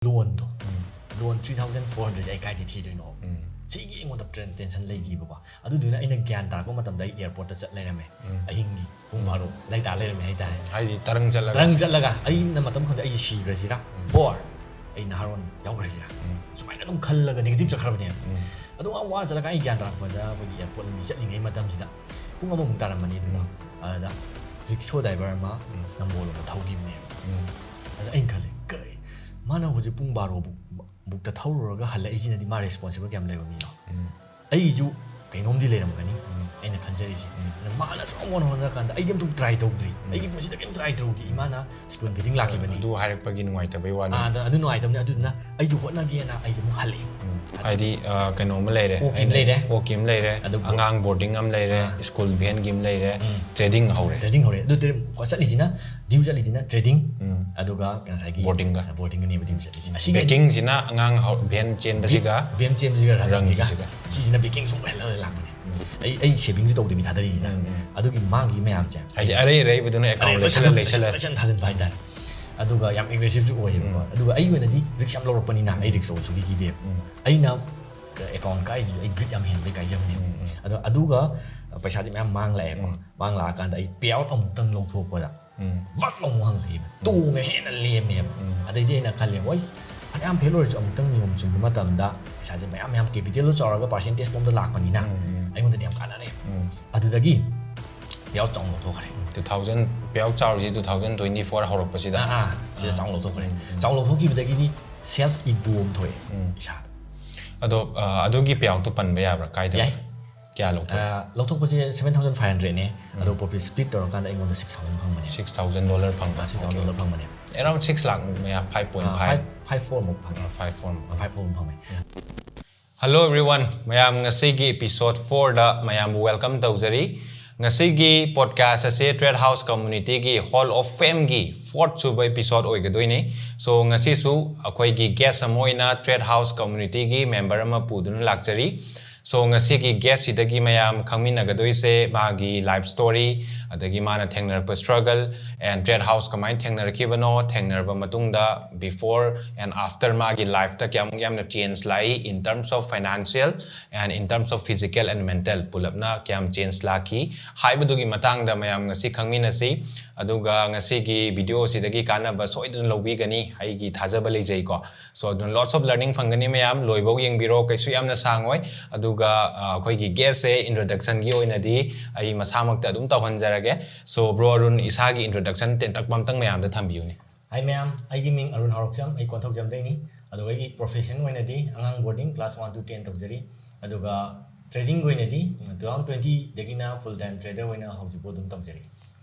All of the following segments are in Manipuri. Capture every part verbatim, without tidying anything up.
ꯂꯣꯟꯗꯣ, ꯂꯣꯟ ꯊ꯭ꯔꯤ ꯊꯥꯎꯖꯟ ꯐꯣꯔ ꯍꯟꯗ꯭ꯔꯦꯗꯁꯦ ꯑꯩ ꯀꯥꯏꯗꯩ ꯊꯤꯗꯣꯏꯅꯣ? ꯁꯤꯒꯤ ꯑꯩꯉꯣꯟꯗ ꯇꯦꯟꯁꯟ ꯂꯩꯈꯤꯕꯀꯣ꯫ ꯑꯗꯨꯗꯨꯅ ꯑꯩꯅ ꯒ꯭ꯌꯥꯟ ꯇꯥꯔꯛꯄ ꯃꯇꯝꯗ ꯑꯩ ꯑꯦꯌꯥꯔꯄꯣꯔꯠꯇ ꯆꯠ ꯂꯩꯔꯝꯃꯦ꯫ ꯑꯍꯤꯡꯒꯤ ꯄꯨꯡ ꯕꯥꯔꯣ ꯑꯗꯥꯏ ꯇꯥ ꯂꯩꯔꯝꯃꯦ ꯍꯥꯏꯇꯥꯔꯦ꯫ ꯍꯥꯏꯗꯤ ꯇꯔꯪ ꯆꯠꯂꯒ ꯇꯔꯪ ꯆꯠꯂꯒ ꯑꯩꯅ ꯃꯇꯝ ꯈꯪꯗꯦ ꯑꯩꯁꯦ ꯁꯤꯈ꯭ꯔꯁꯤꯔꯥ, ꯑꯣꯔ ꯑꯩ ꯅꯍꯥꯔꯣꯟ ꯌꯥꯎꯈ꯭ꯔꯁꯤꯔꯥ, ꯁꯨꯃꯥꯏꯅ ꯑꯗꯨꯝ ꯈꯜꯂꯒ ꯅꯦꯒꯦꯇꯤꯞ ꯆꯠꯈ꯭ꯔꯕꯅꯦꯕ꯫ ꯑꯗꯨ ꯋꯥꯅ ꯆꯠꯂꯒ ꯑꯩ ꯒ꯭ꯌꯥꯟ ꯇꯥꯔꯛꯄꯗ ꯑꯩꯈꯣꯏꯒꯤ ꯑꯦꯌꯥꯔꯄꯣꯔꯠ ꯂꯝꯕꯤ ꯆꯠꯂꯤꯉꯩ ꯃꯇꯝꯁꯤꯗ ꯄꯨꯡ ꯑꯃꯃꯨꯛ ꯇꯥꯔꯝꯃꯅꯤ ꯑꯗꯨꯅ꯫ ꯑꯗꯨꯗ ꯔꯤꯛꯁꯣ ꯗ꯭ꯔꯥꯏꯚꯔ ꯑꯃ ꯅꯝꯕꯣꯜꯂꯣꯝꯗ ꯊꯧꯈꯤꯕꯅꯦꯕ꯫ ꯑꯗ ꯑꯩꯅ ꯈꯜꯂꯦ, "ꯀꯩ, ꯃꯥꯅ ꯍꯧꯖꯤꯛ ꯄꯨꯡ ꯕꯥꯔꯣ ꯕꯨꯛꯇ ꯊꯧꯔꯨꯔꯒ ꯍꯜꯂꯛꯏꯁꯤꯅꯗꯤ ꯃꯥ ꯔꯦꯁꯄꯣꯟꯁꯤꯕꯜ ꯀꯌꯥꯝ ꯂꯩꯕ ꯃꯤꯅꯣ? ꯑꯩꯁꯨ ꯀꯩꯅꯣꯝꯗꯤ ꯂꯩꯔꯝꯒꯅꯤ ꯑꯩꯅ ꯈꯟꯖꯔꯤꯁꯦ꯫ ꯑꯗ ꯃꯥꯅ ꯁꯨꯝ ꯍꯣꯠꯅ ꯍꯣꯠꯅꯔꯀꯥꯟꯗ ꯑꯩꯗꯤ ꯑꯝꯇ ꯇ꯭ꯔꯥꯏ ꯇꯧꯗ꯭ꯔꯤ, ꯑꯩꯒꯤ ꯄꯨꯟꯁꯤꯗ ꯀꯩꯝ ꯇ꯭ꯔꯥꯏ ꯇꯧꯗ꯭ꯔꯤ꯫ ꯏꯃꯥꯅ ꯁ꯭ꯀꯨꯜ ꯐꯤꯗꯤꯡ ꯂꯥꯛꯈꯤꯕꯅꯤ꯫ ꯑꯗꯨ ꯍꯥꯏꯔꯛꯄꯒꯤ ꯅꯨꯡꯉꯥꯏꯇꯕꯩ ꯋꯥꯅꯤ꯫ ꯑꯥ, ꯑꯗ ꯑꯗꯨ ꯅꯨꯡꯉꯥꯏꯇꯕꯅꯤ꯫ ꯑꯗꯨꯗꯨꯅ ꯑꯩꯁꯨ ꯍꯣꯠꯅꯒꯦꯅ ꯑꯩꯁꯨ ꯑꯃꯨꯛ ꯍꯜꯂꯛꯏ꯫ ꯍꯥꯏꯗꯤ ꯑ, ꯀꯩꯅꯣꯝꯃ ꯂꯩꯔꯦ꯫ ꯑꯣꯛꯀꯤ ꯑꯃ ꯂꯩꯔꯦ꯫ ꯑꯣꯛꯀꯤ ꯑꯃ ꯂꯩꯔꯦ, ꯑꯗꯨꯒ ꯑꯉꯥꯡ ꯕꯣꯔꯗꯤꯡ ꯑꯃ ꯂꯩꯔꯦ, ꯁ꯭ꯀꯨꯜ ꯚꯦꯟꯒꯤ ꯑꯃ ꯂꯩꯔꯦ, ꯇ꯭ꯔꯦꯗꯤꯡ ꯍꯧꯔꯦ꯫ ꯇ꯭ꯔꯦꯗꯤꯡ ꯍꯧꯔꯦ꯫ ꯑꯗꯨ ꯇ꯭ꯔꯦꯗꯤꯡ ꯆꯠꯂꯤꯁꯤꯅ, ꯗ꯭ꯌꯨ ꯆꯠꯂꯤꯁꯤꯅ ꯇ꯭ꯔꯦꯗꯤꯡ, ꯑꯗꯨꯒ ꯉꯁꯥꯏꯒꯤ ꯕꯣꯔꯗꯤꯡꯒ꯫ ꯕꯣꯔꯗꯤꯡꯒꯅꯦꯕ ꯗ꯭ꯌꯨ ꯆꯠꯂꯤꯁꯤꯅ꯫ ꯑꯁꯤꯒꯤ ꯕꯦꯀꯤꯡꯁꯤꯅ ꯑꯉꯥꯡ ꯍꯧ-, ꯚꯦꯟ ꯆꯦꯟꯕꯁꯤꯒ꯫ ꯚꯦꯟ ꯆꯦꯟꯕꯁꯤꯒ ꯔꯪꯒꯤꯁꯤꯒ꯫ ꯔꯪꯒꯤꯁꯤꯒ꯫ ꯁꯤꯁꯤꯅ ꯕꯦꯀꯤꯡ ꯁꯨꯝ ꯍꯦꯜꯂꯒ ꯂꯥꯛꯄꯅꯦ꯫ ꯑꯩ, ꯑꯩ ꯁꯦꯚꯤꯡꯁꯨ ꯇꯧꯗꯕꯤ ꯊꯥꯗꯔꯤꯅꯤꯅ꯫ ꯑꯗꯨꯒꯤ ꯃꯥꯡꯈꯤꯕ ꯃꯌꯥꯝꯁꯦ꯫ ꯍꯥꯏꯗꯤ ꯑꯔꯩ ꯑꯔꯩꯕꯗꯨꯅ ꯑꯦꯀꯥꯎꯟ ꯑꯔꯩꯕ ꯂꯩꯁꯜꯂ ꯁꯥꯟꯅ-, ꯂꯩꯁꯜꯂ꯫ ꯂꯩꯁꯜ-, ꯊꯥꯖꯤꯟꯕ ꯍꯥꯏꯇꯥꯔꯦ꯫ ꯑꯗꯨꯒ ꯌꯥꯝ ꯑꯦꯒ꯭ꯔꯦꯁꯤꯞꯁꯨ ꯑꯣꯏꯌꯦꯕꯀꯣ꯫ ꯑꯗꯨꯒ ꯑꯩꯒꯤ ꯑꯣꯏꯅꯗꯤ ꯔꯤꯛꯁ ꯌꯥꯝ ꯂꯧꯔꯛꯄꯅꯤꯅ ꯑꯩ ꯔꯤꯛꯁ ꯂꯧꯕ ꯁꯨꯡꯀꯤ ꯀꯤꯗꯦꯕ꯫ ꯑꯩꯅ ꯑꯦꯀꯥꯎꯟ ꯀꯥꯏꯁꯤꯁꯨ ꯑꯩ ꯒ꯭ꯔꯤꯠ ꯌꯥꯝ ꯍꯦꯟꯕꯩ ꯀꯥꯏꯖꯕꯅꯦꯕ꯫ ꯑꯗꯣ ꯑꯗꯨꯒ ꯄꯩꯁꯥꯗꯤ ꯃꯌꯥꯝ ꯃꯥꯡꯂꯛꯑꯦꯀꯣ꯫ ꯃꯥꯡꯂꯛꯑꯀꯥꯟꯗ ꯑꯩ ꯄꯦ ꯑꯥꯎꯠ ꯑꯃꯨꯛꯇꯪ ꯂꯧꯊꯣꯛꯄꯗ ꯕꯛ ꯑꯃꯨꯛ ꯍꯪꯉꯛꯈꯤꯕ꯫ ꯇꯣꯡꯉ ꯍꯦꯟꯅ ꯂꯦꯝꯃꯦꯕ꯫ ꯑꯗꯩꯗꯤ ꯑꯩꯅ ꯈꯜꯂꯦ, "ꯍꯣꯏ, ꯐꯅꯌꯥꯝ ꯐꯦꯜ ꯑꯣꯏꯔꯁꯨ ꯑꯃꯨꯛꯇꯪ ꯅꯤꯌꯣꯝ ꯆꯨꯝꯕ ꯃꯇꯝꯗ ꯄꯩꯁꯥꯁꯦ ꯃꯌꯥꯝ ꯃꯌꯥꯝ ꯀꯦꯄꯤꯇꯦꯜꯗꯣ ꯆꯥꯎꯔꯒ ꯄꯥꯔꯁꯦꯟꯇꯦꯖ ꯐꯣꯝꯗ ꯂꯥꯛꯄꯅꯤꯅ ꯑꯩꯉꯣꯟꯗꯗꯤ ꯌꯥꯝ ꯀꯥꯟꯅꯔꯦ꯫" ꯑꯗꯨꯗꯒꯤ ꯄꯦ ꯑꯥꯎꯠ ꯆꯥꯎꯅ ꯂꯧꯊꯣꯛꯈ꯭ꯔꯦ꯫ ꯇꯨ ꯊꯥꯎꯖꯟ, ꯄꯦ ꯑꯥꯎꯠ ꯆꯥꯎꯔꯤꯁꯤ ꯇꯨ ꯊꯥꯎꯖꯟ ꯇ꯭ꯋꯦꯟꯇꯤ ꯐꯣꯔ ꯍꯧꯔꯛꯄꯁꯤꯗ꯫ ꯑꯥ, ꯑꯥ, ꯁꯤꯗ ꯆꯥꯎꯅ ꯂꯧꯊꯣꯛꯈ꯭ꯔꯦ꯫ ꯆꯥꯎꯅ ꯂꯧꯊꯣꯛꯈꯤꯕꯗꯒꯤꯗꯤ ꯁꯦꯜꯐ ꯏꯒꯣ ꯑꯃ ꯊꯣꯛꯑꯦ ꯏꯁꯥꯗ꯫ ꯑꯗꯣ ꯑ, ꯑꯗꯨꯒꯤ ꯄꯦ ꯑꯥꯎꯠꯇꯣ ꯄꯟꯕ ꯌꯥꯕ꯭ꯔꯥ? ꯀꯥꯏꯗ? ꯌꯥꯏ꯫ ꯀꯌꯥ ꯂꯧꯊꯣꯛꯑꯦ? ꯑ, ꯂꯧꯊꯣꯛꯄꯁꯦ ꯁꯚꯦꯟ ꯊꯥꯎꯖꯟ ꯐꯥꯏꯚ ꯍꯟꯗ꯭ꯔꯦꯗꯅꯦ꯫ ꯑꯗꯣ ꯄ꯭ꯔꯣꯐꯤꯠ ꯁ꯭ꯄ꯭ꯂꯤꯠ ꯇꯧꯔꯀꯥꯟꯗ ꯑꯩꯉꯣꯟꯗ ꯁꯤꯛꯁ ꯊꯥꯎꯖꯟ ꯐꯪꯕꯅꯦ꯫ ꯁꯤꯛꯁ ꯊꯥꯎꯖꯟ ꯗꯣꯂꯔ ꯐꯪꯕ꯫ ꯁꯤꯛꯁ ꯊꯥꯎꯖꯟ ꯗꯣꯂꯔ ꯐꯪꯕꯅꯦ꯫ ꯑꯦꯔꯥꯎꯟ ꯁꯤꯛꯁ ꯂꯥꯛ ꯃꯌꯥ, ꯐꯥꯏꯚ ꯄꯣꯏꯟ ꯑ, ꯐꯥꯏꯚ꯫ ꯐꯥꯏꯚ ꯐꯣꯔ ꯃꯨꯛ ꯐꯪꯉꯦ꯫ Five four. ꯐꯥꯏꯚ ꯐꯣꯔ ꯃꯨꯛ ꯐꯪꯉꯦ꯫ Hello everyone, ꯃꯌꯥꯝ ꯉꯁꯤꯒꯤ episode fourꯗ ꯃꯌꯥꯝꯕꯨ welcome ꯇꯧꯖꯔꯤ꯫ ꯉꯁꯤꯒꯤ podcast ꯑꯁꯦ Trade House Communityꯒꯤ Hall of Fameꯒꯤ fourth ꯁꯨꯕ episode ꯑꯣꯏꯒꯗꯣꯏꯅꯤ꯫ So ꯉꯁꯤꯁꯨ ꯑꯩꯈꯣꯏꯒꯤ guest ꯑꯃ ꯑꯣꯏꯅ Trade House Communityꯒꯤ member ꯑꯃ ꯄꯨꯗꯨꯅ ꯂꯥꯛꯆꯔꯤ꯫ So, ꯉꯁꯤꯒꯤ guest ꯁꯤꯗꯒꯤ ꯃꯌꯥꯝ ꯈꯪꯃꯤꯟꯅꯒꯗꯣꯏꯁꯦ ꯃꯥꯒꯤ life story, ꯑꯗꯒꯤ ꯃꯥꯅ ꯊꯦꯡꯅꯔꯛꯄ struggle, and Trade House ꯀꯃꯥꯏꯅ ꯊꯦꯡꯅꯔꯛꯈꯤꯕꯅꯣ, ꯊꯦꯡꯅꯔꯕ ꯃꯇꯨꯡꯗ before and after ꯃꯥꯒꯤ life ꯇ ꯀꯌꯥꯃꯨꯛ ꯌꯥꯝꯅ change ꯂꯥꯛꯏ, in terms of financial and in terms of physical and mental, ꯄꯨꯂꯞꯅ ꯀꯌꯥꯝ change ꯂꯥꯛꯈꯤ ꯍꯥꯏꯕꯗꯨꯒꯤ ꯃꯇꯥꯡꯗ ꯃꯌꯥꯝ ꯉꯁꯤ ꯈꯪꯃꯤꯟꯅꯁꯤ꯫ ꯑꯗꯨꯒ ꯉꯁꯤꯒꯤ video ꯁꯤꯗꯒꯤ ꯀꯥꯟꯅꯕ ꯁꯣꯏꯗꯅ ꯂꯧꯕꯤꯒꯅꯤ, ꯑꯩꯒꯤ ꯊꯥꯖꯕ ꯂꯩꯖꯩꯀꯣ꯫ So, ꯑꯗꯨꯅ lots of learning ꯐꯪꯒꯅꯤ ꯃꯌꯥꯝ, ꯂꯣꯏꯕꯧ ꯌꯦꯡꯕꯤꯔꯣ, ꯀꯩꯁꯨ ꯌꯥꯝꯅ ꯁꯥꯡꯉꯣꯏ꯫ ꯑꯗꯨꯒ, ꯑ, ꯑꯩꯈꯣꯏꯒꯤ guest ꯁꯦ introduction ꯒꯤ ꯑꯣꯏꯅꯗꯤ ꯑꯩ ꯃꯁꯥꯃꯛꯇ ꯑꯗꯨꯝ ꯇꯧꯍꯟꯖꯔꯒꯦ꯫ So, bro ꯑꯔꯨꯟ, ꯏꯁꯥꯒꯤ introduction ꯇꯦꯟꯇꯛꯄ ꯑꯝꯇꯪ ꯃꯌꯥꯝꯗ ꯊꯝꯕꯤꯌꯨꯅꯦ꯫ Hi ꯃꯌꯥꯝ, ꯑꯩꯒꯤ ꯃꯤꯡ ꯑꯔꯨꯟ ꯍꯥꯎꯔꯛꯆꯝ, ꯑꯩ ꯀꯣꯟꯊꯧꯖꯝꯗꯩꯅꯤ꯫ ꯑꯗꯨꯒ ꯑꯩꯒꯤ profession ꯑꯣꯏꯅꯗꯤ ꯑꯉꯥꯡ boarding class one to ten ꯇꯧꯖꯔꯤ꯫ ꯑꯗꯨꯒ trading ꯒꯤ ꯑꯣꯏꯅꯗꯤ two thousand twenty ꯗꯒꯤꯅ full time trader ꯑꯣꯏꯅ ꯍꯧꯖꯤꯛꯐꯥꯎ ꯑꯗꯨꯝ ꯇꯧꯖꯔꯤ꯫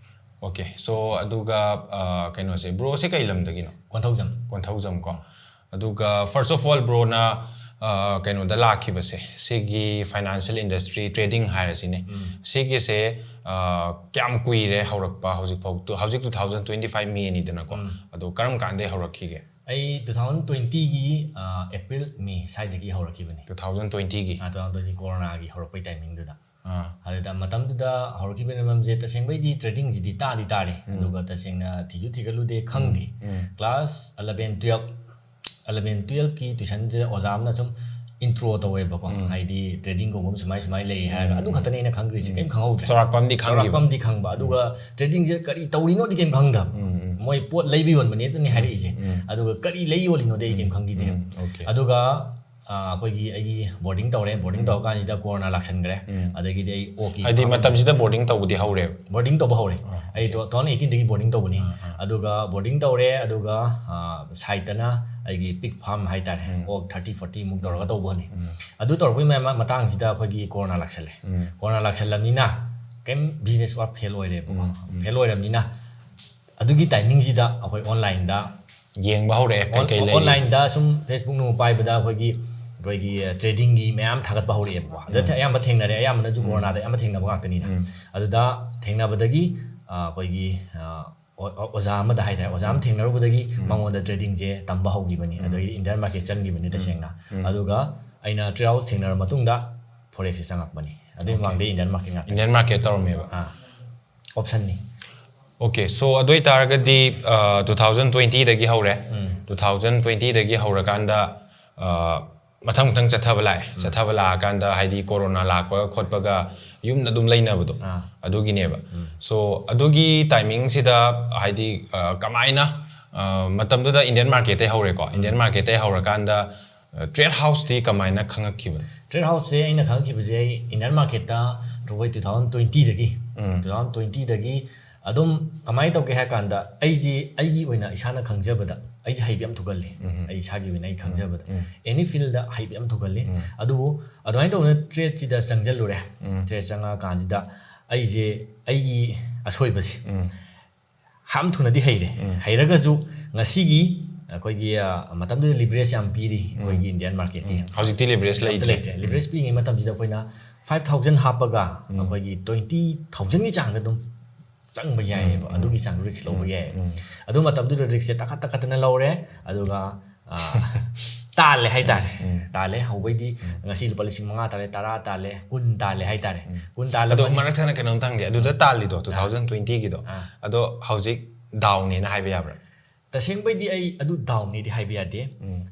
Okay, so ꯑꯗꯨꯒ, ꯑ, ꯀꯩꯅꯣꯁꯦ, bro ꯁꯦ ꯀꯩ ꯂꯝꯗꯒꯤꯅꯣ? ꯀꯣꯟꯊꯧꯖꯝ꯫ ꯀꯣꯟꯊꯧꯖꯝ ꯀꯣ꯫ ꯑꯗꯨꯒ first of all, bro ꯅ, ꯑ, ꯀꯩꯅꯣꯗ ꯂꯥꯛꯈꯤꯕꯁꯦ, ꯁꯤꯒꯤ financial industry, trading ꯍꯥꯏꯔꯁꯤꯅꯦ, ꯎꯝ꯫ ꯁꯤꯒꯤꯁꯦ, ꯑ, ꯀꯌꯥꯝ ꯀꯨꯏꯔꯦ ꯍꯧꯔꯛꯄ? ꯍꯧꯖꯤꯛꯐꯥꯎ, ꯇꯨ-, ꯍꯧꯖꯤꯛ two thousand twenty five May ꯅꯤꯗꯅꯀꯣ, ꯎꯝ꯫ ꯑꯗꯣ ꯀꯔꯝ ꯀꯥꯟꯗꯩ ꯍꯧꯔꯛꯈꯤꯒꯦ? ꯑꯩ two thousand twenty ꯒꯤ, ꯑ, April, May ꯁ꯭ꯋꯥꯏꯗꯒꯤ ꯍꯧꯔꯛꯈꯤꯕꯅꯤ꯫ Two thousand twenty ꯒꯤ? ꯑ, two thousand twenty corona ꯒꯤ ꯍꯧꯔꯛꯄꯩ timing ꯗꯨꯗ꯫ ꯑꯥ꯫ ꯑꯗꯨꯗ ꯃꯇꯝꯗꯨꯗ ꯍꯧꯔꯛꯈꯤꯕ ꯃꯔꯝꯁꯦ, ꯇꯁꯦꯡꯕꯩꯗꯤ trading ꯁꯤꯗꯤ ꯇꯥꯗꯤ ꯇꯥꯔꯦ, ꯎꯝ꯫ ꯑꯗꯨꯒ ꯇꯁꯦꯡꯅ ꯊꯤꯁꯨ ꯊꯤꯒꯠꯂꯨꯗꯦ, ꯈꯪꯗꯦ꯫ ꯎꯝ꯫ Class eleven, twelve, eleven, twelve ꯀꯤ tuition ꯁꯦ ꯑꯣꯖꯥ ꯑꯃꯅ ꯁꯨꯝ intro ꯇꯧꯋꯦꯕꯀꯣ, ꯎꯝ꯫ ꯍꯥꯏꯗꯤ trading ꯀꯧꯕ ꯑꯃ ꯁꯨꯃꯥꯏ ꯁꯨꯃꯥꯏ ꯂꯩ ꯍꯥꯏꯔꯒ, ꯎꯝ꯫ ꯑꯗꯨ ꯈꯛꯇꯅꯦ ꯑꯩꯅ ꯈꯪꯈ꯭ꯔꯤꯁꯦ, ꯎꯝ꯫ ꯀꯩꯝ ꯈꯪꯍꯧꯗ꯭ꯔꯦ꯫ ꯆꯥꯎꯔꯥꯛꯄ ꯑꯃꯗꯤ ꯈꯪꯈꯤꯕ꯫ ꯆꯥꯎꯔꯥꯛꯄ ꯑꯃꯗꯤ ꯈꯪꯕ, ꯑꯗꯨꯒ trading ꯁꯦ ꯀꯔꯤ ꯇꯧꯔꯤꯅꯣꯗꯤ ꯀꯩꯝ ꯈꯪꯗꯕ꯫ ꯎꯝ, ꯎꯝ꯫ ꯃꯣꯏ ꯄꯣꯠ ꯂꯩꯕ ꯌꯣꯟꯕꯅꯦ ꯑꯗꯨꯅꯤ ꯍꯥꯏꯔꯛꯏꯁꯦ, ꯎꯝ꯫ ꯑꯗꯨꯒ ꯀꯔꯤ ꯂꯩ ꯌꯣꯜꯂꯤꯅꯣꯗꯤ ꯑꯩ ꯀꯩꯝ ꯎꯝ, ꯈꯪꯈꯤꯗꯦ꯫ ꯎꯝ, okay꯫ ꯑꯗꯨꯒ ꯑ, ꯑꯩꯈꯣꯏꯒꯤ, ꯑꯩꯒꯤ boarding ꯇꯧꯔꯦ, boarding ꯎꯝ꯫ ꯇꯧꯔꯀꯥꯟꯁꯤꯗ corona ꯂꯥꯛꯁꯟꯈ꯭ꯔꯦ꯫ ꯎꯝ꯫ ꯑꯗꯒꯤꯗꯤ ꯑꯩ ꯑꯣꯛꯀꯤ ꯍꯥꯏꯗꯤ farm ꯃꯇꯝꯁꯤꯗ boarding ꯇꯧꯕꯗꯤ ꯍꯧꯔꯦꯕ? Boarding ꯇꯧꯕ ꯍꯧꯔꯦ꯫ ꯑꯥ, ꯑꯩ okay꯫ Two thousand eighteen ꯗꯒꯤ boarding ꯇꯧꯕꯅꯤ꯫ ꯑꯥ, ꯑꯥ꯫ ꯑꯗꯨꯒ boarding ꯇꯧꯔꯦ, ꯑꯗꯨꯒ, ꯑ, side ꯇꯅ ꯑꯩꯒꯤ pig farm ꯍꯥꯏꯇꯥꯔꯦ, ꯎꯝ꯫ ꯑꯣꯛ thirty, forty ꯃꯨꯛ ꯇꯧꯔꯒ ꯎꯝ꯫ ꯇꯧꯕꯅꯤ꯫ ꯎꯝ꯫ ꯑꯗꯨ ꯇꯧꯔꯛꯄꯒꯤ ꯃ-, ꯃꯇꯥꯡꯁꯤꯗ ꯑꯩꯈꯣꯏꯒꯤ corona ꯂꯥꯛꯁꯜꯂꯦ꯫ ꯎꯝ꯫ Corona ꯂꯥꯛꯁꯜꯂꯝꯅꯤꯅ ꯀꯩꯝ business ꯄꯨꯔꯥ fail ꯑꯣꯏꯔꯦꯕꯀꯣ꯫ ꯎꯝ, ꯎꯝ꯫ Fail ꯑꯣꯏꯔꯝꯅꯤꯅ ꯑꯗꯨꯒꯤ timing ꯁꯤꯗ ꯑꯩꯈꯣꯏ online ꯗ ꯌꯦꯡꯕ ꯍꯧꯔꯛꯑꯦ, ꯀꯩ ꯀꯩ on-, ꯂꯩꯔꯤ? Online ꯗ ꯁꯨꯝ Facebook ꯅꯨꯡ ꯄꯥꯏꯕꯗ ꯑꯩꯈꯣꯏꯒꯤ, ꯑꯩꯈꯣꯏꯒꯤ, ꯑ, trading ꯒꯤ ꯃꯌꯥꯝ ꯊꯥꯒꯠꯄ ꯍꯧꯔꯛꯑꯦꯕꯀꯣ꯫ ꯑꯗ ꯎꯝ꯫ ꯑꯌꯥꯝꯕ ꯊꯦꯡꯅꯔꯦ, ꯑꯌꯥꯝꯕꯅꯁꯨ ꯎꯝ꯫ Corona ꯗ ꯑꯌꯥꯝꯕ ꯊꯦꯡꯅꯕ ꯉꯥꯛꯇꯅꯤꯅ꯫ ꯎꯝ꯫ ꯑꯗꯨꯗ ꯊꯦꯡꯅꯕꯗꯒꯤ, ꯑ, ꯑꯩꯈꯣꯏꯒꯤ, ꯑ, ꯑꯣ-, ꯑꯣ-, ꯑꯣꯖꯥ ꯑꯃꯗ ꯍꯥꯏꯇꯥꯔꯦ, ꯑꯣꯖꯥ ꯑꯃ ꯎꯝ꯫ ꯊꯦꯡꯅꯔꯨꯕꯗꯒꯤ ꯎꯝ꯫ ꯃꯉꯣꯟꯗ trading ꯁꯦ ꯇꯝꯕ ꯍꯧꯈꯤꯕꯅꯤ꯫ ꯎꯝ꯫ ꯑꯗꯒꯤꯗꯤ Indian market ꯆꯪꯈꯤꯕꯅꯤ ꯎꯝ꯫ ꯇꯁꯦꯡꯅ꯫ ꯎꯝ꯫ ꯑꯗꯨꯒ ꯑꯩꯅ Trade House ꯊꯦꯡꯅꯔ ꯃꯇꯨꯡꯗ ꯐꯣꯔꯦꯛꯁꯁꯦ ꯆꯪꯉꯛꯄꯅꯤ꯫ ꯑꯗꯨꯒꯤ ꯃꯃꯥꯡꯗ ꯏꯟꯗꯤꯌꯟ ꯃꯥꯔꯀꯦꯠ ꯉꯥꯛꯇ꯫ ꯏꯟꯗꯤꯌꯟ ꯃꯥꯔꯀꯦꯠ ꯇꯧꯔꯝꯃꯦꯕ꯫ ꯑꯥ, ꯑꯣꯞꯁꯟꯅꯤ꯫ Okay, so ꯑꯗꯨ ꯑꯣꯏꯇꯥꯔꯒꯗꯤ ꯇꯨ ꯊꯥꯎꯖꯟ ꯇ꯭ꯋꯦꯟꯇꯤꯗꯒꯤ ꯍꯧꯔꯦ꯫ ꯇꯨ ꯊꯥꯎꯖꯟ ꯇ꯭ꯋꯦꯟꯇꯤꯗꯒꯤ ꯍꯧꯔꯀꯥꯟꯗ ꯑ, ꯃꯊꯪ ꯃꯊꯪ ꯆꯠꯊꯕ ꯂꯥꯛꯑꯦ꯫ ꯆꯠꯊꯕ ꯂꯥꯛꯑꯀꯥꯟꯗ ꯍꯥꯏꯗꯤ ꯀꯣꯔꯣꯅꯥ ꯂꯥꯛꯄꯒ ꯈꯣꯠꯄꯒ ꯌꯨꯝꯗ ꯑꯗꯨꯝ ꯂꯩꯅꯕꯗꯣ, ꯑꯥ꯫ ꯑꯗꯨꯒꯤꯅꯦꯕ꯫ So ꯑꯗꯨꯒꯤ ꯇꯥꯏꯃꯤꯡꯁꯤꯗ ꯍꯥꯏꯗꯤ ꯑ, ꯀꯃꯥꯏꯅ ꯑ, ꯃꯇꯝꯗꯨꯗ ꯏꯟꯗꯤꯌꯟ ꯃꯥꯔꯀꯦꯠꯇꯩ ꯍꯧꯔꯦꯀꯣ꯫ ꯏꯟꯗꯤꯌꯟ ꯃꯥꯔꯀꯦꯠꯇꯩ ꯍꯧꯔꯀꯥꯟꯗ ꯇ꯭ꯔꯦꯠ ꯍꯥꯎꯁꯇꯤ ꯀꯃꯥꯏꯅ ꯈꯪꯉꯛꯈꯤꯕꯅꯣ? ꯇ꯭ꯔꯦꯠ ꯍꯥꯎꯁꯁꯦ ꯑꯩꯅ ꯈꯪꯉꯛꯈꯤꯕꯁꯦ ꯑꯩ ꯏꯟꯗꯤꯌꯟ ꯃꯥꯔꯀꯦꯠꯇ ꯑꯩꯈꯣꯏ ꯇꯨ ꯊꯥꯎꯖꯟ ꯇ꯭ꯋꯦꯟꯇꯤꯗꯒꯤ ꯇꯨ ꯊꯥꯎꯖꯟ ꯇ꯭ꯋꯦꯟꯇꯤꯗꯒꯤ ꯑꯗꯨꯝ ꯀꯃꯥꯏꯅ ꯇꯧꯒꯦ ꯍꯥꯏ ꯀꯥꯟꯗ, ꯑꯩꯁꯦ ꯑꯩꯒꯤ ꯑꯣꯏꯅ ꯏꯁꯥꯅ ꯈꯪꯖꯕꯗ ꯑꯩꯁꯦ ꯍꯩꯕ ꯌꯥꯝ ꯊꯨꯒꯜꯂꯤ꯫ ꯑꯩ ꯏꯁꯥꯒꯤ ꯑꯣꯏꯅ ꯑꯩ ꯈꯪꯖꯕꯗ ꯑꯦꯅꯤ ꯐꯤꯜꯗ ꯍꯩꯕ ꯌꯥꯝ ꯊꯨꯒꯜꯂꯤ꯫ ꯑꯗꯨꯕꯨ ꯑꯗꯨꯃꯥꯏꯅ ꯇꯧꯗꯅ ꯇ꯭ꯔꯦꯠꯁꯤꯗ ꯆꯪꯁꯤꯜꯂꯨꯔꯦ꯫ ꯇ꯭ꯔꯦꯠ ꯆꯪꯉꯛꯑꯀꯥꯟꯁꯤꯗ ꯑꯩꯁꯦ ꯑꯩꯒꯤ ꯑꯁꯣꯏꯕꯁꯦ ꯌꯥꯝ ꯊꯨꯅꯗꯤ ꯍꯩꯔꯦ꯫ ꯍꯩꯔꯒꯁꯨ ꯉꯁꯤꯒꯤ ꯑꯩꯈꯣꯏꯒꯤ, ꯑ, ꯃꯇꯝꯗꯨꯗ ꯂꯤꯕꯔꯦꯖ ꯌꯥꯝ ꯄꯤꯔꯤ ꯑꯩꯈꯣꯏꯒꯤ ꯏꯟꯗꯤꯌꯟ ꯃꯥꯔꯀꯦꯠꯇꯤ꯫ ꯍꯧꯖꯤꯛꯇꯤ ꯂꯤꯕꯔꯦꯖ ꯑꯝꯇ ꯂꯩꯇ꯭ꯔꯦ꯫ ꯂꯩꯇ꯭ꯔꯦ꯫ ꯂꯤꯕꯔꯦꯖ ꯄꯤꯔꯤꯉꯩ ꯃꯇꯝꯁꯤꯗ ꯑꯩꯈꯣꯏꯅ ꯐꯥꯏꯚ ꯊꯥꯎꯖꯟ ꯍꯥꯞꯄꯒ ꯑꯩꯈꯣꯏꯒꯤ ꯇ꯭ꯋꯦꯟꯇꯤ ꯊꯥꯎꯖꯟꯒꯤ ꯆꯥꯡꯗ ꯑꯗꯨꯝ ꯆꯪꯕ ꯌꯥꯏꯑꯕ꯫ ꯑꯗꯨꯒꯤ ꯆꯥꯡ ꯔꯤꯛꯁ ꯂꯧꯕ ꯌꯥꯏꯑꯕ꯫ ꯑꯗꯨ ꯃꯇꯝꯗꯨꯗ ꯔꯤꯛꯁꯁꯦ ꯇꯥꯈꯠ ꯇꯥꯈꯠꯇꯅ ꯂꯧꯔꯦ꯫ ꯑꯗꯨꯒ, ꯑ, ꯇꯥꯜꯂꯦ ꯍꯥꯏꯇꯥꯔꯦ꯫ ꯇꯥꯜꯂꯦ꯫ ꯍꯧꯕꯩꯗꯤ ꯉꯁꯤ ꯂꯨꯄꯥ ꯂꯤꯁꯤꯡ ꯃꯉꯥ ꯇꯥꯜꯂꯦ, ꯇꯔꯥ ꯇꯥꯜꯂꯦ, ꯀꯨꯟ ꯇꯥꯜꯂꯦ ꯍꯥꯏꯇꯥꯔꯦ꯫ ꯀꯨꯟ ꯇꯥꯜꯂꯦ꯫ ꯑꯗꯣ ꯃꯔꯛ ꯊꯠꯅ ꯀꯩꯅꯣꯝꯇ ꯍꯪꯒꯦ꯫ ꯑꯗꯨꯗ ꯇꯥꯜꯂꯤꯗꯣ ꯇꯨ ꯊꯥꯎꯖꯟ ꯇ꯭ꯋꯦꯟꯇꯤꯒꯤꯗꯣ, ꯑꯥ꯫ ꯑꯗꯣ ꯍꯧꯖꯤꯛ ꯗꯥꯎꯟꯅꯦꯅ ꯍꯥꯏꯕ ꯌꯥꯕ꯭ꯔꯥ? ꯇꯁꯦꯡꯕꯩꯗꯤ ꯑꯩ ꯑꯗꯨ ꯗꯥꯎꯟꯅꯦꯗꯤ ꯍꯥꯏꯕ ꯌꯥꯗꯦ꯫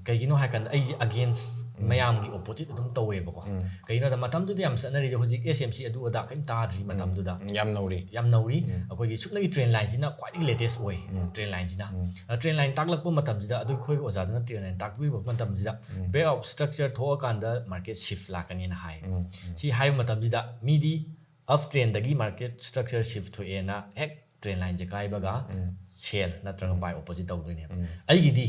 ꯀꯩꯒꯤꯅꯣ ꯍꯥꯏꯀꯥꯟꯗ ꯑꯩꯁꯦ ꯑꯒꯦꯟꯁ ꯃꯌꯥꯝꯒꯤ ꯑꯣꯄꯣꯖꯤꯠ ꯑꯗꯨꯝ ꯇꯧꯋꯦꯕꯀꯣ꯫ ꯀꯩꯒꯤꯅꯣꯗ ꯃꯇꯝꯗꯨꯗ ꯌꯥꯝ ꯆꯠꯅꯔꯤꯁꯦ ꯍꯧꯖꯤꯛ ꯑꯦꯁ ꯑꯦꯝ ꯁꯤ ꯑꯗꯨ ꯑꯗꯥ ꯀꯔꯤꯝ ꯇꯥꯗ꯭ꯔꯤ ꯃꯇꯝꯗꯨꯗ꯫ ꯎꯝ, ꯌꯥꯝ ꯅꯧꯔꯤ꯫ ꯌꯥꯝ ꯅꯧꯔꯤ꯫ ꯑꯩꯈꯣꯏꯒꯤ ꯁꯨꯞꯅꯒꯤ ꯇ꯭ꯔꯦꯟ ꯂꯥꯏꯟꯁꯤꯅ ꯈ꯭ꯋꯥꯏꯗꯒꯤ ꯂꯦꯇꯦꯁ ꯑꯣꯏ꯫ ꯇ꯭ꯔꯦꯟ ꯂꯥꯏꯟꯁꯤꯅ꯫ ꯑ, ꯇ꯭ꯔꯦꯟ ꯂꯥꯏꯟ ꯇꯥꯛꯂꯛꯄ ꯃꯇꯝꯁꯤꯗ ꯑꯗꯨ ꯑꯩꯈꯣꯏꯒꯤ ꯑꯣꯖꯥꯗꯨꯅ ꯇ꯭ꯔꯦꯟ ꯂꯥꯏꯟ ꯇꯥꯛꯄꯤꯕ ꯃꯇꯝꯁꯤꯗ ꯕ꯭ꯔꯦꯛ ꯑꯥꯎꯠ ꯁ꯭ꯇ꯭ꯔꯛꯆꯔ ꯊꯣꯛꯑꯀꯥꯟꯗ ꯃꯥꯔꯀꯦꯠ ꯁꯤꯐ ꯂꯥꯛꯀꯅꯤꯅ ꯍꯥꯏ꯫ ꯁꯤ ꯍꯥꯏꯕ ꯃꯇꯝꯁꯤꯗ ꯃꯤꯗꯤ ꯑꯞ ꯇ꯭ꯔꯦꯟꯗꯒꯤ ꯃꯥꯔꯀꯦꯠ ꯁ꯭ꯇ꯭ꯔꯛꯆꯔ ꯁꯤꯐ ꯊꯣꯛꯑꯦꯅ ꯍꯦꯛ ꯇ꯭ꯔꯦꯟ ꯂꯥꯏꯟꯁꯦ ꯀꯥꯏꯕꯒ ꯁꯦꯜ ꯅꯠꯇ꯭ꯔꯒ ꯕꯥꯏ ꯑꯣꯄꯣꯖꯤꯠ ꯇꯧꯗꯣꯏꯅꯦꯕ꯫ ꯑꯩꯒꯤꯗꯤ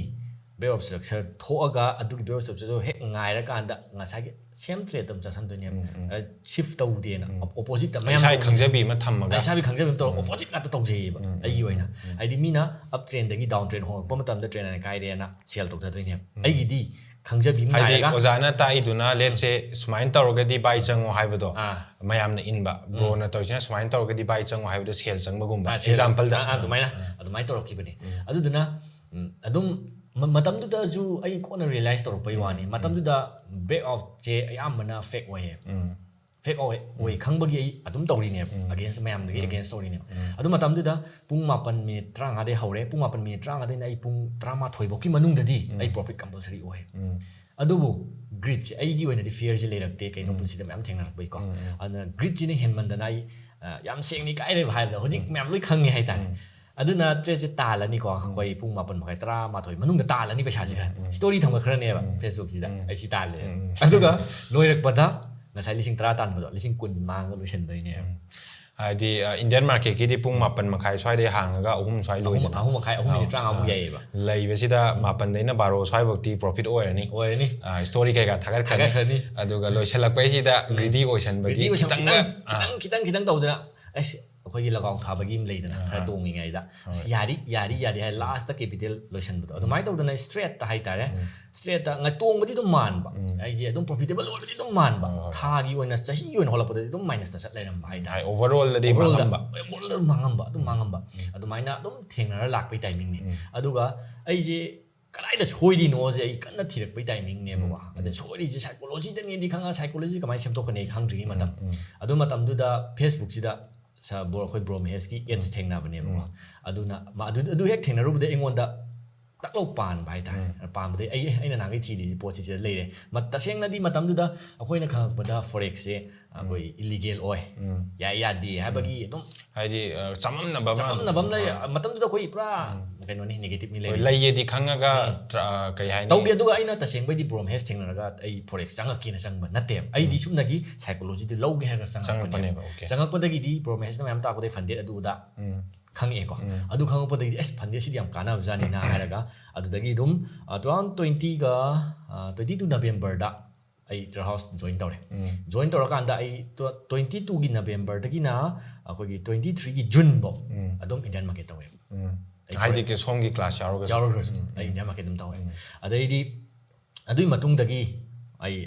ꯕ꯭ꯔꯦꯛ ꯑꯥꯎꯠ ꯁ꯭ꯇ꯭ꯔꯛꯆꯔ ꯊꯣꯛꯑꯒ ꯑꯗꯨꯒꯤ ꯕ꯭ꯔꯦꯛ ꯑꯥꯎꯠ ꯁ꯭ꯇ꯭ꯔꯛꯆꯔꯗꯣ ꯍꯦꯛ ꯉꯥꯏꯔꯀꯥꯟꯗ ꯉꯁꯥꯏꯒꯤ ꯁꯦꯝ ꯇ꯭ꯔꯦꯠ ꯑꯗꯨꯝ ꯆꯠꯁꯟꯗꯣꯏꯅꯦꯕ꯫ ꯁꯤꯐ ꯇꯧꯗꯦꯅ, ꯑꯣꯄꯣꯖꯤꯠꯇ ꯃꯌꯥꯝ ꯏꯁꯥꯒꯤ ꯇꯧꯕꯁꯦ꯫ ꯈꯪꯖꯕꯤ ꯑꯃ ꯊꯝꯃꯒ꯫ ꯏꯁꯥꯒꯤ ꯈꯪꯖꯕꯤ ꯑꯃ ꯇꯧꯔꯒ ꯑꯣꯄꯣꯖꯤꯠ ꯉꯥꯛꯇ ꯇꯧꯖꯩꯌꯦꯕ ꯑꯩꯒꯤ ꯑꯣꯏꯅ꯫ ꯍꯥꯏꯗꯤ ꯃꯤꯅ ꯑꯞ ꯇ꯭ꯔꯦꯟꯗꯒꯤ ꯗꯥꯎꯟ ꯇ꯭ꯔꯦꯟ ꯍꯣꯡꯉꯛꯄ ꯃꯇꯝꯗ ꯇ꯭ꯔꯦꯟ ꯂꯥꯏꯟ ꯀꯥꯏꯔꯦꯅ ꯁꯦꯜ ꯇꯧꯊꯗꯣꯏꯅꯦꯕ꯫ ꯑꯩꯒꯤꯗꯤ ꯈꯪꯖꯕꯤ ꯑꯃ ꯍꯥꯏꯗꯤ ꯉꯥꯏꯔꯒ ꯑꯣꯖꯥꯅ ꯇꯥꯛꯏꯗꯨꯅ ꯂꯦꯠꯁꯦ ꯁꯨꯃꯥꯏꯅ ꯇꯧꯔꯒꯗꯤ ꯕꯥꯏ ꯆꯪꯉꯣ ꯍꯥꯏꯕꯗꯣ ꯑꯥ꯫ ꯃꯌꯥꯝꯅ ꯏꯟꯕ, ꯕ꯭ꯔꯣꯅ ꯇꯧꯔꯤꯁꯤꯅ ꯁꯨꯃꯥꯏꯅ ꯇꯧꯔꯒꯗꯤ ꯕꯥꯏ ꯆꯪꯉꯣ ꯍꯥꯏꯕꯗꯣ ꯁꯦꯜ ꯆꯪꯕꯒꯨꯝꯕ꯫ ꯑꯥ, ꯁꯦꯜ ꯑꯦꯛꯖꯥꯝꯄꯜꯗ꯫ ꯑꯥ, ꯑꯥ, ꯑꯗꯨꯃꯥꯏꯅ ꯑꯗꯨꯃꯥꯏꯅ ꯇꯧꯔꯛꯈꯤꯕꯅꯦ꯫ ꯑꯗꯨꯗꯨꯅ ꯎꯝ, ꯑꯗꯨꯝ ꯃ- ꯃꯇꯝꯗꯨꯗꯁꯨ ꯑꯩ ꯀꯣꯟꯅ ꯔꯤꯌꯦꯂꯥꯏꯁ ꯇꯧꯔꯛꯄꯩ ꯋꯥꯅꯤ꯫ ꯃꯇꯝꯗꯨꯗ ꯕ꯭ꯔꯦꯛ ꯑꯥꯎꯠꯁꯦ ꯑꯌꯥꯝꯕꯅ ꯐꯦꯛ ꯑꯣꯏꯌꯦ꯫ ꯐꯦꯛ ꯑꯣꯏ ꯑꯣꯏ ꯈꯪꯕꯒꯤ ꯑꯩ ꯑꯗꯨꯝ ꯇꯧꯔꯤꯅꯦꯕ, ꯑꯒꯦꯟꯁ ꯃꯌꯥꯝꯗꯒꯤ ꯑꯒꯦꯟꯁ ꯇꯧꯔꯤꯅꯦꯕ꯫ ꯑꯗꯨ ꯃꯇꯝꯗꯨꯗ ꯄꯨꯡ ꯃꯥꯄꯟ ꯃꯤꯅꯤꯠ ꯇꯔꯥꯃꯉꯥꯗꯩ ꯍꯧꯔꯦ꯫ ꯄꯨꯡ ꯃꯥꯄꯟ ꯃꯤꯅꯤꯠ ꯇꯔꯥꯃꯉꯥꯗꯩꯅ ꯑꯩ ꯄꯨꯡ ꯇꯔꯥꯃꯥꯊꯣꯏ ꯐꯥꯎꯒꯤ ꯃꯅꯨꯡꯗꯗꯤ ꯑꯩ ꯄ꯭ꯔꯣꯐꯤꯠ ꯀꯝꯄꯜꯁꯔꯤ ꯑꯣꯏ꯫ ꯑꯗꯨꯕꯨ ꯒ꯭ꯔꯤꯠꯁꯦ ꯑꯩꯒꯤ ꯑꯣꯏꯅꯗꯤ ꯐꯤꯌꯔꯁꯦ ꯂꯩꯔꯛꯇꯦ, ꯀꯩꯅꯣ ꯄꯨꯟꯁꯤꯗ ꯃꯌꯥꯝ ꯊꯦꯡꯅꯔꯛꯄꯩꯀꯣ꯫ ꯑꯗꯨꯅ ꯒ꯭ꯔꯤꯠꯁꯤꯅ ꯍꯦꯟꯃꯟꯗꯅ ꯑꯩ ꯑ, ꯌꯥꯝ ꯁꯦꯡꯅ ꯏꯀꯥꯏꯔꯦꯕ ꯍꯥꯏꯕꯗ꯫ ꯍꯧꯖꯤꯛ ꯃꯌꯥꯝ ꯂꯣꯏ ꯈꯪꯉꯦ ꯍꯥꯏꯇꯥꯔꯦ꯫ ꯑꯗꯨꯅ ꯇ꯭ꯔꯦꯠꯁꯦ ꯇꯥꯜꯂꯅꯤꯀꯣ, ꯑꯩꯈꯣꯏ ꯄꯨꯡ ꯃꯥꯄꯟ ꯃꯈꯥꯏ, ꯇꯔꯥꯃꯥꯊꯣꯏ ꯃꯅꯨꯡꯗ ꯇꯥꯜꯂꯅꯤ ꯄꯩꯁꯥꯁꯦ꯫ ꯁ꯭ꯇꯣꯔꯤ ꯊꯝꯒꯠꯈ꯭ꯔꯅꯦꯕ ꯐꯦꯁꯕꯨꯛꯁꯤꯗ ꯑꯩ ꯁꯤ ꯇꯥꯜꯂꯦ꯫ ꯑꯗꯨꯒ ꯂꯣꯏꯔꯛꯄꯗ ꯉꯁꯥꯏ ꯂꯤꯁꯤꯡ ꯇꯔꯥ ꯇꯥꯟꯕꯗꯣ ꯂꯤꯁꯤꯡ ꯀꯨꯟ ꯃꯥꯡꯉꯒ ꯂꯣꯏꯁꯤꯟꯗꯣꯏꯅꯦꯕ꯫ ꯍꯥꯏꯗꯤ ꯏꯟꯗꯤꯌꯟ ꯃꯥꯔꯀꯦꯠꯀꯤꯗꯤ ꯄꯨꯡ ꯃꯥꯄꯟ ꯃꯈꯥꯏ ꯁ꯭ꯋꯥꯏꯗꯩ ꯍꯥꯡꯉꯒ ꯑꯍꯨꯝ ꯁ꯭ꯋꯥꯏ ꯑꯍꯨꯝ ꯂꯣꯏꯗꯅ꯫ ꯑꯍꯨꯝ ꯃꯈꯥꯏ, ꯑꯍꯨꯝ ꯃꯤꯅꯤꯠ ꯇꯔꯥꯃꯉꯥꯃꯨꯛ ꯌꯥꯏꯌꯦꯕ꯫ ꯂꯩꯕꯁꯤꯗ ꯃꯥꯄꯟꯗꯩꯅ ꯕꯥꯔꯣ ꯁ꯭ꯋꯥꯏꯐꯧꯗꯤ ꯄ꯭ꯔꯣꯐꯤꯠ ꯑꯣꯏꯔꯅꯤ꯫ ꯑꯣꯏꯔꯅꯤ꯫ ꯁ꯭ꯇꯣꯔꯤ ꯀꯩꯀꯥ ꯊꯥꯒꯠꯈ꯭ꯔꯅꯤ꯫ ꯊꯥꯒꯠꯈ꯭ꯔꯅꯤ꯫ ꯑꯗꯨꯒ ꯂꯣꯏꯁꯤꯜꯂꯛꯄꯩꯁꯤꯗ ꯒ꯭ꯔꯤꯗꯤ ꯑꯣꯏꯁꯟꯕꯒꯤ ꯒ꯭ꯔꯤꯗꯤ ꯑꯣꯏꯁꯟ- ꯈꯤꯇꯪꯒ ꯈꯤꯇꯪ ꯈꯤꯇꯪ ꯈꯤꯇꯪ ꯇꯧꯗꯅ ꯑꯁ ꯑꯩꯈꯣꯏꯒꯤ ꯂꯒꯥꯎ ꯊꯥꯕꯒꯤ ꯑꯃ ꯂꯩꯗꯅ, ꯈꯔ ꯇꯣꯡꯉꯤꯉꯩꯗ ꯑꯁ ꯌꯥꯔꯤ ꯌꯥꯔꯤ ꯌꯥꯔꯤ ꯍꯥꯏ ꯂꯥꯁꯇ ꯀꯦꯄꯤꯇꯦꯜ ꯂꯣꯏꯁꯟꯕꯗꯣ ꯑꯗꯨꯃꯥꯏꯅ ꯇꯧꯗꯅ ꯁ꯭ꯇ꯭ꯔꯦꯠꯇ ꯍꯥꯏꯇꯥꯔꯦ꯫ ꯁ꯭ꯇ꯭ꯔꯦꯠꯇ ꯉ- ꯇꯣꯡꯕꯗꯤ ꯑꯗꯨꯝ ꯃꯥꯟꯕ, ꯑꯩꯁꯦ ꯑꯗꯨꯝ ꯄ꯭ꯔꯣꯐꯤꯇꯦꯕꯜ ꯑꯣꯏꯕꯗꯤ ꯑꯗꯨꯝ ꯃꯥꯟꯕ, ꯊꯥꯒꯤ ꯑꯣꯏꯅ ꯆꯍꯤꯒꯤ ꯑꯣꯏꯅ ꯍꯣꯜꯂꯛꯄꯗꯗꯤ ꯑꯗꯨꯝ ꯃꯥꯏꯅꯁꯇ ꯆꯠ ꯂꯩꯔꯝꯕ ꯍꯥꯏꯇꯥꯔꯦ꯫ ꯑꯣꯚꯔꯑꯣꯜꯗꯗꯤ ꯃꯥꯡꯉꯝꯕ꯫ ꯑꯣꯚꯔꯑꯣꯜꯗ ꯃꯥꯡꯉꯝꯕ, ꯑꯗꯨꯝ ꯃꯥꯡꯉꯝꯕ꯫ ꯑꯗꯨꯃꯥꯏꯅ ꯑꯗꯨꯝ ꯊꯦꯡꯅꯔ ꯂꯥꯛꯄꯩ ꯇꯥꯏꯃꯤꯡꯅꯦ꯫ ꯑꯗꯨꯒ ꯑꯩꯁꯦ ꯀꯗꯥꯏꯗ ꯁꯣꯏꯔꯤꯅꯣꯁꯦ ꯑꯩ ꯀꯟꯅ ꯊꯤꯔꯛꯄꯩ ꯇꯥꯏꯃꯤꯡꯅꯦꯕꯀꯣ꯫ ꯑꯗ ꯁꯣꯏꯔꯤꯁꯦ ꯁꯥꯏꯀꯣꯂꯣꯖꯤꯗꯅꯦꯗꯤ ꯈꯪꯉ ꯁꯥꯏꯀꯣꯂꯣꯖꯤ ꯀꯃꯥꯏꯅ ꯁꯦꯝꯗꯣꯛꯀꯅꯤ ꯈꯪꯗ꯭ꯔꯤꯉꯩ ꯃꯇꯝ꯫ ꯑꯗꯨ ꯃꯇꯝꯗꯨꯗ ꯐꯦꯁꯕꯨꯛꯁꯤꯗ ꯁ- ꯕ꯭ꯔꯣ ꯑꯩꯈꯣꯏ ꯕ꯭ꯔꯣ ꯃꯍꯦꯁꯀꯤ ꯑꯦꯠꯁ ꯊꯦꯡꯅꯕꯅꯦꯕꯀꯣ꯫ ꯑꯗꯨꯅ ꯃꯥ- ꯑꯗꯨ ꯑꯗꯨ ꯍꯦꯛ ꯊꯦꯡꯅꯔꯨꯕꯗ ꯑꯩꯉꯣꯟꯗ ꯇꯛꯂꯧ ꯄꯥꯟꯕ ꯍꯥꯏꯇꯥꯔꯦ꯫ ꯄꯥꯟꯕꯗꯩ ꯑꯩ ꯑꯩꯅ ꯅꯍꯥꯟꯒꯩ ꯊꯤꯔꯤꯁꯤ ꯄꯣꯠꯁꯤ ꯁꯤꯗ ꯂꯩꯔꯦ꯫ ꯃ- ꯇꯁꯦꯡꯅꯗꯤ ꯃꯇꯝꯗꯨꯗ ꯑꯩꯈꯣꯏꯅ ꯈꯪꯉꯛꯄꯗ ꯐꯣꯔꯦꯛꯁꯁꯦ ꯑꯩꯈꯣꯏ ꯏꯂꯤꯒꯦꯜ ꯑꯣꯏ, ꯌꯥꯏ ꯌꯥꯗꯦ ꯍꯥꯏꯕꯒꯤ ꯑꯗꯨꯝ ꯍꯥꯏꯗꯤ ꯑ, ꯆꯃꯝꯅꯕ ꯑꯃ ꯆꯃꯝꯅꯕ ꯑꯃ ꯂꯩ꯫ ꯃꯇꯝꯗꯨꯗ ꯑꯩꯈꯣꯏ ꯄꯨꯔꯥ ꯀꯩꯅꯣꯅꯤ, ꯅꯦꯒꯦꯇꯤꯞꯅꯤ ꯂꯩꯔꯤ꯫ ꯂꯩꯌꯦꯗꯤ ꯈꯪꯉꯒ ꯇ꯭ꯔ- ꯑ, ꯀꯩ ꯍꯥꯏꯅꯤ? ꯇꯧꯗꯦ꯫ ꯑꯗꯨꯒ ꯑꯩꯅ ꯇꯁꯦꯡꯕꯩꯗꯤ ꯕ꯭ꯔꯣ ꯃꯍꯦꯁ ꯊꯦꯡꯅꯔꯒ ꯑꯩ ꯐꯣꯔꯦꯛꯁ ꯆꯪꯉꯛꯀꯦꯅ ꯆꯪꯕ ꯅꯠꯇꯦꯕ꯫ ꯑꯩꯗꯤ ꯁꯨꯞꯅꯒꯤ ꯁꯥꯏꯀꯣꯂꯣꯖꯤꯗꯨ ꯂꯧꯒꯦ ꯍꯥꯏꯔꯒ ꯆꯪꯉꯛꯄꯅꯦꯕ꯫ ꯆꯪꯉꯛꯄꯅꯦꯕ, okay. ꯆꯪꯉꯛꯄꯗꯒꯤꯗꯤ ꯕ꯭ꯔꯣ ꯃꯍꯦꯁꯅ ꯃꯌꯥꯝ ꯇꯥꯛꯄꯗꯒꯤ ꯐꯟꯗꯦꯠ ꯑꯗꯨ ꯑꯗꯥ ꯈꯪꯉꯛꯑꯦꯀꯣ꯫ ꯑꯗꯨ ꯈꯪꯉꯛꯄꯗꯒꯤꯗꯤ ꯑꯁ ꯐꯟꯗꯦꯠꯁꯤꯗꯤ ꯌꯥꯝ ꯀꯥꯟꯅꯕꯖꯥꯠꯅꯤꯅ ꯍꯥꯏꯔꯒ ꯑꯗꯨꯗꯒꯤ ꯑꯗꯨꯝ ꯇꯨ ꯊꯥꯎꯖꯟ ꯇ꯭ꯋꯦꯟꯇꯤꯒ ꯇ꯭ꯋꯦꯟꯇꯤ ꯇꯨ ꯅꯕꯦꯝꯕꯔꯗ ꯑꯩ ꯇ꯭ꯔꯦ ꯍꯥꯎꯁ ꯖꯣꯏꯟ ꯇꯧꯔꯦ꯫ ꯖꯣꯏꯟ ꯇꯧꯔꯀꯥꯟꯗ ꯑꯩ ꯇ꯭ꯋꯦꯟꯇꯤ ꯇꯨꯒꯤ ꯅꯕꯦꯝꯕꯔꯗꯒꯤꯅ ꯑꯩꯈꯣꯏꯒꯤ ꯇ꯭ꯋꯦꯟꯇꯤ ꯊ꯭ꯔꯤꯒꯤ ꯖꯨꯟꯐꯧ ꯑꯗꯨꯝ ꯏꯟꯗꯤꯌꯟ ꯃꯥꯔꯀꯦꯠ ꯇꯧꯋꯦꯕ꯫ ꯍꯥꯏꯗꯤ ꯀꯦ- ꯁꯣꯝꯒꯤ ꯀ꯭ꯂꯥꯁ ꯌꯥꯎꯔꯒꯁꯨ꯫ ꯌꯥꯎꯔꯒꯁꯨ ꯑꯩ ꯏꯟꯗꯤꯌꯟ ꯃꯥꯔꯀꯦꯠ ꯑꯗꯨꯝ ꯇꯧꯋꯦ꯫ ꯑꯗꯩꯗꯤ ꯑꯗꯨꯒꯤ ꯃꯇꯨꯡꯗꯒꯤ ꯑꯩ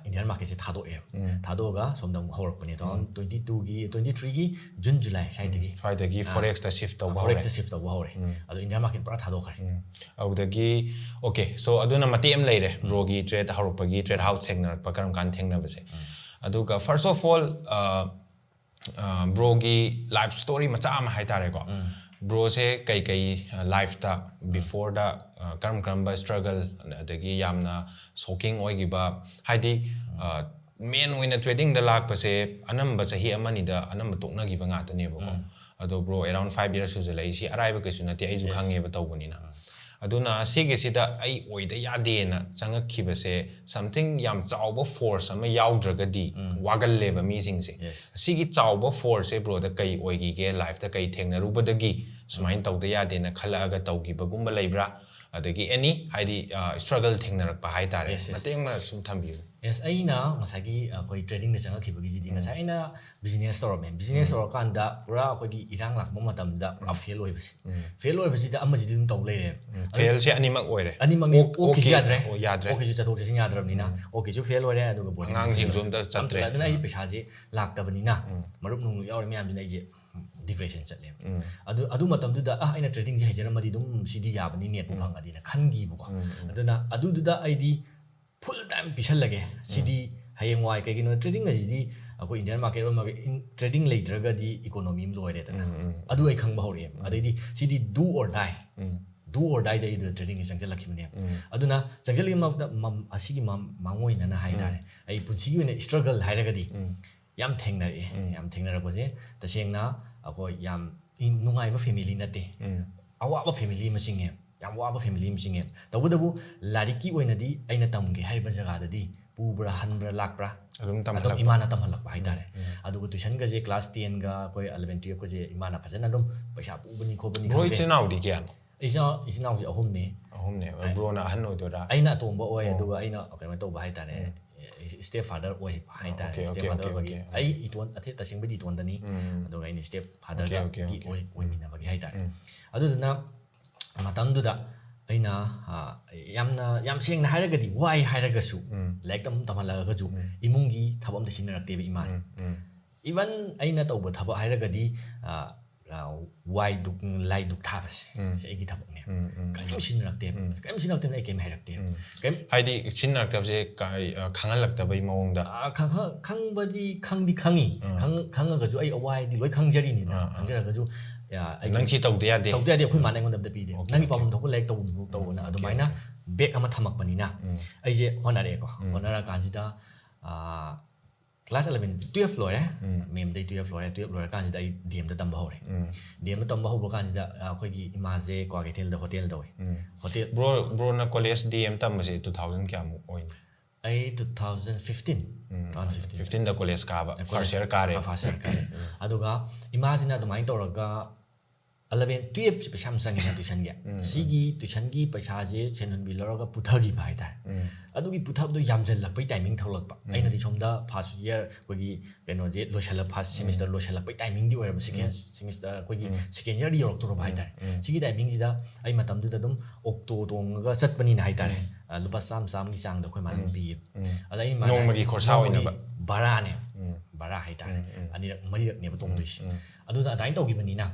ꯏꯟꯗꯤꯌꯥꯟ ꯃꯥꯔꯀꯦꯠꯁꯦ ꯊꯥꯗꯣꯛꯑꯦ꯫ ꯊꯥꯗꯣꯛꯑꯒ ꯁꯣꯝꯗ ꯑꯃꯨꯛ ꯍꯧꯔꯛꯄꯅꯦ, two thousand twenty twoꯒꯤ, twenty threeꯒꯤ ꯖꯨꯟ ꯖꯨꯂꯥꯏ ꯁ꯭ꯋꯥꯏꯗꯒꯤ꯫ ꯁ꯭ꯋꯥꯏꯗꯒꯤ ꯑꯥ, ꯐꯣꯔꯦꯛꯁꯇ ꯁꯤꯐ ꯇꯧꯕ ꯍꯧꯔꯦ꯫ ꯐꯣꯔꯦꯛꯁꯇ ꯁꯤꯐ ꯇꯧꯕ ꯍꯧꯔꯦ꯫ ꯑꯗꯣ ꯏꯟꯗꯤꯌꯥꯟ ꯃꯥꯔꯀꯦꯠ ꯄꯨꯔꯥ ꯊꯥꯗꯣꯛꯈ꯭ꯔꯦ꯫ ꯑꯗꯨꯗꯒꯤ, okay, so ꯑꯗꯨꯅ ꯃꯇꯦꯛ ꯑꯃ ꯂꯩꯔꯦ, ꯕ꯭ꯔꯣꯒꯤ ꯇ꯭ꯔꯦꯠ ꯍꯧꯔꯛꯄꯒꯤ, ꯇ꯭ꯔꯦꯠ ꯍꯥꯎꯁ ꯊꯦꯡꯅꯔꯛꯄ, ꯀꯔꯝ ꯀꯥꯟꯗ ꯊꯦꯡꯅꯕꯁꯦ꯫ ꯑꯗꯨꯒ first of all, ꯕ꯭ꯔꯣꯒꯤ ꯂꯥꯏꯐ ꯁ꯭ꯇꯣꯔꯤ ꯃꯆꯥ ꯑꯃ ꯍꯥꯏꯇꯥꯔꯦꯀꯣ꯫ ꯕ꯭ꯔꯣꯁꯦ ꯀꯩꯀꯩ ꯂꯥꯏꯐꯇ, ꯕꯤꯐꯣꯔꯗ ꯀꯔꯝ ꯀꯔꯝꯕ ꯁ꯭ꯇ꯭ꯔꯒꯜ, ꯑꯗꯒꯤ ꯌꯥꯝꯅ ꯁꯣꯛꯀꯤꯡ ꯑꯣꯏꯈꯤꯕ, ꯍꯥꯏꯗꯤ, ꯃꯦꯟ ꯑꯣꯏꯅ ꯇ꯭ꯔꯦꯗꯤꯡꯗ ꯂꯥꯛꯄꯁꯦ ꯑꯅꯝꯕ ꯆꯍꯤ ꯑꯃꯅꯤꯗ ꯑꯅꯝꯕ ꯇꯣꯛꯅꯈꯤꯕ ꯉꯥꯛꯇꯅꯦꯕꯀꯣ꯫ ꯑꯗꯣ ꯕ꯭ꯔꯣ, around five years ꯁꯨꯖꯜꯂꯛꯏꯁꯤ ꯑꯔꯥꯏꯕ ꯀꯩꯁꯨ ꯅꯠꯇꯦ, ꯑꯩꯁꯨ ꯈꯪꯉꯦꯕ ꯇꯧꯕꯅꯤꯅ꯫ ꯑꯗꯨꯅ ꯁꯤꯒꯤꯁꯤꯗ ꯑꯩ ꯑꯣꯏꯗ ꯌꯥꯗꯦꯅ ꯆꯪꯉꯛꯈꯤꯕꯁꯦ, something ꯌꯥꯝ ꯆꯥꯎꯕ ꯐꯣꯔꯁ ꯑꯃ ꯌꯥꯎꯗ꯭ꯔꯒꯗꯤ ꯋꯥꯒꯜꯂꯦꯕ ꯃꯤꯁꯤꯡꯁꯦ꯫ ꯑꯁꯤꯒꯤ ꯆꯥꯎꯕ ꯐꯣꯔꯁꯁꯦ ꯕ꯭ꯔꯣꯗ ꯀꯩ ꯑꯣꯏꯈꯤꯒꯦ? ꯂꯥꯏꯐꯇ ꯀꯩ ꯊꯦꯡꯅꯔꯨꯕꯗꯒꯤ ꯁꯨꯃꯥꯏꯅ ꯇꯧꯗ ꯌꯥꯗꯦꯅ ꯈꯜꯂꯛꯑꯒ ꯇꯧꯈꯤꯕꯒꯨꯝꯕ ꯂꯩꯕ꯭ꯔꯥ? ꯑꯗꯒꯤ ꯑꯦꯅꯤ, ꯍꯥꯏꯗꯤ, ꯁ꯭ꯇ꯭ꯔꯒꯜ ꯊꯦꯡꯅꯔꯛꯄ ꯍꯥꯏꯇꯥꯔꯦ, Yes, yes. ꯃꯇꯦꯛ ꯑꯃ ꯁꯨꯝ ꯊꯝꯕꯤꯌꯨ꯫ Yes, ꯑꯩꯅ ꯉꯁꯥꯏꯒꯤ ꯑꯩꯈꯣꯏ ꯇ꯭ꯔꯦꯗꯤꯡꯗ ꯆꯪꯉꯛꯈꯤꯕꯒꯤꯁꯤꯗꯤ, ꯉꯁꯥꯏ ꯑꯩꯅ ꯕꯤꯖꯤꯅꯦꯁ ꯇꯧꯔꯝꯃꯦ꯫ ꯕꯤꯖꯤꯅꯦꯁ ꯇꯧꯔꯀꯥꯟꯗ ꯄꯨꯔꯥ ꯑꯩꯈꯣꯏꯒꯤ ꯏꯔꯥꯡ ꯂꯥꯛꯄ ꯃꯇꯝꯗ ꯄꯨꯔꯥ ꯐꯦꯜ ꯑꯣꯏꯕꯁꯦ꯫ ꯐꯦꯜ ꯑꯣꯏꯕꯁꯤꯗ ꯑꯃꯁꯤꯗꯤ ꯑꯗꯨꯝ ꯇꯧ ꯂꯩꯔꯦ꯫ ꯑꯗꯨ ꯐꯦꯜꯁꯦ ꯑꯅꯤꯃꯛ ꯑꯣꯏꯔꯦ꯫ ꯑꯅꯤꯃꯛꯅꯤ꯫ ꯑꯣꯛ- ꯑꯣꯛꯈꯤꯁꯨ ꯑꯣꯛꯈꯤ- ꯌꯥꯗ꯭ꯔꯦ꯫ ꯑꯣ, ꯌꯥꯗ꯭ꯔꯦ꯫ ꯑꯣꯛꯈꯤꯁꯨ ꯆꯠꯊꯣꯛ ꯆꯠꯁꯤꯟ ꯌꯥꯗ꯭ꯔꯕꯅꯤꯅ, ꯑꯣꯛꯈꯤꯁꯨ ꯐꯦꯜ ꯑꯣꯏꯔꯦ, ꯑꯗꯨꯒ ꯕꯣꯔꯗꯤꯡ ꯑꯉꯥꯡꯁꯤꯡꯁꯨ ꯆꯠꯊꯣꯛ- ꯑꯝꯇ ꯆꯠꯇ꯭ꯔꯦ꯫ ꯑꯗꯨꯅ ꯑꯩ ꯄꯩꯁꯥꯁꯦ ꯂꯥꯛꯇꯕꯅꯤꯅ, ꯃꯔꯨꯞ ꯅꯨꯡ ꯌꯥꯎꯔꯤ ꯃꯌꯥꯝꯗꯨꯅ ꯑꯩꯁꯦ ꯗꯤꯄ꯭ꯔꯦꯁꯟ ꯆꯠꯂꯦꯕ꯫ ꯑꯗꯨ ꯑꯗꯨ ꯃꯇꯝꯗꯨꯗ, "ꯑ, ꯑꯩꯅ ꯇ꯭ꯔꯦꯗꯤꯡꯁꯦ ꯍꯩꯖꯔꯝꯃꯗꯤ ꯑꯗꯨꯝ ꯁꯤꯗꯤ ꯌꯥꯕꯅꯤ, ꯅꯦꯠꯄꯨ ꯐꯪꯉꯗꯤꯅ" ꯈꯟꯈꯤꯕꯀꯣ꯫ ꯑꯗꯨꯅ ꯑꯗꯨꯗꯨꯗ ꯑꯩꯗꯤ ꯐꯨꯜ ꯇꯥꯏꯝ ꯄꯤꯁꯜꯂꯒꯦ ꯁꯤꯗꯤ꯫ ꯍꯌꯦꯡꯋꯥꯏ, ꯀꯩꯒꯤꯅꯣ, ꯇ꯭ꯔꯦꯗꯤꯡ ꯑꯁꯤꯗꯤ ꯑꯩꯈꯣꯏ ꯏꯟꯗꯤꯌꯟ ꯃꯥꯔꯀꯦꯠ ꯑꯣꯏꯔꯒ, ꯇ꯭ꯔꯦꯗꯤꯡ ꯂꯩꯇ꯭ꯔꯒꯗꯤ ꯏꯀꯣꯅꯣꯃꯤ ꯑꯃ ꯂꯣꯏꯔꯦꯗꯅ꯫ ꯑꯗꯨ ꯑꯩ ꯈꯪꯕ ꯍꯧꯔꯛꯑꯦꯕ꯫ ꯑꯗꯩꯗꯤ ꯁꯤꯗꯤ do or die, do or dieꯗ ꯑꯩꯗꯨꯗ ꯇ꯭ꯔꯦꯗꯤꯡꯁꯦ ꯆꯪꯁꯤꯜꯂꯛꯈꯤꯕꯅꯦꯕ꯫ ꯑꯗꯨꯅ ꯆꯪꯁꯤꯜꯂꯛꯈꯤꯕ ꯃꯇꯝꯗ ꯃꯝ-, ꯑꯁꯤꯒꯤ ꯃꯝ-, ꯃꯥꯡꯑꯣꯏꯅꯅ ꯍꯥꯏꯇꯥꯔꯦ, ꯑꯩ ꯄꯨꯟꯁꯤꯒꯤ ꯑꯣꯏꯅ ꯁ꯭ꯇ꯭ꯔꯒꯜ ꯍꯥꯏꯔꯒꯗꯤ ꯌꯥꯝ ꯊꯦꯡꯅꯔꯛꯑꯦ꯫ ꯌꯥꯝ ꯊꯦꯡꯅꯔꯛꯄꯁꯦ ꯇꯁꯦꯡꯅ ꯑꯩꯈꯣꯏ ꯌꯥꯝ ꯏ-, ꯅꯨꯡꯉꯥꯏꯕ ꯐꯦꯃꯤꯂꯤ ꯅꯠꯇꯦ꯫ ꯑꯋꯥꯕ ꯐꯦꯃꯤꯂꯤ ꯑꯃ ꯆꯤꯡꯉꯦ꯫ ꯌꯥꯝ ꯋꯥꯕ ꯐꯦꯃꯤꯂꯤ ꯑꯃ ꯆꯤꯡꯉꯦ꯫ ꯇꯧꯕꯇꯕꯨ ꯂꯥꯏꯔꯤꯛꯀꯤ ꯑꯣꯏꯅꯗꯤ ꯑꯩꯅ ꯇꯝꯒꯦ ꯍꯥꯏꯔꯤꯕ ꯖꯒꯥꯗꯗꯤ ꯄꯨꯕ꯭ꯔꯥ, ꯍꯟꯕ꯭ꯔꯥ, ꯂꯥꯛꯄ꯭ꯔꯥ? ꯑꯗꯨꯝ ꯑꯗꯨꯝ ꯇꯝꯍꯜꯂꯛꯄ꯫ ꯏꯃꯥꯅ ꯇꯝꯍꯜꯂꯛꯄ ꯍꯥꯏꯇꯥꯔꯦ꯫ ꯑꯗꯨꯒ ꯇ꯭ꯌꯨꯁꯟꯒꯁꯦ ꯀ꯭ꯂꯥꯁ ꯇꯦꯟꯒ ꯑꯩꯈꯣꯏ ꯑꯦꯂꯚꯦꯟ ꯇꯨꯌꯦꯜꯞꯀꯁꯦ ꯏꯃꯥꯅ ꯐꯖꯅ ꯑꯗꯨꯝ ꯄꯩꯁꯥ ꯄꯨꯕꯅꯤ ꯈꯣꯠꯄꯅꯤ ꯕ꯭ꯔꯣ, ꯈꯪꯗꯦ꯫ ꯏꯆꯤꯟ ꯏꯅꯥꯎꯗꯤ ꯀꯌꯥꯅꯣ? ꯏꯆꯤꯟ ꯏꯅꯥꯎ-, ꯏꯆꯤꯟ ꯏꯅꯥꯎꯁꯦ ꯑꯍꯨꯝꯅꯤ꯫ ꯑꯍꯨꯝꯅꯦ꯫ ꯕ꯭ꯔꯣꯅ ꯑꯍꯟ ꯑꯣꯏꯗꯣꯏꯔꯥ? ꯑꯩꯅ ꯑꯇꯣꯝꯕ ꯑꯣꯏ, ꯑꯣ꯫ ꯑꯗꯨꯒ ꯑꯩꯅ ꯀꯩꯅꯣ ꯇꯧꯕ ꯍꯥꯏꯇꯥꯔꯦ, ꯁ꯭ꯇꯦꯞ ꯐꯥꯗꯔ ꯑꯣꯏꯕ ꯍꯥꯏꯇꯥꯔꯦ꯫ Okay, step okay, father okay, ꯑꯣꯏꯕꯒꯤ ꯑꯣꯀꯦ꯫ ꯑꯩ ꯏꯇꯣꯟ, ꯑꯊꯦ-, ꯇꯁꯦꯡꯕꯗꯤ ꯏꯇꯣꯟꯗꯅꯤ꯫ ꯑꯗꯨꯒ ꯑꯩꯅ ꯁ꯭ꯇꯦꯞ ꯐꯥꯗꯔꯒ ꯑꯣꯀꯦ, ꯑꯣꯀꯦ, ꯑꯣꯀꯦ꯫ ꯑꯣꯏ-, ꯑꯣꯏꯃꯤꯟꯅꯕꯒꯤ ꯍꯥꯏꯇꯥꯔꯦ꯫ ꯑꯗꯨꯗꯨꯅ ꯃꯇꯝꯗꯨꯗ ꯑꯩꯅ, ꯑ, ꯌꯥꯝꯅ, ꯌꯥꯝ ꯁꯦꯡꯅ ꯍꯥꯏꯔꯒꯗꯤ, ꯋꯥꯏ ꯍꯥꯏꯔꯒꯁꯨ, ꯎꯝ꯫ ꯂꯥꯏꯔꯤꯛ ꯇꯝ ꯇꯝꯍꯜꯂꯒꯁꯨ, ꯎꯝ꯫ ꯏꯃꯨꯡꯒꯤ ꯊꯕꯛ ꯑꯝꯇ ꯁꯤꯟꯅꯔꯛꯇꯦꯕ ꯏꯃꯥꯅ꯫ ꯎꯝ, ꯎꯝ꯫ Even ꯑꯩꯅ ꯇꯧꯕ ꯊꯕꯛ ꯍꯥꯏꯔꯒꯗꯤ, ꯑ, ꯑ, ꯋꯥꯏ ꯗꯨꯛ, ꯂꯥꯏ ꯗꯨꯛ ꯊꯥꯕꯁꯦ, ꯎꯝ꯫ ꯁꯤ ꯑꯩꯒꯤ ꯊꯕꯛꯅꯦ꯫ ꯎꯝ, ꯎꯝ꯫ ꯀꯔꯤꯝ ꯁꯤꯟꯅꯔꯛꯇꯦꯕ꯫ ꯎꯝ꯫ ꯀꯔꯤꯝ ꯁꯤꯟꯅꯔꯛꯇꯦꯅ ꯑꯩ ꯀꯔꯤꯝ ꯍꯥꯏꯔꯛꯇꯦꯕ꯫ ꯎꯝ꯫ ꯀꯔꯤꯝ ꯍꯥꯏꯗꯤ ꯁꯤꯟꯅꯔꯛꯇꯕꯁꯦ ꯀ-, ꯑ, ꯈꯪꯍꯜꯂꯛꯇꯕꯩ ꯃꯑꯣꯡꯗ? ꯑ, ꯈꯪ-, ꯈꯪ-, ꯈꯪꯕꯗꯤ ꯈꯪꯗꯤ ꯈꯪꯉꯤ꯫ ꯑꯥ꯫ ꯈꯪ-, ꯈꯪꯉꯒꯁꯨ ꯑꯩ ꯑꯋꯥꯏꯗꯤ ꯂꯣꯏ ꯈꯪꯖꯔꯤꯅꯤꯅ꯫ ꯑꯥ, ꯑꯥ꯫ ꯈꯪꯖꯔꯒꯁꯨ, ꯑ, ꯑꯩꯒꯤ ꯅꯪ ꯁꯤ ꯇꯧꯗ ꯌꯥꯗꯦ꯫ ꯇꯧꯗ ꯌꯥꯗꯦ꯫ ꯑꯩꯈꯣꯏ ꯃꯥꯅ ꯑꯩꯉꯣꯟꯗ ꯑꯝꯇ ꯄꯤꯗꯦ꯫ ꯑꯣꯀꯦ, "ꯅꯪꯒꯤ ꯑꯣꯀꯦ꯫ ꯄꯥꯝꯐꯝ ꯊꯣꯛꯄ ꯂꯥꯏꯔꯤꯛ ꯇꯧꯕ ꯇꯧꯑꯣꯅ" ꯑꯣꯀꯦ, ꯑꯗꯨꯃꯥꯏꯅ ꯑꯣꯀꯦ꯫ ꯕ꯭ꯔꯦꯛ ꯑꯃ ꯊꯝꯃꯛꯄꯅꯤꯅ ꯎꯝ꯫ ꯑꯩꯁꯦ ꯍꯣꯠꯅꯔꯛꯑꯦꯀꯣ꯫ ꯎꯝ꯫ ꯍꯣꯠꯅꯔꯀꯥꯟꯁꯤꯗ, ꯑ, class eleven, twelve ꯂꯣꯏꯔꯦ꯫ ꯎꯝ꯫ ꯃꯦꯝꯗꯩ twelve ꯂꯣꯏꯔꯦ꯫ Twelve ꯂꯣꯏꯔꯀꯥꯟꯁꯤꯗ ꯑꯩ D Mꯗ ꯇꯝꯕ ꯍꯧꯔꯦ꯫ ꯎꯝ꯫ D Mꯗ ꯇꯝꯕ ꯍꯧꯕ ꯀꯥꯟꯁꯤꯗ, ꯑ, ꯑꯩꯈꯣꯏꯒꯤ ꯏꯃꯥꯁꯦ ꯀ꯭ꯋꯥꯀꯩꯊꯦꯜꯗ ꯍꯣꯇꯦꯜ ꯇꯧꯋꯦ꯫ ꯎꯝ꯫ ꯍꯣꯇꯦꯜ Bro, broꯅ college D M ꯇꯝꯕꯁꯦ two thousand ꯀꯌꯥꯃꯨꯛ ꯑꯣꯏꯅꯤ? ꯑꯩ two thousand fifteen, ꯎꯝ, two thousand fifteen꯫ Fifteenꯗ college ꯀꯥꯕ, ꯑꯩ first college year ꯀꯥꯔꯦ꯫ ꯑ, first year ꯀꯥꯔꯦ꯫ ꯎꯝ꯫ ꯑꯗꯨꯒ ꯏꯃꯥꯁꯤꯅ ꯑꯗꯨꯃꯥꯏꯅ ꯇꯧꯔꯒ eleven, twelveꯁꯦ ꯄꯩꯁꯥ ꯌꯥꯝ ꯆꯪꯉꯤꯅ tuitionꯒꯤ꯫ ꯎꯝ, ꯎꯝ꯫ ꯁꯤꯒꯤ tuitionꯒꯤ ꯄꯩꯁꯥꯁꯦ ꯁꯦꯟꯍꯨꯟꯕꯤ ꯂꯧꯔꯒ ꯄꯨꯊꯈꯤꯕ ꯍꯥꯏꯇꯥꯔꯦ꯫ ꯎꯝ꯫ ꯑꯗꯨꯒꯤ ꯄꯨꯊꯕꯗꯣ ꯌꯥꯝꯁꯤꯜꯂꯛꯄꯩ timing ꯊꯣꯛꯂꯛꯄ꯫ ꯎꯝ꯫ ꯑꯩꯅꯗꯤ ꯁꯣꯝꯗ first year ꯑꯩꯈꯣꯏꯒꯤ ꯀꯩꯅꯣꯁꯦ ꯂꯣꯏꯁꯤꯜꯂꯛ-, first ꯎꯝ꯫ Semester ꯂꯣꯏꯁꯤꯜꯂꯛꯄꯩ timingꯗꯤ ꯑꯣꯏꯔꯕ, second ꯎꯝ꯫ Semester ꯑꯩꯈꯣꯏꯒꯤ ꯎꯝ꯫ Second yearꯗꯤ ꯌꯧꯔꯛꯇꯣꯔꯕ ꯎꯝ, ꯍꯥꯏꯇꯥꯔꯦ꯫ ꯎꯝ꯫ ꯁꯤꯒꯤ timingꯁꯤꯗ ꯑꯩ ꯃꯇꯝꯗꯨꯗ ꯑꯗꯨꯝ auto ꯇꯣꯡꯉꯒ ꯆꯠꯄꯅꯤꯅ ꯍꯥꯏꯇꯥꯔꯦ꯫ ꯎꯝ꯫ ꯑ, ꯂꯨꯄꯥ ꯆꯥꯝꯃ, ꯆꯥꯝꯃꯒꯤ ꯆꯥꯡꯗ ꯑꯩꯈꯣꯏ ꯃꯥꯅ ꯑꯗꯨꯝ ꯎꯝ꯫ ꯄꯤꯌꯦꯕ꯫ ꯎꯝ꯫ ꯑꯗ ꯑꯩ ꯃꯥꯅ ꯅꯣꯡꯃꯒꯤ ꯈꯣꯔꯁꯥ ꯅꯣꯡꯃꯒꯤ ꯑꯣꯏꯅꯕ꯫ ꯚꯔꯥꯅꯦ꯫ ꯎꯝ꯫ ꯚꯔꯥ ꯍꯥꯏꯇꯥꯔꯦ꯫ ꯎꯝ, ꯎꯝ꯫ ꯑꯅꯤꯔꯛ, ꯃꯔꯤꯔꯛꯅꯦꯕ ꯇꯣꯡꯗꯣꯏꯁꯦ꯫ ꯎꯝ, ꯎꯝ꯫ ꯑꯗꯨꯅ ꯑꯗꯨꯃꯥꯏꯅ ꯇꯧꯈꯤꯕꯅꯤꯅ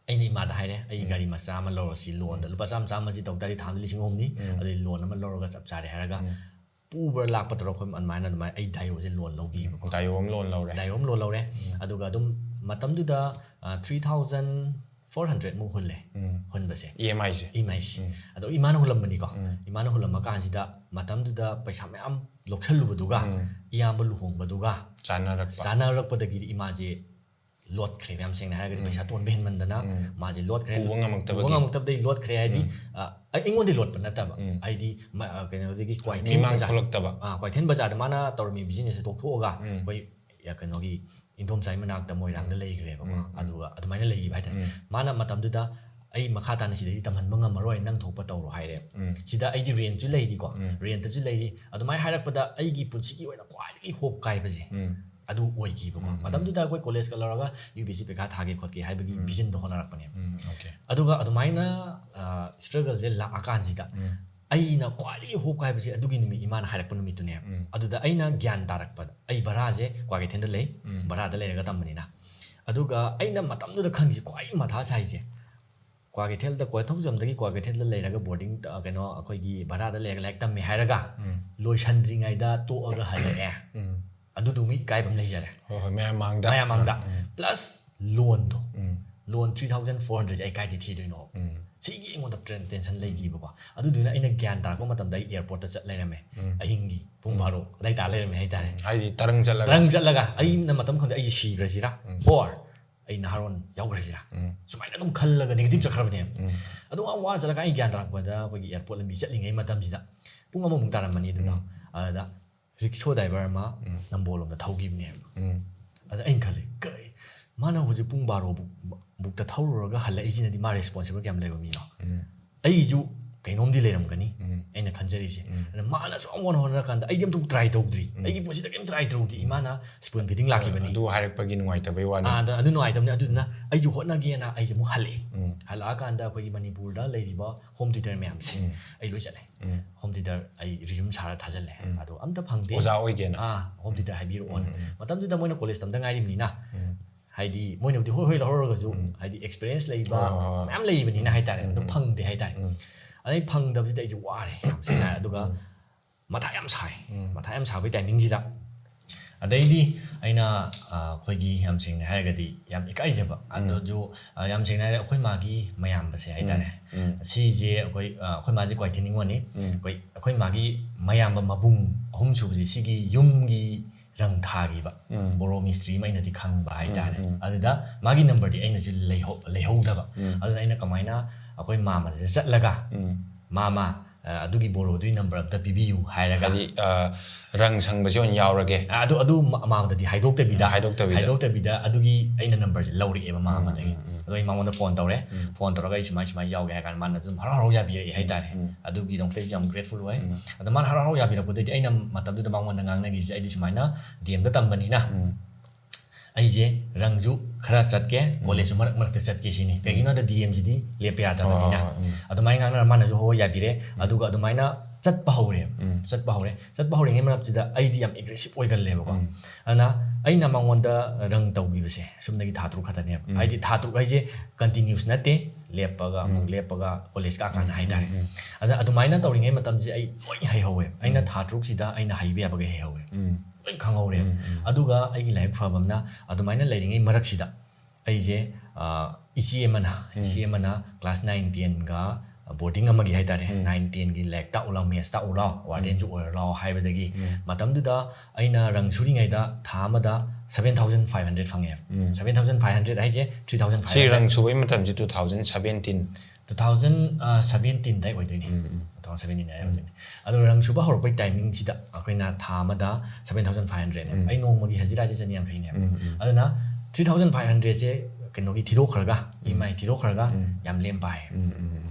ꯑꯩꯅ ꯏꯃꯥꯗ ꯍꯥꯏꯔꯦ, "ꯑꯩ ꯎꯝ꯫ ꯒꯥꯔꯤ ꯃꯆꯥ ꯑꯃ ꯂꯧꯔꯁꯤ ꯂꯣꯟꯗ, ꯎꯝ꯫ ꯂꯨꯄꯥ ꯆꯥꯝꯃ ꯆꯥꯝꯃꯁꯤ ꯇꯧ ꯇꯥꯔꯗꯤ ꯊꯥꯗ ꯂꯤꯁꯤꯡ ꯑꯍꯨꯝꯅꯤ, ꯎꯝ꯫ ꯑꯗꯨꯗꯤ ꯂꯣꯟ ꯑꯃ ꯂꯧꯔꯒ ꯆꯞ ꯆꯥꯔꯦ" ꯍꯥꯏꯔꯒ ꯎꯝ꯫ ꯄꯨꯕ꯭ꯔꯥ ꯂꯥꯛꯄ ꯇꯧꯔ ꯑꯩꯈꯣꯏ ꯑꯗꯨꯃꯥꯏꯅ, ꯑꯗꯨꯃꯥꯏꯅ ꯑꯩ Daewoo ꯁꯦ ꯂꯣꯟ ꯂꯧꯈꯤꯕꯀꯣ꯫ Daewoo ꯑꯃ ꯂꯣꯟ ꯂꯧꯔꯦ꯫ Daewoo ꯑꯃ ꯂꯣꯟ ꯂꯧꯔꯦ꯫ ꯎꯝ꯫ ꯑꯗꯨꯒ ꯑꯗꯨꯝ ꯃꯇꯝꯗꯨꯗ, ꯑ, three thousand four hundred ꯃꯨꯛ ꯍꯨꯜꯂꯦ꯫ ꯎꯝ꯫ ꯍꯨꯟꯕꯁꯦ꯫ EMI ꯁꯦ? EMI ꯁꯦ꯫ ꯎꯝ꯫ ꯑꯗꯣ ꯏꯃꯥꯅ ꯍꯨꯜꯂꯝꯕꯅꯤꯀꯣ꯫ ꯎꯝ꯫ ꯏꯃꯥꯅ ꯍꯨꯜꯂꯝꯕ ꯀꯥꯟꯁꯤꯗ ꯃꯇꯝꯗꯨꯗ ꯄꯩꯁꯥ ꯃꯌꯥꯝ ꯂꯧꯁꯜꯂꯨꯕꯗꯨꯒ, ꯎꯝ꯫ ꯏꯌꯥꯝꯕ ꯂꯨꯍꯣꯡꯕꯗꯨꯒ ꯆꯥꯟꯅꯔꯛꯄ꯫ ꯆꯥꯟꯅꯔꯛꯄꯗꯒꯤꯗꯤ ꯏꯃꯥꯁꯦ ꯂꯣꯠꯈ꯭ꯔꯦꯕ, ꯌꯥꯝ ꯁꯦꯡꯅ ꯍꯥꯏꯔꯒꯗꯤ ꯎꯝ꯫ ꯄꯩꯁꯥ ꯇꯣꯟꯕ ꯍꯦꯟꯃꯟꯗꯅ ꯎꯝ꯫ ꯃꯥꯁꯦ ꯂꯣꯠꯈ꯭ꯔꯦ꯫ ꯄꯨꯕ ꯉꯝꯃꯛꯇꯕꯒꯤ꯫ ꯄꯨꯕ ꯉꯝꯃꯛꯇꯕꯗꯒꯤ ꯂꯣꯠꯈ꯭ꯔꯦ ꯍꯥꯏꯗꯤ, ꯎꯝ꯫ ꯑ, ꯑꯩ-, ꯑꯩꯉꯣꯟꯗꯒꯤ ꯂꯣꯠꯄ ꯅꯠꯇꯕ, ꯎꯝ꯫ ꯍꯥꯏꯗꯤ ꯃ-, ꯑ, ꯀꯩꯅꯣꯗꯒꯤ ꯀ꯭ꯋꯥꯏꯊꯦꯜ ꯃꯤꯃꯥꯡ ꯕꯖꯥꯔ-, ꯊꯣꯛꯂꯛꯇꯕ꯫ ꯑ, ꯀ꯭ꯋꯥꯏꯊꯦꯜ ꯕꯖꯥꯔꯗ ꯃꯥꯅ ꯇꯧꯔꯝꯃꯤ business ꯁꯦ ꯇꯣꯛꯊꯣꯛꯑꯒ ꯎꯝ꯫ ꯑꯩꯈꯣꯏ, ꯑ, ꯀꯩꯅꯣꯒꯤ ꯏꯟꯗꯣꯝꯆꯥꯒꯤ ꯃꯅꯥꯛꯇ ꯃꯣꯏꯔꯥꯡꯗ ꯎꯝ꯫ ꯂꯩꯈ꯭ꯔꯦꯕꯀꯣ꯫ ꯎꯝ, ꯎꯝ꯫ ꯑꯗꯨꯒ ꯑꯗꯨꯃꯥꯏꯅ ꯂꯩꯈꯤꯕ ꯍꯥꯏꯇꯥꯔꯦ꯫ ꯎꯝ꯫ ꯃꯥꯅ ꯃꯇꯝꯗꯨꯗ "ꯑꯩ ꯃꯈꯥ ꯇꯥꯅ ꯁꯤꯗꯩꯗꯤ ꯇꯝꯍꯟꯕ ꯉꯝꯃꯔꯣꯏ, ꯅꯪ ꯊꯣꯛꯄ ꯇꯧꯔꯣ" ꯍꯥꯏꯔꯦ꯫ ꯎꯝ꯫ ꯁꯤꯗ ꯑꯩꯗꯤ rent ꯁꯨ ꯂꯩꯔꯤꯀꯣ, ꯎꯝ꯫ Rent ꯁꯨ ꯂꯩꯔꯤ꯫ ꯑꯗꯨꯃꯥꯏꯅ ꯍꯥꯏꯔꯛꯄꯗ ꯑꯩꯒꯤ ꯄꯨꯟꯁꯤꯒꯤ ꯑꯣꯏꯅ ꯈ꯭ꯋꯥꯏꯗꯒꯤ hope ꯀꯥꯏꯕꯁꯦ, ꯎꯝ꯫ ꯑꯗꯨ ꯑꯣꯏꯈꯤꯕꯀꯣ꯫ ꯎꯝ, ꯎꯝ꯫ ꯃꯇꯝꯗꯨꯗ ꯑꯩꯈꯣꯏ ꯀꯣꯂꯦꯖꯀ ꯂꯧꯔꯒ ꯌꯨ ꯄꯤ ꯑꯦꯁ ꯁꯤ ꯄꯩꯈꯥ ꯊꯥꯒꯦ ꯈꯣꯠꯀꯦ ꯍꯥꯏꯕꯒꯤ ꯎꯝ꯫ ꯚꯤꯖꯟꯗꯣ ꯍꯣꯠꯅꯔꯛꯄꯅꯦꯕ꯫ ꯎꯝ, okay꯫ ꯑꯗꯨꯒ ꯑꯗꯨꯃꯥꯏꯅ ꯁ꯭ꯇ꯭ꯔꯒꯜꯁꯦ ꯂꯥꯛꯑꯀꯥꯟꯁꯤꯗ ꯎꯝ꯫ ꯑꯩꯅ ꯈ꯭ꯋꯥꯏꯗꯒꯤ ꯍꯣꯞ ꯀꯥꯏꯕꯁꯦ ꯑꯗꯨꯒꯤ ꯅꯨꯃꯤꯠ ꯏꯃꯥꯅ ꯍꯥꯏꯔꯛꯄ ꯅꯨꯃꯤꯠꯇꯨꯅꯦꯕ꯫ ꯎꯝ꯫ ꯑꯗꯨꯗ ꯑꯩꯅ ꯒ꯭ꯌꯥꯟ ꯇꯥꯔꯛꯄꯗ, ꯑꯩ ꯚꯔꯥꯁꯦ ꯀ꯭ꯋꯥꯀꯩꯊꯦꯜꯗ ꯂꯩ, ꯎꯝ꯫ ꯚꯔꯥꯗ ꯂꯩꯔꯒ ꯇꯝꯕꯅꯤꯅ꯫ ꯑꯗꯨꯒ ꯑꯩꯅ ꯃꯇꯝꯗꯨꯗ ꯈꯪꯉꯤꯁꯦ, ꯈ꯭ꯋꯥꯏ ꯃꯊꯥ ꯁꯥꯏꯁꯦ, ꯀ꯭ꯋꯥꯀꯩꯊꯦꯜꯗ, ꯀꯣꯟꯊꯧꯖꯝꯗꯒꯤ ꯀ꯭ꯋꯥꯀꯩꯊꯦꯜꯗ ꯂꯩꯔꯒ ꯕꯣꯔꯗꯤꯡ, ꯀꯩꯅꯣ, ꯑꯩꯈꯣꯏꯒꯤ ꯚꯔꯥꯗ ꯂꯩꯔꯒ ꯂꯥꯏꯔꯤꯛ ꯇꯝꯃꯦ ꯍꯥꯏꯔꯒ ꯎꯝ꯫ ꯂꯣꯏꯁꯟꯗ꯭ꯔꯤꯉꯩꯗ ꯇꯣꯛꯑꯒ ꯍꯜꯂꯛꯑꯦ꯫ ꯎꯝ꯫ ꯑꯗꯨꯗꯨꯃ ꯏꯀꯥꯏꯕ ꯑꯃ ꯂꯩꯖꯔꯦ꯫ ꯍꯣꯏ, ꯍꯣꯏ, ꯃꯌꯥꯝ ꯃꯥꯡꯗ꯫ ꯃꯌꯥꯝ ꯃꯥꯡꯗ꯫ ꯎꯝ꯫ Plus loanꯗꯣ꯫ ꯎꯝ꯫ Loan three thousand four hundredꯁꯦ ꯑꯩ ꯀꯥꯏꯗꯩ ꯊꯤꯗꯣꯏꯅꯣ? ꯎꯝ꯫ ꯁꯤꯒꯤ ꯑꯩꯉꯣꯟꯗ ꯇ꯭ꯔꯦꯟ-, tension ꯂꯩꯈꯤꯕꯀꯣ꯫ ꯑꯗꯨꯗꯨꯅ ꯑꯩꯅ ꯒ꯭ꯌꯥꯟ ꯇꯥꯔꯛꯄ ꯃꯇꯝꯗ ꯑꯩ airportꯇ ꯆꯠ ꯂꯩꯔꯝꯃꯦ꯫ ꯎꯝ꯫ ꯑꯍꯤꯡꯒꯤ ꯄꯨꯡ ꯕꯥꯔꯣ ꯑꯗꯥꯏ ꯇꯥ ꯂꯩꯔꯝꯃꯦ ꯍꯥꯏꯇꯥꯔꯦ꯫ ꯎꯝ, ꯍꯥꯏꯗꯤ ꯇꯔꯪ ꯆꯠꯂꯒ꯫ ꯇꯔꯪ ꯆꯠꯂꯒ ꯑꯩꯅ ꯃꯇꯝ ꯈꯪꯗꯦ ꯑꯩꯁꯦ ꯁꯤꯈ꯭ꯔꯁꯤꯔꯥ, ꯎꯝ꯫ or ꯑꯩ ꯅꯍꯥꯔꯣꯟ ꯌꯥꯎꯈ꯭ꯔꯁꯤꯔꯥ? ꯎꯝ꯫ ꯁꯨꯃꯥꯏꯅ ꯑꯗꯨꯝ ꯈꯜꯂꯒ negative ꯆꯠꯈ꯭ꯔꯕꯅꯦꯕ꯫ ꯎꯝ꯫ ꯑꯗꯨ ꯌꯥꯝ ꯋꯥꯅ ꯆꯠꯂꯒ ꯑꯩ ꯒ꯭ꯌꯥꯟ ꯇꯥꯔꯛꯄꯗ ꯑꯩꯈꯣꯏꯒꯤ airport ꯂꯝꯕꯤ ꯆꯠꯂꯤꯉꯩ ꯃꯇꯝꯁꯤꯗ ꯄꯨꯡ ꯑꯃꯃꯨꯛ ꯇꯥꯔꯝꯃꯅꯤ ꯑꯗꯨꯅ꯫ ꯎꯝ꯫ ꯑꯗꯨꯗ rickshaw driver ꯑꯃ ꯎꯝ꯫ ꯅꯝꯕꯣꯜꯂꯣꯝꯗ ꯊꯧꯈꯤꯕꯅꯦꯕ꯫ ꯎꯝ꯫ ꯑꯗ ꯑꯩꯅ ꯈꯜꯂꯦ, "ꯀꯩ, ꯃꯥꯅ ꯍꯧꯖꯤꯛ ꯄꯨꯡ ꯕꯥꯔꯣ ꯕꯨꯛ-, ꯕꯨꯛꯇ ꯊꯧꯔꯨꯔꯒ ꯍꯜꯂꯛꯏꯁꯤꯅꯗꯤ ꯃꯥ responsible ꯀꯌꯥꯝ ꯂꯩꯕ ꯃꯤꯅꯣ? ꯎꯝ꯫ ꯑꯩꯁꯨ ꯀꯩꯅꯣꯝꯗꯤ ꯂꯩꯔꯝꯒꯅꯤ", ꯎꯝ꯫ ꯑꯩꯅ ꯈꯟꯖꯔꯤꯁꯦ꯫ ꯎꯝ꯫ ꯑꯗ ꯃꯥꯅ ꯁꯨꯝ ꯋꯥꯅ ꯍꯣꯠꯅꯔꯀꯥꯟꯗ ꯑꯩꯗꯤ ꯑꯝꯇ try ꯇꯧꯗ꯭ꯔꯤ꯫ ꯎꯝ꯫ ꯑꯩꯒꯤ ꯄꯨꯟꯁꯤꯗ ꯀꯩꯝ try ꯇꯧꯗ꯭ꯔꯤ꯫ ꯏꯃꯥꯅ spoon feeding ꯂꯥꯛꯈꯤꯕꯅꯤ꯫ ꯑꯗꯨ ꯍꯥꯏꯔꯛꯄꯒꯤ ꯅꯨꯡꯉꯥꯏꯇꯕꯩ ꯋꯥꯅꯤ꯫ ꯑꯥ, ꯑꯗ-, ꯑꯗꯨ ꯅꯨꯡꯉꯥꯏꯇꯕꯅꯤ꯫ ꯑꯗꯨꯗꯨꯅ ꯑꯩꯁꯨ ꯍꯣꯠꯅꯒꯦꯅ ꯑꯩꯁꯦ ꯑꯃꯨꯛ ꯍꯜꯂꯛꯑꯦ꯫ ꯎꯝ꯫ ꯍꯜꯂꯛꯑꯀꯥꯟꯗ ꯑꯩꯈꯣꯏꯒꯤ ꯃꯅꯤꯄꯨꯔꯗ ꯂꯩꯔꯤꯕ home tutor ꯃꯌꯥꯝꯁꯦ ꯎꯝ꯫ ꯑꯩ ꯂꯣꯏ ꯆꯠꯂꯦ꯫ ꯎꯝ꯫ Home tutor ꯑꯩ resume ꯁꯥꯔ ꯊꯥꯖꯤꯜꯂꯦ꯫ ꯎꯝ꯫ ꯑꯗꯣ ꯑꯝꯇ ꯐꯪꯗꯦ꯫ ꯑꯣꯖꯥ ꯑꯣꯏꯒꯦꯅ? ꯑꯥ, home tutor ꯍꯥꯏꯕꯤꯔꯛꯑꯣꯅ꯫ ꯎꯝ, ꯎꯝ꯫ ꯃꯇꯝꯗꯨꯗ ꯃꯣꯏꯅ college ꯇꯝꯗ ꯉꯥꯏꯔꯤꯕꯅꯤꯅ, ꯎꯝ꯫ ꯍꯥꯏꯗꯤ ꯃꯣꯏꯅꯕꯨꯗꯤ ꯍꯣꯏ ꯍꯣꯏ ꯂꯧꯍꯧꯔꯒꯁꯨ, ꯎꯝ꯫ ꯍꯥꯏꯗꯤ experience ꯂꯩꯕ ꯍꯣꯏ, ꯍꯣꯏ, ꯍꯣꯏ꯫ ꯃꯌꯥꯝ ꯂꯩꯕꯅꯤꯅ ꯍꯥꯏꯇꯥꯔꯦ꯫ ꯎꯝ, ꯑꯗꯣ ꯎꯝ꯫ ꯐꯪꯗꯦ ꯍꯥꯏꯇꯥꯔꯦ꯫ ꯎꯝ꯫ ꯑꯗꯩ ꯐꯪꯗꯕꯁꯤꯗ ꯑꯩꯁꯦ ꯋꯥꯔꯦ ꯌꯥꯝ ꯊꯤꯅ ꯍꯥꯏ꯫ ꯑꯗꯨꯒ ꯎꯝ꯫ ꯃꯊꯥ ꯌꯥꯝ ꯁꯥꯏ꯫ ꯎꯝ꯫ ꯃꯊꯥ ꯌꯥꯝ ꯁꯥꯕꯒꯤ timingꯁꯤꯗ ꯑꯗꯩꯗꯤ ꯑꯩꯅ, ꯑ, ꯑꯩꯈꯣꯏꯒꯤ ꯌꯥꯝ ꯁꯦꯡꯅ ꯍꯥꯏꯔꯒꯗꯤ ꯌꯥꯝ ꯏꯀꯥꯏꯖꯕ꯫ ꯎꯝ꯫ ꯑꯗꯨꯁꯨ, ꯑ, ꯌꯥꯝ ꯁꯦꯡꯅ ꯍꯥꯏꯔꯒ ꯑꯩꯈꯣꯏ ꯃꯥꯒꯤ ꯃꯌꯥꯝꯕꯁꯦ ꯍꯥꯏꯇꯥꯔꯦ꯫ ꯎꯝ꯫ ꯁꯤꯁꯦ ꯑꯩꯈꯣꯏ, ꯑ, ꯑꯩꯈꯣꯏ ꯃꯥꯁꯦ ꯀ꯭ꯋꯥꯏꯊꯦꯜ ꯅꯤꯉꯣꯜꯅꯤ꯫ ꯎꯝ꯫ ꯑꯩꯈꯣꯏ, ꯑꯩꯈꯣꯏ ꯃꯥꯒꯤ ꯃꯌꯥꯝꯕ ꯃꯕꯨꯡ ꯑꯍꯨꯝ ꯁꯨꯕꯁꯦ ꯁꯤꯒꯤ ꯌꯨꯝꯒꯤ ꯔꯪ ꯊꯥꯈꯤꯕ ꯎꯝ꯫ ꯕꯣꯔꯣ ꯃꯤꯁꯇ꯭ꯔꯤ ꯑꯃ ꯑꯩꯅꯗꯤ ꯈꯪꯕ ꯍꯥꯏꯇꯥꯔꯦ꯫ ꯎꯝ, ꯎꯝ꯫ ꯑꯗꯨꯗ ꯃꯥꯒꯤ numberꯗꯤ ꯑꯩꯅꯁꯨ ꯂꯩꯍꯧ-, ꯂꯩꯍꯧꯗꯕ꯫ ꯎꯝ꯫ ꯑꯗꯨꯅ ꯑꯩꯅ ꯀꯃꯥꯏꯅ ꯑꯩꯈꯣꯏ ꯃꯥꯃꯗ ꯆꯠꯂꯒ, ꯎꯝ꯫ "ꯃꯥꯃ, ꯑ, ꯑꯗꯨꯒꯤ ꯕꯣꯔꯣꯗꯨꯒꯤ number ꯑꯝꯇ ꯄꯤꯕꯤꯌꯨ" ꯍꯥꯏꯔꯒ꯫ ꯍꯥꯏꯗꯤ, ꯑ, ꯔꯪ ꯁꯪꯕꯁꯦ ꯑꯣꯏꯅ ꯌꯥꯎꯔꯒꯦ꯫ ꯑ, ꯑꯗꯨ, ꯑꯗꯨ ꯃ-, ꯃꯥꯃꯗꯗꯤ ꯍꯥꯏꯗꯣꯛꯇꯕꯤꯗ, ꯍꯥꯏꯗꯣꯛꯇꯕꯤꯗ꯫ ꯍꯥꯏꯗꯣꯛꯇꯕꯤꯗ ꯑꯗꯨꯒꯤ ꯑꯩꯅ numberꯁꯦ ꯂꯧꯔꯛꯑꯦꯕ ꯃꯥꯃꯗꯒꯤ꯫ ꯎꯝ, ꯎꯝ, ꯎꯝ꯫ ꯑꯗꯣ ꯑꯩ ꯃꯉꯣꯟꯗ ꯐꯣꯟ ꯇꯧꯔꯦ꯫ ꯐꯣꯟ ꯇꯧꯔꯒ ꯑꯩ ꯁꯨꯃꯥꯏ ꯁꯨꯃꯥꯏ ꯌꯥꯎꯒꯦ ꯍꯥꯏ ꯀꯥꯟꯗ ꯃꯥꯅ ꯑꯗꯨꯝ ꯍꯔꯥꯎ ꯍꯔꯥꯎ ꯌꯥꯕꯤꯔꯛꯑꯦ ꯍꯥꯏꯇꯥꯔꯦ꯫ ꯑꯗꯨꯒꯤꯗꯃꯛꯇ ꯑꯩꯁꯨ ꯌꯥꯝ grateful ꯑꯣꯏ꯫ ꯑꯗꯣ ꯃꯥꯅ ꯍꯔꯥꯎ ꯍꯔꯥꯎ ꯌꯥꯕꯤꯔꯛꯄꯗꯩꯗꯤ ꯑꯩꯅ ꯃꯇꯝꯗꯨꯗ ꯃꯉꯣꯟꯗ ꯉꯥꯡꯅꯈꯤꯕꯁꯦ, ꯑꯩꯗꯤ ꯁꯨꯃꯥꯏꯅ D M ꯗ ꯇꯝꯕꯅꯤꯅ ꯑꯩꯁꯦ ꯔꯪꯁꯨ ꯈꯔ ꯆꯠꯀꯦ, ꯀꯣꯂꯦꯖꯁꯨ ꯃꯔꯛ ꯃꯔꯛꯇ ꯆꯠꯀꯦ ꯁꯤꯅꯤ꯫ ꯀꯩꯒꯤꯅꯣꯗ D M ꯁꯤꯗꯤ ꯂꯦꯞꯄ ꯌꯥꯗꯕꯅꯤꯅ꯫ ꯑꯗꯨꯃꯥꯏꯅ ꯉꯥꯡꯅꯔ ꯃꯥꯅꯁꯨ ꯍꯣꯏ ꯌꯥꯕꯤꯔꯦ꯫ ꯑꯗꯨꯒ ꯑꯗꯨꯃꯥꯏꯅ ꯆꯠꯄ ꯍꯧꯔꯦꯕ꯫ ꯆꯠꯄ ꯍꯧꯔꯦ꯫ ꯆꯠꯄ ꯍꯧꯔꯤꯉꯩ ꯃꯔꯛꯁꯤꯗ ꯑꯩꯗꯤ ꯌꯥꯝ aggressive ꯑꯣꯏꯒꯜꯂꯦꯕꯀꯣ꯫ ꯑꯗꯨꯅ ꯑꯩꯅ ꯃꯉꯣꯟꯗ ꯔꯪ ꯇꯧꯈꯤꯕꯁꯦ ꯁꯨꯞꯅꯒꯤ ꯊꯥ ꯇꯔꯨꯛ ꯈꯛꯇꯅꯦꯕ꯫ ꯍꯥꯏꯗꯤ ꯊꯥ ꯇꯔꯨꯛ ꯍꯥꯏꯁꯦ continuous ꯅꯠꯇꯦ, ꯂꯦꯞꯄꯒ ꯑꯃꯨꯛ ꯂꯦꯞꯄꯒ ꯀꯣꯂꯦꯖ ꯀꯥꯀꯥꯟꯗ ꯍꯥꯏꯇꯥꯔꯦ꯫ ꯑꯗ ꯑꯗꯨꯃꯥꯏꯅ ꯇꯧꯔꯤꯉꯩ ꯃꯇꯝꯁꯦ ꯑꯩ ꯂꯣꯏ ꯍꯩꯍꯧꯋꯦ꯫ ꯑꯩꯅ ꯊꯥ ꯇꯔꯨꯛꯁꯤꯗ ꯑꯩꯅ ꯍꯩꯕ ꯌꯥꯕꯒꯩ ꯍꯩꯍꯧꯋꯦ꯫ ꯂꯣꯏ ꯈꯪꯍꯧꯔꯦꯕ꯫ ꯑꯗꯨꯒ ꯑꯩꯒꯤ ꯂꯥꯏꯕꯛ ꯐꯕ ꯑꯃꯅ, ꯑꯗꯨꯃꯥꯏꯅ ꯂꯩꯔꯤꯉꯩ ꯃꯔꯛꯁꯤꯗ ꯑꯩꯁꯦ, ꯑ, ꯏꯆꯦ ꯑꯃꯅ, ꯏꯆꯦ ꯑꯃꯅ class nine tenꯒ boarding ꯑꯃꯒꯤ ꯍꯥꯏꯇꯥꯔꯦ, nine tenꯒꯤ ꯂꯥꯏꯔꯤꯛ ꯇꯥꯛꯎ ꯂꯥꯎ, maths ꯇꯥꯛꯎ ꯂꯥꯎ, wardenꯁꯨ ꯑꯣꯏꯔꯨ ꯂꯥꯎ ꯍꯥꯏꯕꯗꯒꯤ, ꯃꯇꯝꯗꯨꯗ ꯑꯩꯅ ꯔꯪ ꯁꯨꯔꯤꯉꯩꯗ ꯊꯥ ꯑꯃꯗ seven thousand five hundred ꯐꯪꯉꯦꯕ꯫ Seven thousand five hundred ꯍꯥꯏꯁꯦ three thousand five hundred꯫ ꯁꯤ ꯔꯪ ꯁꯨꯕꯒꯤ ꯃꯇꯝꯁꯤ two thousand seventeen꯫ Two thousand seventeen ꯑꯗꯥꯏ ꯑꯣꯏꯗꯣꯏꯅꯦ꯫ Two thousand seventeen ꯑꯗꯥꯏ ꯑꯣꯏꯗꯣꯏꯅꯦ꯫ ꯑꯗꯣ ꯔꯪ ꯁꯨꯕ ꯍꯧꯔꯛꯄꯩ timingꯁꯤꯗ ꯑꯩꯈꯣꯏꯅ ꯊꯥ ꯑꯃꯗ seven thousand five hundred ꯅꯦꯕ꯫ ꯑꯩ ꯅꯣꯡꯃꯒꯤ ꯍꯖꯤꯔꯥꯁꯦ ꯆꯅꯤ ꯌꯥꯡꯈꯩꯅꯦꯕ꯫ ꯑꯗꯨꯅ three thousand five hundredꯁꯦ ꯀꯩꯅꯣꯒꯤ ꯊꯤꯗꯣꯛꯈ꯭ꯔꯒ, EMI ꯊꯤꯗꯣꯛꯈ꯭ꯔꯒ ꯌꯥꯝ ꯂꯦꯝ ꯄꯥꯏ꯫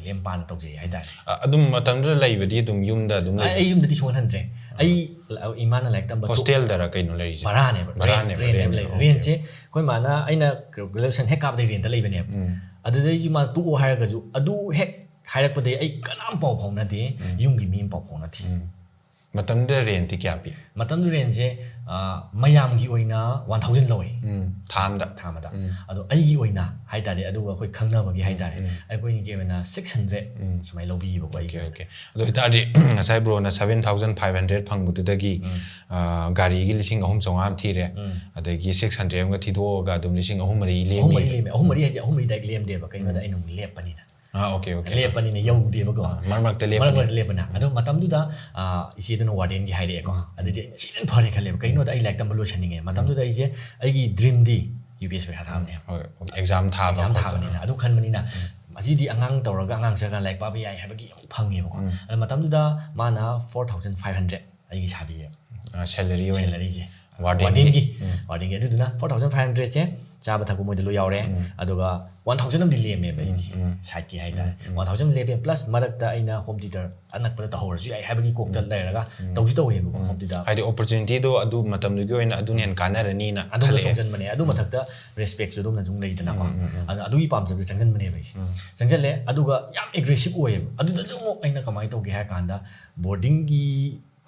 ꯂꯦꯝ ꯄꯥꯅ ꯇꯧꯖꯩ ꯍꯥꯏꯇꯥꯔꯦ꯫ ꯑ, ꯑꯗꯨꯝ ꯃꯇꯝꯗꯨꯗ ꯂꯩꯕꯗꯤ ꯑꯗꯨꯝ ꯌꯨꯝꯗ ꯑꯗꯨꯝ ꯑꯩ ꯂꯩꯕ? ꯑꯩ ꯌꯨꯝꯗꯗꯤ ꯁꯨꯡꯍꯟ ꯍꯟꯗ꯭ꯔꯦ꯫ ꯑꯩ ꯏꯃꯥꯅ ꯂꯥꯏꯔꯤꯛ ꯇꯝꯕ ꯇꯣꯛ- ꯍꯣꯁꯇꯦꯜꯗꯔ ꯀꯩꯅꯣ ꯂꯩꯔꯤꯁꯦ? ꯚꯔꯥꯅꯦꯕ꯫ ꯚꯔꯥꯅꯦꯕ, ꯔꯦꯟ- ꯔꯦꯟ ꯔꯦꯟꯅꯦꯕ ꯂꯩꯕ꯫ ꯂꯩꯕ꯫ ꯔꯦꯟꯁꯦ ꯑꯩꯈꯣꯏ ꯃꯥꯅ, ꯑꯩꯅ graduation ꯍꯦꯛ ꯀꯥꯕꯗꯩ ꯔꯦꯟꯇ ꯂꯩꯕꯅꯦꯕ꯫ ꯑꯗꯨꯗꯩꯁꯨ ꯃꯥ ꯇꯣꯛꯑꯣ ꯍꯥꯏꯔꯒꯁꯨ ꯑꯗꯨ ꯍꯦꯛ ꯍꯥꯏꯔꯛꯄꯗꯩ ꯑꯩ ꯀꯅꯥꯝ ꯄꯥꯎ ꯐꯥꯎꯅꯗꯦ, ꯌꯨꯝꯒꯤ ꯃꯤ ꯑꯃ ꯄꯥꯎ ꯐꯥꯎꯅꯗꯦ꯫ ꯃꯇꯝꯗꯨꯗ ꯔꯦꯟꯇꯤ ꯀꯌꯥ ꯄꯤ? ꯃꯇꯝꯗꯨ ꯔꯦꯟꯁꯦ, ꯑ, ꯃꯌꯥꯝꯒꯤ ꯑꯣꯏꯅ one thousand ꯂꯧꯋꯦ꯫ ꯎꯝ, ꯊꯥ ꯑꯃꯗ? ꯊꯥ ꯑꯃꯗ꯫ ꯑꯗꯣ ꯑꯩꯒꯤ ꯑꯣꯏꯅ ꯍꯥꯏꯇꯥꯔꯦ, ꯑꯗꯨꯒ ꯑꯩꯈꯣꯏ ꯈꯪꯅꯕꯒꯤ ꯍꯥꯏꯇꯥꯔꯦ, ꯑꯩꯈꯣꯏꯒꯤ ꯑꯣꯏꯅ six hundred ꯁꯨꯃꯥꯏꯅ ꯂꯧꯕꯤꯌꯦꯕꯀꯣ ꯑꯩꯒꯤ Okay, ꯑꯣꯏꯅ꯫ Okay. ꯑꯗꯨ ꯑꯣꯏꯇꯥꯔꯗꯤ ꯉꯁꯥꯏ ꯕ꯭ꯔꯣꯅ seven thousand five hundred ꯐꯪꯕꯗꯨꯗꯒꯤ, ꯑ, ꯒꯥꯔꯤꯒꯤ ꯂꯤꯁꯤꯡ ꯑꯍꯨꯝ ꯆꯥꯝꯃꯉꯥ ꯑꯃ ꯊꯤꯔꯦ, ꯑꯗꯒꯤ six hundred ꯑꯃꯒ ꯊꯤꯗꯣꯛꯑꯒ ꯑꯗꯨꯝ ꯂꯤꯁꯤꯡ ꯑꯍꯨꯝ ꯃꯔꯤ ꯑꯍꯨꯝ ꯃꯔꯤ ꯂꯦꯝꯃꯤ꯫ ꯂꯦꯝꯃꯦ꯫ ꯑꯍꯨꯝ ꯃꯔꯤ ꯍꯥꯏꯁꯦ ꯑꯍꯨꯝ ꯃꯔꯤ direct ꯂꯦꯝꯗꯦꯕ, ꯀꯩꯒꯤꯅꯣꯗ ꯑꯩꯅ ꯑꯃꯨꯛ ꯂꯦꯞꯄꯅꯤꯅ꯫ ꯑꯥ, okay, okay. ꯂꯦꯞꯄꯅꯤꯅ ꯌꯧꯗꯦꯕꯀꯣ꯫ ꯑꯥ, ꯃꯔꯛ ꯃꯔꯛꯇ ꯃꯔꯛ ꯂꯦꯞꯄꯅꯤ꯫ ꯃꯔꯛꯇ ꯂꯦꯞꯄꯅ꯫ ꯑꯗꯣ ꯃꯇꯝꯗꯨꯗ, ꯑ, ꯏꯆꯦꯗꯨꯅ wardenꯒꯤ ꯍꯥꯏꯔꯛꯑꯦꯀꯣ꯫ ꯑꯗꯨꯗꯤ ꯑꯩꯅ ꯁꯤꯅ ꯐꯔꯦ ꯈꯜꯂꯦꯕ꯫ ꯀꯩꯒꯤꯅꯣꯗ ꯑꯩ ꯂꯥꯏꯔꯤꯛ ꯇꯝꯕ ꯂꯣꯏꯁꯟꯅꯤꯡꯉꯦ꯫ ꯃꯇꯝꯗꯨꯗ ꯑꯩꯁꯦ, ꯑꯩꯒꯤ dreamꯗꯤ UPSC ꯄꯩꯈꯥ ꯊꯥꯕꯅꯦꯕ꯫ ꯍꯣꯏ, okay. Exam ꯊꯥꯕ Exam ꯈꯣꯠꯄ꯫ ꯊꯥꯕꯅꯤꯅ꯫ ꯑꯗꯨ ꯈꯟꯕꯅꯤꯅ, ꯑꯁꯤꯗꯤ ꯑꯉꯥꯡ ꯇꯧꯔꯒ ꯑꯉꯥꯡ ꯆꯠꯂꯒ ꯂꯥꯏꯔꯤꯛ ꯄꯥꯕ ꯌꯥꯏ ꯍꯥꯏꯕꯒꯤ ꯑꯃꯨꯛ ꯐꯪꯉꯦꯕꯀꯣ꯫ ꯑꯗꯣ ꯃꯇꯝꯗꯨꯗ ꯃꯥꯅ four thousand five hundred ꯑꯩꯒꯤ ꯁꯥꯕꯤꯌꯦꯕ꯫ ꯑ, salary ꯑꯣꯏꯅ? Salaryꯁꯦ꯫ Wardenꯒꯤ? Wardenꯒꯤ꯫ Wardenꯒꯤ꯫ ꯑꯗꯨꯗꯨꯅ four thousand five hundredꯁꯦ ꯆꯥꯕ ꯊꯛꯄ ꯃꯣꯏꯗ ꯂꯣꯏ ꯌꯥꯎꯔꯦ꯫ ꯑꯗꯨꯒ ꯋꯥꯟ ꯊꯥꯎꯖꯟ ꯑꯃꯗꯤ ꯂꯦꯝꯃꯦꯕ ꯑꯩꯒꯤ ꯁꯥꯏꯠꯀꯤ ꯍꯥꯏꯇꯥꯔꯦ꯫ ꯋꯥꯟ ꯊꯥꯎꯖꯟ ꯂꯦꯝꯃꯦ, ꯄ꯭ꯂꯁ ꯃꯔꯛꯇ ꯑꯩꯅ ꯍꯣꯝ ꯇꯤꯌꯨꯇꯔ ꯑꯅꯛꯄꯗ ꯇꯧꯍꯧꯔꯁꯨ ꯌꯥꯏ ꯍꯥꯏꯕꯒꯤ ꯀꯣꯛꯇ ꯂꯩꯔꯒ ꯇꯧꯁꯨ ꯇꯧꯋꯦꯕꯀꯣ ꯍꯣꯝ ꯇꯤꯌꯨꯇꯔ꯫ ꯍꯥꯏꯗꯤ ꯑꯣꯄꯣꯔꯆꯨꯅꯤꯇꯤꯗꯣ ꯑꯗꯨ ꯃꯇꯝꯗꯨꯒꯤ ꯑꯣꯏꯅ ꯑꯗꯨꯅ ꯍꯦꯟꯅ ꯀꯥꯟꯅꯔꯅꯤꯅ ꯑꯗꯣꯝꯗ ꯈꯜꯂꯛꯑꯦ꯫ ꯆꯣꯡꯁꯤꯟꯕꯅꯦ꯫ ꯑꯗꯨ ꯃꯊꯛꯇ ꯔꯦꯁꯄꯦꯛꯁꯨ ꯑꯗꯣꯝꯅ ꯑꯗꯨꯝ ꯂꯩꯗꯅꯀꯣ꯫ ꯑꯗ ꯑꯗꯨꯒꯤ ꯄꯥꯝꯖꯕꯗ ꯆꯪꯁꯤꯟꯕꯅꯦꯕ ꯑꯩꯁꯦ꯫ ꯆꯪꯁꯤꯜꯂꯦ, ꯑꯗꯨꯒ ꯌꯥꯝ ꯑꯦꯒ꯭ꯔꯦꯁꯤꯞ ꯑꯣꯏꯌꯦꯕ꯫ ꯑꯗꯨꯗꯁꯨ ꯑꯃꯨꯛ ꯑꯩꯅ ꯀꯃꯥꯏꯅ ꯇꯧꯒꯦ ꯍꯥꯏ ꯀꯥꯟꯗ, ꯕꯣꯔꯗꯤꯡꯒꯤ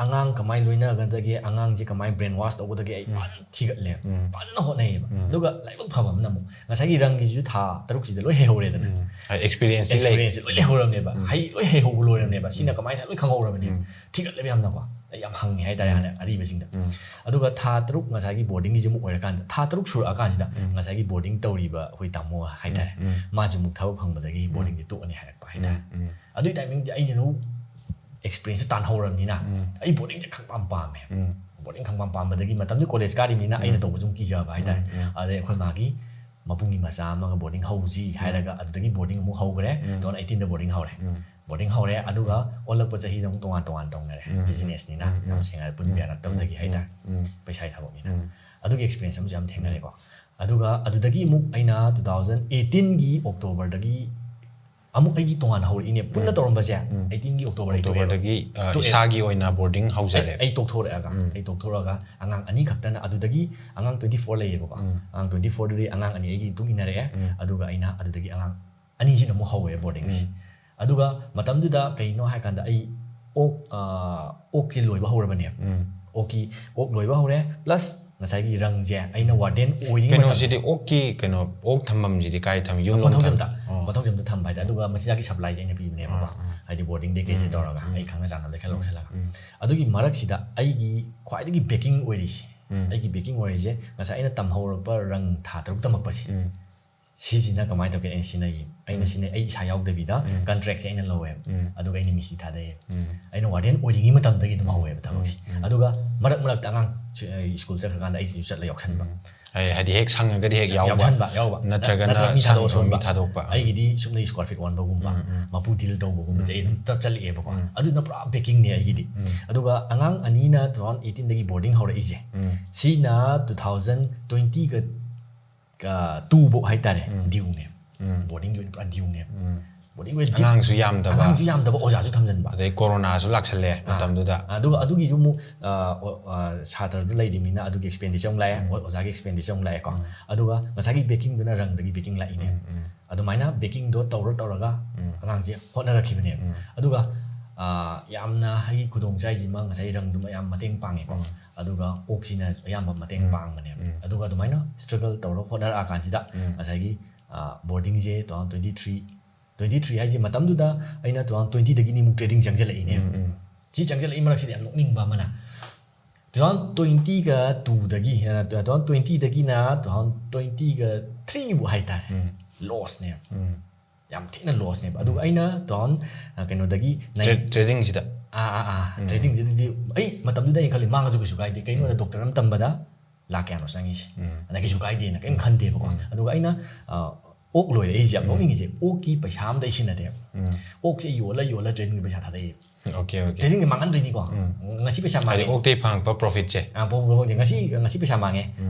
ꯑꯉꯥꯡ ꯀꯃꯥꯏꯅ ꯂꯣꯏꯅꯒꯗꯒꯦ, ꯑꯉꯥꯡꯁꯦ ꯀꯃꯥꯏꯅ ꯕ꯭ꯔꯦꯟ ꯋꯥꯁ ꯇꯧꯒꯗꯒꯦ, ꯑꯩ ꯐꯖꯅ ꯊꯤꯒꯠꯂꯦ, ꯐꯖꯅ ꯍꯣꯠꯅꯩꯌꯦꯕ꯫ ꯑꯗꯨꯒ ꯂꯥꯏꯕꯛ ꯐꯕ ꯑꯃꯅ ꯑꯃꯨꯛ ꯉꯁꯥꯏꯒꯤ ꯔꯪꯒꯤꯁꯨ ꯊꯥ ꯇꯔꯨꯛꯁꯤꯗ ꯂꯣꯏ ꯍꯩꯍꯧꯔꯦꯗꯅ꯫ ꯑꯦꯛꯁꯄꯤꯔꯤꯌꯦꯟꯁꯁꯤ ꯂꯩ꯫ ꯑꯦꯛꯁꯄꯤꯔꯤꯌꯦꯟꯁꯁꯦ ꯂꯣꯏ ꯂꯩꯍꯧꯔꯕꯅꯦꯕ, ꯍꯩ ꯂꯣꯏ ꯍꯩꯍꯧꯕ ꯂꯣꯏꯔꯕꯅꯦꯕ꯫ ꯁꯤꯅ ꯀꯃꯥꯏꯅ ꯂꯣꯏ ꯈꯪꯍꯧꯔꯕꯅꯦꯕ꯫ ꯊꯤꯒꯠꯂꯦꯕ ꯌꯥꯝꯅꯀꯣ꯫ ꯑꯩ ꯌꯥꯝ ꯍꯪꯉꯦ ꯍꯥꯏꯇꯥꯔꯦ ꯍꯥꯟꯅ ꯑꯔꯤꯕꯁꯤꯡꯗ꯫ ꯑꯗꯨꯒ ꯊꯥ ꯇꯔꯨꯛ ꯉꯁꯥꯏꯒꯤ ꯕꯣꯔꯗꯤꯡꯒꯤꯁꯦ ꯑꯃꯨꯛ ꯑꯣꯏꯔꯀꯥꯟꯗ, ꯊꯥ ꯇꯔꯨꯛ ꯁꯨꯔꯛꯑꯀꯥꯟꯁꯤꯗ ꯉꯁꯥꯏꯒꯤ ꯕꯣꯔꯗꯤꯡ ꯇꯧꯔꯤꯕ ꯑꯩꯈꯣꯏ ꯇꯥꯃꯣ ꯍꯥꯏꯇꯥꯔꯦ, ꯃꯥꯁꯨ ꯑꯃꯨꯛ ꯊꯕꯛ ꯐꯪꯕꯗꯒꯤ ꯕꯣꯔꯗꯤꯡꯁꯦ ꯇꯣꯛꯑꯅꯤ ꯍꯥꯏꯔꯛꯄ ꯍꯥꯏꯇꯥꯔꯦ꯫ ꯑꯗꯨꯒꯤ ꯇꯥꯏꯃꯤꯡꯁꯦ ꯑꯩꯅ ꯑꯃꯨꯛ ꯑꯦꯛꯁꯄꯤꯔꯤꯌꯦꯟꯁꯁꯦ ꯇꯥꯟꯍꯧꯔꯕꯅꯤꯅ ꯑꯩ ꯕꯣꯔꯗꯤꯡꯁꯦ ꯈꯪꯄꯥꯝ ꯄꯥꯝꯃꯦ꯫ ꯕꯣꯔꯗꯤꯡ ꯈꯪꯄꯥꯝ ꯄꯥꯝꯕꯗꯒꯤ ꯃꯇꯝꯗꯨ ꯀꯣꯂꯦꯖ ꯀꯥꯔꯤꯕꯅꯤꯅ ꯑꯩꯅ ꯇꯧꯕꯁꯨ ꯑꯃꯨꯛ ꯀꯤꯖꯕ ꯍꯥꯏꯇꯥꯔꯦ꯫ ꯑꯗꯩ ꯑꯩꯈꯣꯏ ꯃꯥꯒꯤ ꯃꯕꯨꯡꯒꯤ ꯃꯆꯥ ꯑꯃꯒ ꯕꯣꯔꯗꯤꯡ ꯍꯧꯁꯤ ꯍꯥꯏꯔꯒ ꯑꯗꯨꯗꯒꯤ ꯕꯣꯔꯗꯤꯡ ꯑꯃꯨꯛ ꯍꯧꯈ꯭ꯔꯦ꯫ ꯇꯨ ꯊꯥꯎꯖꯟ ꯑꯩꯠꯇꯤꯟꯗ ꯕꯣꯔꯗꯤꯡ ꯍꯧꯔꯦ꯫ ꯕꯣꯔꯗꯤꯡ ꯍꯧꯔꯦ, ꯑꯗꯨꯒ ꯑꯣꯜꯂꯛꯄ ꯆꯍꯤꯗ ꯑꯃꯨꯛ ꯇꯣꯉꯥꯟ ꯇꯣꯉꯥꯟ ꯇꯧꯅꯔꯦ꯫ ꯕꯤꯖꯤꯅꯦꯁꯅꯤꯅ ꯌꯥꯝ ꯁꯦꯡꯅ ꯄꯨꯟꯕ ꯌꯥꯔꯛꯇꯕꯗꯒꯤ ꯍꯥꯏꯇꯥꯔꯦ꯫ ꯄꯩꯁꯥꯒꯤ ꯊꯕꯛꯅꯤꯅ꯫ ꯑꯗꯨꯒꯤ ꯑꯦꯛꯁꯄꯤꯔꯤꯌꯦꯟꯁ ꯑꯃꯁꯨ ꯌꯥꯝ ꯊꯦꯡꯅꯔꯦꯀꯣ꯫ ꯑꯗꯨꯒ ꯑꯗꯨꯗꯒꯤ ꯑꯃꯨꯛ ꯑꯩꯅ ꯇꯨ ꯊꯥꯎꯖꯟ ꯑꯩꯠꯇꯤꯟꯒꯤ ꯑꯣꯛꯇꯣꯕꯔꯗꯒꯤ ꯑꯃꯨꯛ ꯑꯩꯒꯤ ꯇꯣꯉꯥꯟꯅ ꯍꯧꯔꯛꯏꯅꯦ꯫ ꯄꯨꯟꯅ ꯇꯧꯔꯝꯕꯁꯦ ꯑꯩꯠꯇꯤꯟꯒꯤ ꯑꯣꯛꯇꯣꯕꯔꯗꯒꯤ ꯇꯣꯛꯑꯦꯕ꯫ ꯑꯣꯛꯇꯣꯕꯔꯗꯒꯤ ꯑ, ꯏꯁꯥꯒꯤ ꯑꯣꯏꯅ ꯕꯣꯔꯗꯤꯡ ꯍꯧꯖꯔꯦ꯫ ꯑꯩ ꯇꯣꯛꯊꯣꯔꯛꯑꯒ ꯑꯩ ꯇꯣꯛꯊꯣꯔꯛꯑꯒ ꯑꯉꯥꯡ ꯑꯅꯤ ꯈꯛꯇꯅ, ꯑꯗꯨꯗꯒꯤ ꯑꯉꯥꯡ ꯇ꯭ꯋꯦꯟꯇꯤ ꯐꯣꯔ ꯂꯩꯌꯦꯕꯀꯣ꯫ ꯑꯉꯥꯡ ꯇ꯭ꯋꯦꯟꯇꯤ ꯐꯣꯔꯗꯨꯗꯤ ꯑꯉꯥꯡ ꯑꯅꯤ ꯑꯩꯒꯤ ꯃꯇꯨꯡ ꯏꯟꯅꯔꯛꯑꯦ꯫ ꯑꯗꯨꯒ ꯑꯩꯅ ꯑꯗꯨꯗꯒꯤ ꯑꯉꯥꯡ ꯑꯅꯤꯁꯤꯅ ꯑꯃꯨꯛ ꯍꯧꯋꯦ ꯕꯣꯔꯗꯤꯡꯁꯦ꯫ ꯑꯗꯨꯒ ꯃꯇꯝꯗꯨꯗ ꯀꯩꯅꯣ ꯍꯥꯏꯀꯥꯟꯗ ꯑꯩ ꯑꯣꯛ ꯑ, ꯑꯣꯛꯁꯦ ꯂꯣꯏꯕ ꯍꯧꯔꯕꯅꯦꯕ꯫ ꯑꯣꯛꯀꯤ ꯑꯣꯛ ꯂꯣꯏꯕ ꯍꯧꯔꯦ, ꯄ꯭ꯂꯁ ꯉꯁꯥꯏꯒꯤ ꯔꯪꯁꯦ ꯑꯩꯅ ꯋꯥꯔꯗꯦꯟ ꯑꯣꯏꯔꯤꯉꯩ ꯃꯇꯝ ꯀꯩꯅꯣꯁꯤꯗꯤ ꯑꯣꯛꯀꯤ ꯀꯩꯅꯣ ꯑꯣꯛ ꯊꯝꯐꯝꯁꯤꯗꯤ ꯀꯥꯏ ꯊꯝ ꯌꯨꯝ ꯀꯣꯟꯊꯧꯖꯝꯗ꯫ ꯀꯣꯟꯊꯧꯖꯝꯗ ꯊꯝꯕ ꯍꯥꯏꯇꯥꯔꯦ꯫ ꯑꯗꯨꯒ ꯃꯆꯤꯟꯖꯥꯛꯀꯤ ꯁꯄ꯭ꯂꯥꯏꯁꯦ ꯑꯩꯅ ꯄꯤꯕꯅꯦꯕꯀꯣ꯫ ꯍꯥꯏꯗꯤ ꯕꯣꯔꯗꯤꯡꯗꯒꯤ ꯀꯩꯗꯒꯤ ꯇꯧꯔꯒ ꯑꯩ ꯈꯪꯅ ꯆꯥꯟꯅꯕꯗꯒꯤ ꯈꯔ ꯂꯧꯁꯤꯜꯂꯒ꯫ ꯑꯗꯨꯒꯤ ꯃꯔꯛꯁꯤꯗ ꯑꯩꯒꯤ ꯈ꯭ꯋꯥꯏꯗꯒꯤ ꯕꯦꯀꯤꯡ ꯑꯣꯏꯔꯤꯁꯦ, ꯑꯩꯒꯤ ꯕꯦꯀꯤꯡ ꯑꯣꯏꯔꯤꯁꯦ ꯉꯁꯥꯏ ꯑꯩꯅ ꯇꯝꯍꯧꯔꯛꯄ ꯔꯪ ꯊꯥ ꯇꯔꯨꯛ ꯇꯝꯃꯛꯄꯁꯦ꯫ ꯁꯤꯁꯤꯅ ꯀꯃꯥꯏꯅ ꯇꯧꯒꯦ? ꯑꯩꯅ ꯁꯤꯖꯤꯟꯅꯩꯌꯦ꯫ ꯑꯩꯅ ꯁꯤꯖꯤꯟꯅꯩ, ꯑꯩ ꯏꯁꯥ ꯌꯥꯎꯗꯕꯤꯗ ꯀꯟꯇ꯭ꯔꯦꯛꯁꯦ ꯑꯩꯅ ꯂꯧꯋꯦꯕ꯫ ꯑꯗꯨꯒ ꯑꯩꯅ ꯃꯤꯁꯇ꯭ꯔꯤ ꯊꯥꯗꯩꯌꯦ꯫ ꯑꯩꯅ ꯋꯥꯔꯗꯦꯟ ꯑꯣꯏꯔꯤꯉꯩ ꯃꯇꯝꯗꯒꯤ ꯑꯗꯨꯝ ꯍꯧꯋꯦꯕ ꯊꯕꯛꯁꯦ꯫ ꯑꯗꯨꯒ ꯃꯔꯛ ꯃꯔꯛꯇ ꯑꯉꯥꯡ ꯁ-, ꯁ꯭ꯀꯨꯜ ꯆꯠꯈ꯭ꯔꯀꯥꯟꯗ ꯑꯩꯁꯤꯁꯨ ꯆꯠꯂ ꯌꯥꯎꯁꯟꯕ꯫ ꯍꯥꯏ-, ꯍꯥꯏꯗꯤ ꯍꯦꯛ ꯁꯪꯉꯒꯗꯤ ꯍꯦꯛ ꯌꯥꯎꯕ꯫ ꯌꯥꯎꯁꯟꯕ, ꯌꯥꯎꯕ꯫ ꯅꯠꯇ꯭ꯔꯒꯅ ꯅꯠꯇ꯭ꯔꯒ ꯃꯤ ꯊꯥꯗꯣꯛꯑ ꯁꯪꯕ ꯃꯤ ꯁꯣꯟꯕ꯫ ꯊꯥꯗꯣꯛꯄ꯫ ꯑꯩꯒꯤꯗꯤ ꯁꯨꯞꯅꯒꯤ ꯁ꯭ꯀ꯭ꯋꯥꯔ ꯐꯤꯠ ꯑꯣꯟꯕꯒꯨꯝꯕ, ꯃꯄꯨ ꯗꯤꯜ ꯇꯧꯕꯒꯨꯝꯕꯁꯦ ꯑꯩ ꯑꯗꯨꯝ ꯆꯠ-, ꯆꯠꯂꯛꯑꯦꯕꯀꯣ꯫ ꯑꯗꯨꯅ ꯄꯨꯔꯥ ꯕꯦꯀꯤꯡꯅꯦ ꯑꯩꯒꯤꯗꯤ꯫ ꯑꯗꯨꯒ ꯑꯉꯥꯡ ꯑꯅꯤꯅ ꯇꯨ ꯊꯥꯎꯖꯟ ꯑꯩꯠꯇꯤꯟꯗꯒꯤ ꯕꯣꯔꯗꯤꯡ ꯍꯧꯔꯛꯏꯁꯦ꯫ ꯁꯤꯅ ꯇꯨ ꯊꯥꯎꯖꯟ ꯇ꯭ꯋꯦꯟꯇꯤꯒ ꯇꯨꯐꯧ ꯍꯥꯏꯇꯥꯔꯦ, ꯗ꯭ꯌꯨꯅꯦ꯫ ꯕꯣꯔꯗꯤꯡꯒꯤ ꯑꯣꯏꯅ ꯄꯨꯔꯥ ꯗ꯭ꯌꯨꯅꯦ꯫ ꯕꯣꯔꯗꯤꯡ ꯑꯣꯏꯅ ꯗ꯭ꯌꯨ- ꯑꯉꯥꯡꯁꯨ ꯌꯥꯝꯗꯕ꯫ ꯑꯉꯥꯡꯁꯨ ꯌꯥꯝꯗꯕ, ꯑꯣꯖꯥꯁꯨ ꯊꯝꯖꯤꯟꯕ꯫ ꯑꯗꯩ ꯀꯣꯔꯣꯅꯥꯁꯨ ꯂꯥꯛꯁꯜꯂꯦ ꯃꯇꯝꯗꯨꯗ꯫ ꯑꯗꯨꯒ ꯑꯗꯨꯒꯤꯁꯨ ꯑꯃꯨꯛ ꯑ, ꯑꯣ, ꯑ, ꯁꯥꯇ꯭ꯔꯗꯨ ꯂꯩꯔꯤꯕꯅꯤꯅ ꯑꯗꯨꯒꯤ ꯑꯦꯛꯁꯄꯦꯟꯗꯤꯆꯔ ꯑꯃꯨꯛ ꯂꯥꯛꯑꯦ, ꯑꯣ- ꯑꯣꯖꯥꯒꯤ ꯑꯦꯛꯁꯄꯦꯟꯗꯤꯆꯔ ꯑꯃꯨꯛ ꯂꯥꯛꯑꯦꯀꯣ꯫ ꯑꯗꯨꯒ ꯉꯁꯥꯏꯒꯤ ꯕꯦꯀꯤꯡꯗꯨꯅ ꯔꯪꯗꯒꯤ ꯕꯦꯀꯤꯡ ꯂꯥꯛꯏꯅꯦ꯫ ꯑꯗꯨꯃꯥꯏꯅ ꯕꯦꯀꯤꯡꯗꯣ ꯇꯧꯔ ꯇꯧꯔꯒ ꯑꯉꯥꯡꯁꯦ ꯍꯣꯠꯅꯔꯛꯈꯤꯕꯅꯦꯕ꯫ ꯑꯗꯨꯒ ꯑ, ꯌꯥꯝꯅ ꯑꯩꯒꯤ ꯈꯨꯗꯣꯡ ꯆꯥꯏꯁꯤꯃ ꯉꯁꯥꯏ ꯔꯪꯗꯨꯃ ꯌꯥꯝ ꯃꯇꯦꯡ ꯄꯥꯡꯉꯦꯀꯣ꯫ ꯑꯗꯨꯒ ꯑꯣꯛꯁꯤꯅ ꯑꯌꯥꯝꯕ ꯃꯇꯦꯡ ꯄꯥꯡꯕꯅꯦꯕ꯫ ꯑꯗꯨꯒ ꯑꯗꯨꯃꯥꯏꯅ ꯁ꯭ꯇ꯭ꯔꯒꯜ ꯇꯧꯔꯒ ꯍꯣꯠꯅꯔꯛꯑꯀꯥꯟꯁꯤꯗ ꯉꯁꯥꯏꯒꯤ ꯕꯣꯔꯗꯤꯡꯁꯦ two thousand twenty three, twenty three ꯍꯥꯏꯁꯦ ꯃꯇꯝꯗꯨꯗ ꯑꯩꯅ two thousand twenty ꯗꯒꯤꯅꯤ ꯑꯃꯨꯛ ꯇ꯭ꯔꯦꯗꯤꯡ ꯆꯪꯁꯤꯜꯂꯛꯏꯅꯦ꯫ ꯁꯤ ꯆꯪꯁꯤꯜꯂꯛꯏ ꯃꯔꯛꯁꯤꯗ ꯌꯥꯝ ꯅꯣꯛꯅꯤꯡꯕ ꯑꯃꯅ, two thousand twenty ꯒ two ꯗꯒꯤ, two thousand twenty ꯗꯒꯤꯅ two thousand twenty ꯒ three ꯐꯥꯎ ꯍꯥꯏꯇꯥꯔꯦ, ꯂꯣꯁꯅꯦꯕ꯫ ꯌꯥꯝ ꯊꯤꯅ ꯂꯣꯁꯅꯦꯕ꯫ ꯑꯗꯨꯒ ꯑꯩꯅ two thousand, ꯑ, ꯀꯩꯅꯣꯗꯒꯤ nine- ꯇ꯭ꯔꯦ- ꯇ꯭ꯔꯦꯗꯤꯡꯁꯤꯗ꯫ ꯑꯥ ꯑꯥ ꯑꯥ ꯇ꯭ꯔꯦꯗꯤꯡꯁꯤꯗꯗꯤ ꯑꯩ ꯃꯇꯝꯗꯨꯗ ꯑꯩꯅ ꯈꯜꯂꯤ, ꯃꯥꯡꯉꯁꯨ ꯀꯩꯁꯨ ꯀꯥꯏꯗꯦ, ꯀꯩꯅꯣꯗ ꯗꯣꯛꯇꯔ ꯑꯃ ꯇꯝꯕꯗ ꯂꯥꯛ ꯀꯌꯥꯅꯣ ꯆꯪꯉꯤꯁꯦ? ꯑꯗ ꯀꯩꯁꯨ ꯀꯥꯏꯗꯦꯅ ꯀꯩꯝ ꯈꯟꯗꯦꯕꯀꯣ꯫ ꯑꯗꯨꯒ ꯑꯩꯅ ꯑ, ꯑꯣꯛ ꯂꯣꯏꯔꯛꯏꯁꯦ ꯌꯥꯝ ꯅꯣꯛꯅꯤꯡꯉꯤꯁꯦ, ꯑꯣꯛꯀꯤ ꯄꯩꯁꯥ ꯑꯝꯇ ꯑꯩ ꯁꯤꯖꯤꯟꯅꯗꯦꯕ꯫ ꯑꯣꯛꯁꯦ ꯑꯩ ꯌꯣꯜꯂ ꯌꯣꯜꯂ ꯇ꯭ꯔꯦꯗꯤꯡꯒꯤ ꯄꯩꯁꯥ ꯊꯥꯗꯩꯌꯦꯕ꯫ Okay okay. ꯇ꯭ꯔꯦꯗꯤꯡꯒꯤ ꯃꯥꯡꯍꯟꯗꯣꯏꯅꯤꯀꯣ꯫ ꯉꯁꯤ ꯄꯩꯁꯥ ꯍꯥꯏꯗꯤ ꯃꯥꯡꯉꯦ꯫ ꯑꯣꯛꯇꯩ ꯐꯪꯉꯛꯄ ꯄ꯭ꯔꯣꯐꯤꯠꯁꯦ꯫ ꯑ, ꯄꯣꯛ ꯄꯣꯛ ꯄꯣꯛ ꯉꯁꯤ ꯉꯁꯤ ꯄꯩꯁꯥ ꯃꯥꯡꯉꯦ꯫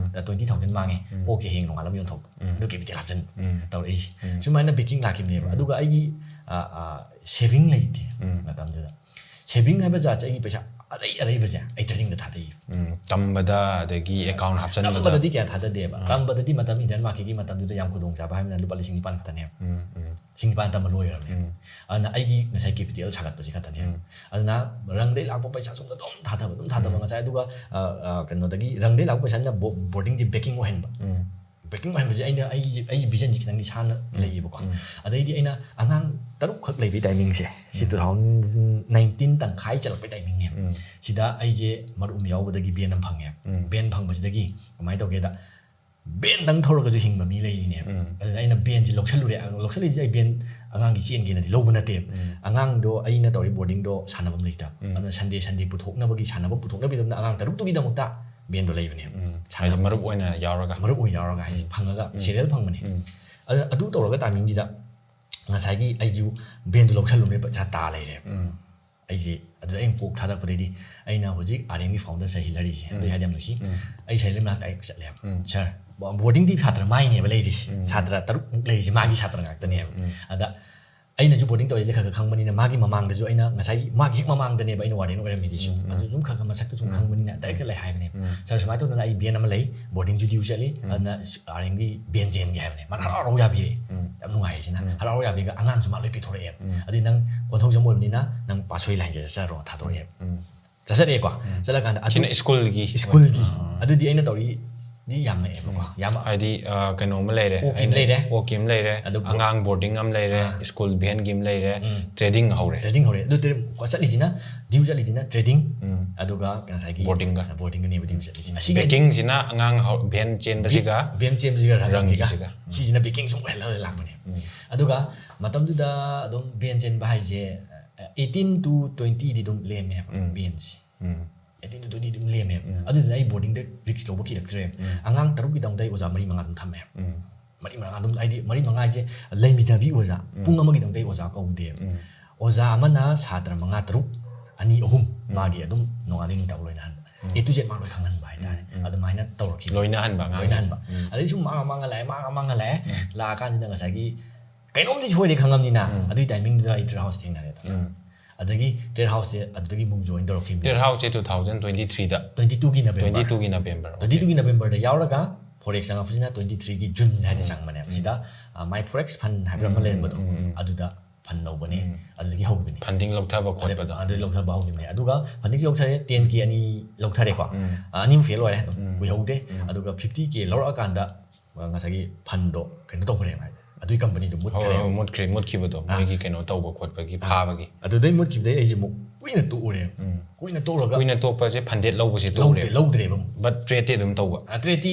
Twenty thousand ꯃꯥꯡꯉꯦ꯫ ꯑꯣꯛꯁꯦ ꯍꯌꯦꯡ ꯅꯣꯡꯉꯥꯜꯂ ꯑꯃ ꯌꯣꯟꯊꯣꯛꯄ꯫ ꯑꯗꯨ ꯀꯦꯄꯤꯇꯦꯜ ꯍꯥꯞꯆꯤꯟꯕ꯫ ꯇꯧꯔꯛꯏꯁꯦ꯫ ꯁꯨꯃꯥꯏꯅ ꯕꯦꯀꯤꯡ ꯂꯥꯛꯈꯤꯕꯅꯦꯕ꯫ ꯑꯗꯨꯒ ꯑꯩꯒꯤ ꯁꯦꯚꯤꯡ ꯂꯩꯇꯦ ꯃꯇꯝꯗꯨꯗ꯫ ꯁꯦꯚꯤꯡ ꯍꯥꯏꯕ ꯖꯥꯠꯁꯦ ꯑꯩꯒꯤ ꯄꯩꯁꯥ ꯑꯔꯩ ꯑꯔꯩꯕꯁꯦ ꯑꯩ ꯇ꯭ꯔꯦꯗꯤꯡꯗ ꯊꯥꯗꯩꯌꯦꯕ꯫ ꯎꯝ, ꯇꯝꯕꯗ ꯑꯗꯒꯤ ꯑꯦꯀꯥꯎꯟ ꯍꯥꯞꯆꯟꯕꯗ꯫ ꯇꯝꯕꯗꯗꯤ ꯀꯌꯥ ꯊꯥꯗꯗꯦꯕ꯫ ꯇꯝꯕꯗꯗꯤ ꯃꯇꯝ ꯏꯟꯗꯤꯌꯥꯟ ꯃꯥꯔꯀꯦꯠꯀꯤ ꯃꯇꯝꯗꯨꯗ ꯌꯥꯝ ꯈꯨꯗꯣꯡꯆꯥꯕ ꯍꯥꯏꯕꯅ ꯂꯨꯄꯥ ꯂꯤꯁꯤꯡ ꯅꯤꯄꯥꯟ ꯈꯛꯇꯅꯦꯕ꯫ ꯎꯝ, ꯎꯝ, ꯂꯤꯁꯤꯡ ꯅꯤꯄꯥꯟ ꯇꯝꯕ ꯂꯣꯏꯈ꯭ꯔꯕꯅꯦ꯫ ꯑꯗꯨꯅ ꯑꯩꯒꯤ ꯉꯁꯥꯏ ꯀꯦꯄꯤꯇꯦꯜ ꯁꯥꯒꯠꯄꯁꯤ ꯈꯛꯇꯅꯦꯕ꯫ ꯎꯝ꯫ ꯑꯗꯨꯅ ꯔꯪꯗꯩ ꯂꯥꯛꯄ ꯄꯩꯁꯥ ꯁꯣꯝꯗ ꯑꯗꯨꯝ ꯊꯥꯗꯕ, ꯑꯗꯨꯝ ꯊꯥꯗꯕ꯫ ꯉꯁꯥꯏ ꯑꯗꯨꯒ ꯑ, ꯑ, ꯀꯩꯅꯣꯗꯒꯤ ꯔꯪꯗꯩ ꯂꯥꯛꯄ ꯄꯩꯁꯥꯅ ꯕꯣ- ꯕꯣꯔꯗꯤꯡꯁꯦ ꯕꯦꯀꯤꯡ ꯑꯣꯏꯍꯟꯕ꯫ ꯎꯝ꯫ ꯕꯦꯀꯤꯡ ꯑꯣꯏꯍꯟꯕꯁꯦ ꯑꯩꯅ ꯑꯩꯒꯤ ꯑꯩꯒꯤ ꯚꯤꯖꯟꯁꯦ ꯈꯤꯇꯪꯗꯤ ꯁꯥꯟꯅ ꯂꯩꯌꯦꯕꯀꯣ꯫ ꯑꯗꯩꯗꯤ ꯑꯩꯅ ꯑꯉꯥꯡ ꯇꯔꯨꯛ ꯈꯛ ꯂꯩꯕꯩ ꯇꯥꯏꯃꯤꯡꯁꯦ, ꯁꯤ two thousand nineteen ꯇꯪꯈꯥꯏ ꯆꯠꯂꯛꯄꯩ ꯇꯥꯏꯃꯤꯡꯅꯦꯕ꯫ ꯁꯤꯗ ꯑꯩꯁꯦ ꯃꯔꯨꯞ ꯑꯃ ꯌꯥꯎꯕꯗꯒꯤ ꯚꯦꯟ ꯑꯃ ꯐꯪꯉꯦꯕ꯫ ꯚꯦꯟ ꯐꯪꯕꯁꯤꯗꯒꯤ ꯀꯃꯥꯏꯅ ꯇꯧꯒꯦꯗ, ꯚꯦꯟꯗꯪ ꯊꯧꯔꯒꯁꯨ ꯍꯤꯡꯕ ꯃꯤ ꯂꯩꯔꯤꯅꯦꯕ꯫ ꯑꯗꯨꯅ ꯑꯩꯅ ꯚꯦꯟꯁꯦ ꯂꯧꯁꯜꯂꯨꯔꯦ꯫ ꯑ, ꯂꯧꯁꯜꯂꯤꯁꯦ ꯑꯩ ꯚꯦꯟ ꯑꯉꯥꯡꯒꯤ ꯆꯦꯟꯒꯦꯅꯗꯤ ꯂꯧꯕ ꯅꯠꯇꯦꯕ꯫ ꯑꯉꯥꯡꯗꯣ ꯑꯩꯅ ꯇꯧꯔꯤ ꯕꯣꯔꯗꯤꯡꯗꯣ ꯁꯥꯟꯅꯐꯝ ꯂꯩꯇꯕ꯫ ꯑꯗꯨꯅ ꯁꯟꯗꯦ ꯁꯟꯗꯦ ꯄꯨꯊꯣꯛꯅꯕꯒꯤ, ꯁꯥꯟꯅꯐꯝ ꯄꯨꯊꯣꯛꯅꯕꯒꯤꯗꯃꯛꯇ ꯑꯉꯥꯡ ꯇꯔꯨꯛꯇꯨꯒꯤꯗꯃꯛꯇ ꯚꯦꯟꯗꯣ ꯂꯩꯕꯅꯦꯕ꯫ ꯍꯥꯏꯗꯤ ꯃꯔꯨꯞ ꯑꯣꯏꯅ ꯌꯥꯎꯔꯒ꯫ ꯃꯔꯨꯞ ꯑꯣꯏꯅ ꯌꯥꯎꯔꯒ ꯍꯥꯏꯁꯦ ꯐꯪꯉꯒ ꯁꯦꯔꯤꯌꯦꯜ ꯐꯪꯕꯅꯦ꯫ ꯑꯗꯨ ꯑꯗꯨ ꯇꯧꯔꯒ ꯇꯥꯏꯃꯤꯡꯁꯤꯗ ꯉꯁꯥꯏꯒꯤ ꯑꯩꯁꯨ ꯚꯦꯟꯗꯣ ꯂꯧꯁꯜꯂꯨꯕꯅꯦ, ꯄꯩꯁꯥ ꯇꯥ ꯂꯩꯔꯦꯕ꯫ ꯑꯩꯁꯦ ꯑꯗꯨꯗ ꯑꯩꯅ ꯀꯣꯛ ꯊꯥꯗꯔꯛꯄꯗꯩꯗꯤ ꯑꯩꯅ ꯍꯧꯖꯤꯛ R M ꯒꯤ ꯐꯥꯎꯟꯗꯔ ꯁꯔ ꯍꯤꯂꯔꯤꯁꯦ, ꯑꯗꯨ ꯍꯥꯏꯗꯤ ꯌꯥꯝ ꯅꯨꯡꯁꯤ꯫ ꯑꯩ ꯁꯔ ꯍꯤꯂꯔꯤ ꯃꯅꯥꯛꯇ ꯑꯩ ꯆꯠꯂꯦꯕ꯫ "ꯁꯔ, ꯕꯣꯔꯗꯤꯡꯗꯤ ꯁꯥꯇ꯭ꯔ ꯃꯥꯏꯅꯦꯕ ꯂꯩꯔꯤꯁꯦ, ꯁꯥꯇ꯭ꯔ ꯇꯔꯨꯛꯃꯨꯛ ꯂꯩꯔꯤꯁꯦ ꯃꯥꯒꯤ ꯁꯥꯇ꯭ꯔ ꯉꯥꯛꯇꯅꯦꯕ꯫ ꯑꯗ ꯑꯩꯅꯁꯨ ꯕꯣꯔꯗꯤꯡ ꯇꯧꯔꯤꯁꯦ ꯈꯔ ꯈꯔ ꯈꯪꯕꯅꯤꯅ, ꯃꯥꯒꯤ ꯃꯃꯥꯡꯗꯁꯨ ꯑꯩꯅ ꯉꯁꯥꯏꯒꯤ ꯃꯥꯒꯤ ꯍꯦꯛ ꯃꯃꯥꯡꯗꯅꯦꯕ ꯑꯩꯅ ꯋꯥꯔꯗꯦꯟ ꯑꯣꯏꯔꯝꯃꯤꯗꯨꯁꯨ꯫ ꯑꯗꯨ ꯁꯨꯝ ꯈꯔ ꯈꯔ ꯃꯁꯛꯇꯣ ꯁꯨꯝ ꯈꯪꯕꯅꯤꯅ ꯗꯥꯏꯔꯦꯛꯇ ꯂꯩ ꯍꯥꯏꯕꯅꯦꯕ, "ꯁꯥꯔ, ꯁꯨꯃꯥꯏꯅ ꯇꯧꯗꯅ ꯑꯩ ꯚꯦꯟ ꯑꯃ ꯂꯩ, ꯕꯣꯔꯗꯤꯡꯁꯨ ꯗ꯭ꯌꯨ ꯆꯠꯂꯤ, ꯑꯗꯨꯅ ꯑꯥꯔ ꯑꯦꯝꯒꯤ ꯚꯦꯟ ꯆꯦꯟꯒꯦ" ꯍꯥꯏꯕꯅꯦ꯫ ꯃꯥꯅ ꯍꯔꯥꯎ ꯍꯔꯥꯎ ꯌꯥꯕꯤꯔꯦ꯫ ꯌꯥꯝ ꯅꯨꯡꯉꯥꯏꯔꯦ ꯁꯤꯅ꯫ ꯍꯔꯥꯎ ꯍꯔꯥꯎ ꯌꯥꯕꯤꯔꯒ ꯑꯉꯥꯡꯁꯨ ꯃꯥ ꯂꯣꯏ ꯄꯤꯊꯣꯔꯛꯑꯦꯕ꯫ "ꯑꯗꯨꯗꯤ ꯅꯪ ꯀꯣꯟꯊꯧꯖꯝ ꯑꯣꯏꯕꯅꯤꯅ ꯅꯪ ꯄꯥꯁ ꯍꯣꯏ ꯂꯥꯏꯟꯁꯦ ꯆꯠꯆꯔꯣ", ꯊꯥꯗꯣꯔꯛꯑꯦꯕ꯫ ꯆꯠꯆꯔꯛꯑꯦꯀꯣ꯫ ꯆꯠꯂꯀꯥꯟꯗ ꯑꯗꯨ ꯁꯤꯅ ꯁ꯭ꯀꯨꯜꯒꯤ ꯁ꯭ꯀꯨꯜꯒꯤ꯫ ꯑꯗꯨꯗꯤ ꯑꯩꯅ ꯇꯧꯔꯤꯗꯤ ꯌꯥꯝꯃꯛꯑꯦꯕꯀꯣ꯫ ꯌꯥꯝ ꯍꯥꯏꯗꯤ, ꯑ, ꯀꯩꯅꯣ ꯑꯃ ꯂꯩꯔꯦ꯫ ꯑꯣꯛꯀꯤ ꯑꯃ ꯑꯩꯅ ꯂꯩꯔꯦ꯫ ꯑꯣꯛꯀꯤ ꯑꯃ ꯂꯩꯔꯦ, ꯑꯗꯨ ꯕꯣ-, ꯑꯉꯥꯡ ꯕꯣꯔꯗꯤꯡ ꯑꯃ ꯂꯩꯔꯦ, ꯑꯥ꯫ ꯁ꯭ꯀꯨꯜ ꯚꯦꯟꯒꯤ ꯑꯃ ꯂꯩꯔꯦ, ꯎꯝ꯫ ꯇ꯭ꯔꯦꯗꯤꯡ ꯍꯧꯔꯦ꯫ ꯇ꯭ꯔꯦꯗꯤꯡ ꯍꯧꯔꯦ꯫ ꯑꯗꯨ ꯇ꯭ꯔꯦ-, ꯆꯠꯂꯤꯁꯤꯅ, ꯗ꯭ꯌꯨ ꯆꯠꯂꯤꯁꯤꯅ ꯇ꯭ꯔꯦꯗꯤꯡ, ꯎꯝ꯫ ꯑꯗꯨꯒ ꯉꯁꯥꯏꯒꯤ ꯕꯣꯔꯗꯤꯡꯒ꯫ ꯕꯣꯔꯗꯤꯡꯒꯅꯦꯕ ꯗ꯭ꯌꯨ ꯆꯠꯂꯤꯁꯤꯅ꯫ ꯑꯁꯤꯒꯤ ꯕꯦꯀꯤꯡꯁꯤꯅ ꯑꯉꯥꯡ ꯍꯧ-, ꯚꯦꯟ ꯆꯦꯟꯕꯁꯤꯒ ꯕꯦ-, ꯚꯦꯟ ꯆꯦꯟꯕꯁꯤꯒ ꯔꯪꯒꯤꯁꯤꯒ꯫ ꯔꯪꯒꯤꯁꯤꯒ꯫ ꯎꯝ꯫ ꯁꯤꯁꯤꯅ ꯕꯦꯀꯤꯡ ꯁꯨꯝ ꯑꯣꯏꯍꯜꯂꯒ ꯂꯥꯛꯄꯅꯦ꯫ ꯎꯝ꯫ ꯑꯗꯨꯒ ꯃꯇꯝꯗꯨꯗ ꯑꯗꯨꯝ ꯚꯦꯟ ꯆꯦꯟꯕ ꯍꯥꯏꯁꯦ, eighteen to twenty ꯗꯤ ꯑꯗꯨꯝ ꯂꯦꯝꯃꯦꯕ ꯎꯝ꯫ ꯚꯦꯟꯁꯤ꯫ ꯎꯝ꯫ eighteen to twenty ꯑꯗꯨꯝ ꯂꯦꯝꯃꯦꯕ꯫ ꯎꯝ꯫ ꯑꯗꯨꯗꯨꯅ ꯑꯩ ꯕꯣꯔꯗꯤꯡꯗ ꯔꯤꯛꯁ ꯂꯧꯕ ꯀꯤꯔꯛꯇ꯭ꯔꯦꯕ꯫ ꯎꯝ꯫ ꯑꯉꯥꯡ ꯇꯔꯨꯛꯀꯤꯗꯃꯛꯇ ꯑꯩ ꯑꯣꯖꯥ ꯃꯔꯤ ꯃꯉꯥ ꯑꯗꯨꯝ ꯊꯝꯃꯦꯕ꯫ ꯎꯝ꯫ ꯃꯔꯤ ꯃꯉꯥ ꯑꯗꯨꯝ, ꯍꯥꯏꯗꯤ ꯃꯔꯤ ꯃꯉꯥ ꯍꯥꯏꯁꯦ ꯂꯩꯃꯤꯟꯅꯕꯤ ꯑꯣꯖꯥ ꯎꯝ꯫ ꯄꯨꯡ ꯑꯃꯒꯤꯗꯃꯛꯇ ꯑꯩ ꯑꯣꯖꯥ ꯀꯧꯗꯦꯕ꯫ ꯎꯝ꯫ ꯑꯣꯖꯥ ꯑꯃꯅ ꯁꯥꯇ꯭ꯔ ꯃꯉꯥ ꯇꯔꯨꯛ, ꯑꯅꯤ ꯑꯍꯨꯝ ꯎꯝ꯫ ꯃꯥꯒꯤ ꯑꯗꯨꯝ ꯅꯣꯡꯉꯥꯟꯕꯗꯩ ꯅꯨꯃꯤꯠ ꯇꯥꯕ ꯂꯣꯏꯅ ꯍꯟꯕ꯫ ꯎꯝ꯫ A to Z ꯃꯥ ꯂꯣꯏ ꯈꯪꯍꯟꯕ ꯍꯥꯏꯇꯥꯔꯦ꯫ ꯎꯝ, ꯎꯝ꯫ ꯑꯗꯨꯃꯥꯏꯅ ꯇꯧꯔꯛꯈꯤꯕ꯫ ꯂꯣꯏꯅꯍꯟꯕ ꯑꯉꯥꯡꯁꯦ꯫ ꯂꯣꯏꯅꯍꯟꯕ꯫ ꯎꯝ꯫ ꯑꯗꯩ ꯁꯨꯝ ꯃꯥꯡꯉ ꯃꯥꯡꯉ ꯂꯥꯛꯑꯦ, ꯃꯥꯡꯉ ꯃꯥꯡꯉ ꯂꯥꯛꯑꯦ꯫ ꯎꯝ꯫ ꯂꯥꯛꯑꯀꯥꯟꯁꯤꯗ ꯉꯁꯥꯏꯒꯤ ꯀꯩꯅꯣꯝꯗꯤ ꯁꯣꯏꯔꯦ ꯈꯪꯉꯝꯅꯤꯅ, ꯎꯝ꯫ ꯑꯗꯨꯒꯤ ꯇꯥꯏꯃꯤꯡꯗꯨꯗ ꯑꯩ ꯇ꯭ꯔꯦꯠ ꯍꯥꯎꯁ ꯊꯦꯡꯅꯔꯦꯗꯅ꯫ ꯎꯝ꯫ ꯑꯗꯒꯤ ꯇ꯭ꯔꯦꯠ ꯍꯥꯎꯁꯁꯦ ꯑꯗꯨꯗꯒꯤ ꯑꯃꯨꯛ ꯖꯣꯏꯟ ꯇꯧꯔꯛꯈꯤꯕꯅꯦ꯫ ꯇ꯭ꯔꯦꯠ ꯍꯥꯎꯁꯁꯦ two thousand twenty three ꯗ꯫ Twenty two ꯒꯤ ꯅꯕꯦꯝꯕꯔ꯫ Twenty two ꯒꯤ ꯅꯕꯦꯝꯕꯔ, Twenty two ꯒꯤ ꯅꯕꯦꯝꯕꯔꯗ ꯌꯥꯎꯔꯒ ꯐꯣꯔꯦꯛꯁ ꯆꯪꯉꯛꯄꯁꯤꯅ twenty three ꯒꯤ ꯖꯨꯟ ꯍꯥꯏꯗ ꯎꯝ꯫ ꯆꯪꯕꯅꯦꯕ꯫ ꯎꯝ꯫ ꯁꯤꯗ, ꯑ, ꯃꯥꯏ ꯐꯣꯔꯦꯛꯁ ꯐꯟ ꯍꯥꯏꯕ꯭ꯔꯥ ꯑꯃ ꯎꯝ, ꯂꯩꯔꯝꯕꯗꯣ, ꯎꯝ, ꯎꯝ, ꯎꯝ꯫ ꯑꯗꯨꯗ ꯐꯟ ꯂꯧꯕꯅꯦ꯫ ꯎꯝ꯫ ꯑꯗꯨꯗꯒꯤ ꯍꯧꯕꯅꯦ꯫ ꯐꯟꯗꯤꯡ ꯂꯧꯊꯕ ꯈꯣꯠꯄꯗꯣ꯫ ꯑꯗꯨ ꯂꯧꯊꯕ ꯍꯧꯈꯤꯕꯅꯦ꯫ ꯑꯗꯨꯒ ꯐꯟꯗꯤꯡꯁꯨ ꯂꯧꯊꯔꯦ, ten K ꯑꯅꯤ ꯂꯧꯊꯔꯦꯀꯣ꯫ ꯎꯝ꯫ ꯑ, ꯑꯅꯤꯃꯨꯛ ꯐꯦꯜ ꯑꯣꯏꯔꯦ ꯑꯗꯨꯝ, ꯎꯝ꯫ ꯀꯨꯏꯍꯧꯗꯦ꯫ ꯎꯝ꯫ ꯑꯗꯨꯒ fifty K ꯂꯧꯔꯛꯑꯀꯥꯟꯗ, ꯑ, ꯉꯁꯥꯏꯒꯤ ꯐꯟꯗꯣ ꯀꯩꯅꯣ ꯇꯧꯈ꯭ꯔꯦꯕ ꯍꯥꯏꯗꯤ꯫ ꯑꯗꯨꯒꯤ ꯀꯝꯄꯅꯤꯗꯣ ꯍꯣꯏ, ꯃꯨꯠꯈ꯭ꯔꯦ꯫ ꯍꯣꯏ, ꯃꯨꯠꯈ꯭ꯔꯦ, ꯃꯨꯠꯈꯤꯕꯗꯣ, ꯑꯥ꯫ ꯃꯣꯏꯒꯤ ꯀꯩꯅꯣ ꯇꯧꯕ ꯈꯣꯠꯄꯒꯤ ꯑꯥ꯫ ꯐꯥꯕꯒꯤ꯫ ꯑꯗꯨꯗꯩ ꯃꯨꯠꯈꯤꯕꯗꯩ ꯑꯩꯁꯦ ꯑꯃꯨꯛ ꯀꯨꯏꯅ ꯇꯣꯛꯎꯔꯦ꯫ ꯎꯝ꯫ ꯀꯨꯏꯅ ꯇꯣꯛꯎꯔꯒ ꯀꯨꯏꯅ ꯇꯣꯛꯄꯁꯦ ꯐꯟꯗꯦꯠ ꯂꯧꯕꯁꯦ ꯂꯧꯗꯦ, ꯇꯣꯛꯎꯔꯦ꯫ ꯂꯧꯗ꯭ꯔꯦꯕ ꯑꯃꯨꯛ꯫ But ꯇ꯭ꯔꯦꯠꯇꯤ ꯑꯗꯨꯝ ꯇꯧꯕ꯫ ꯑꯥ, ꯇ꯭ꯔꯦꯠꯇꯤ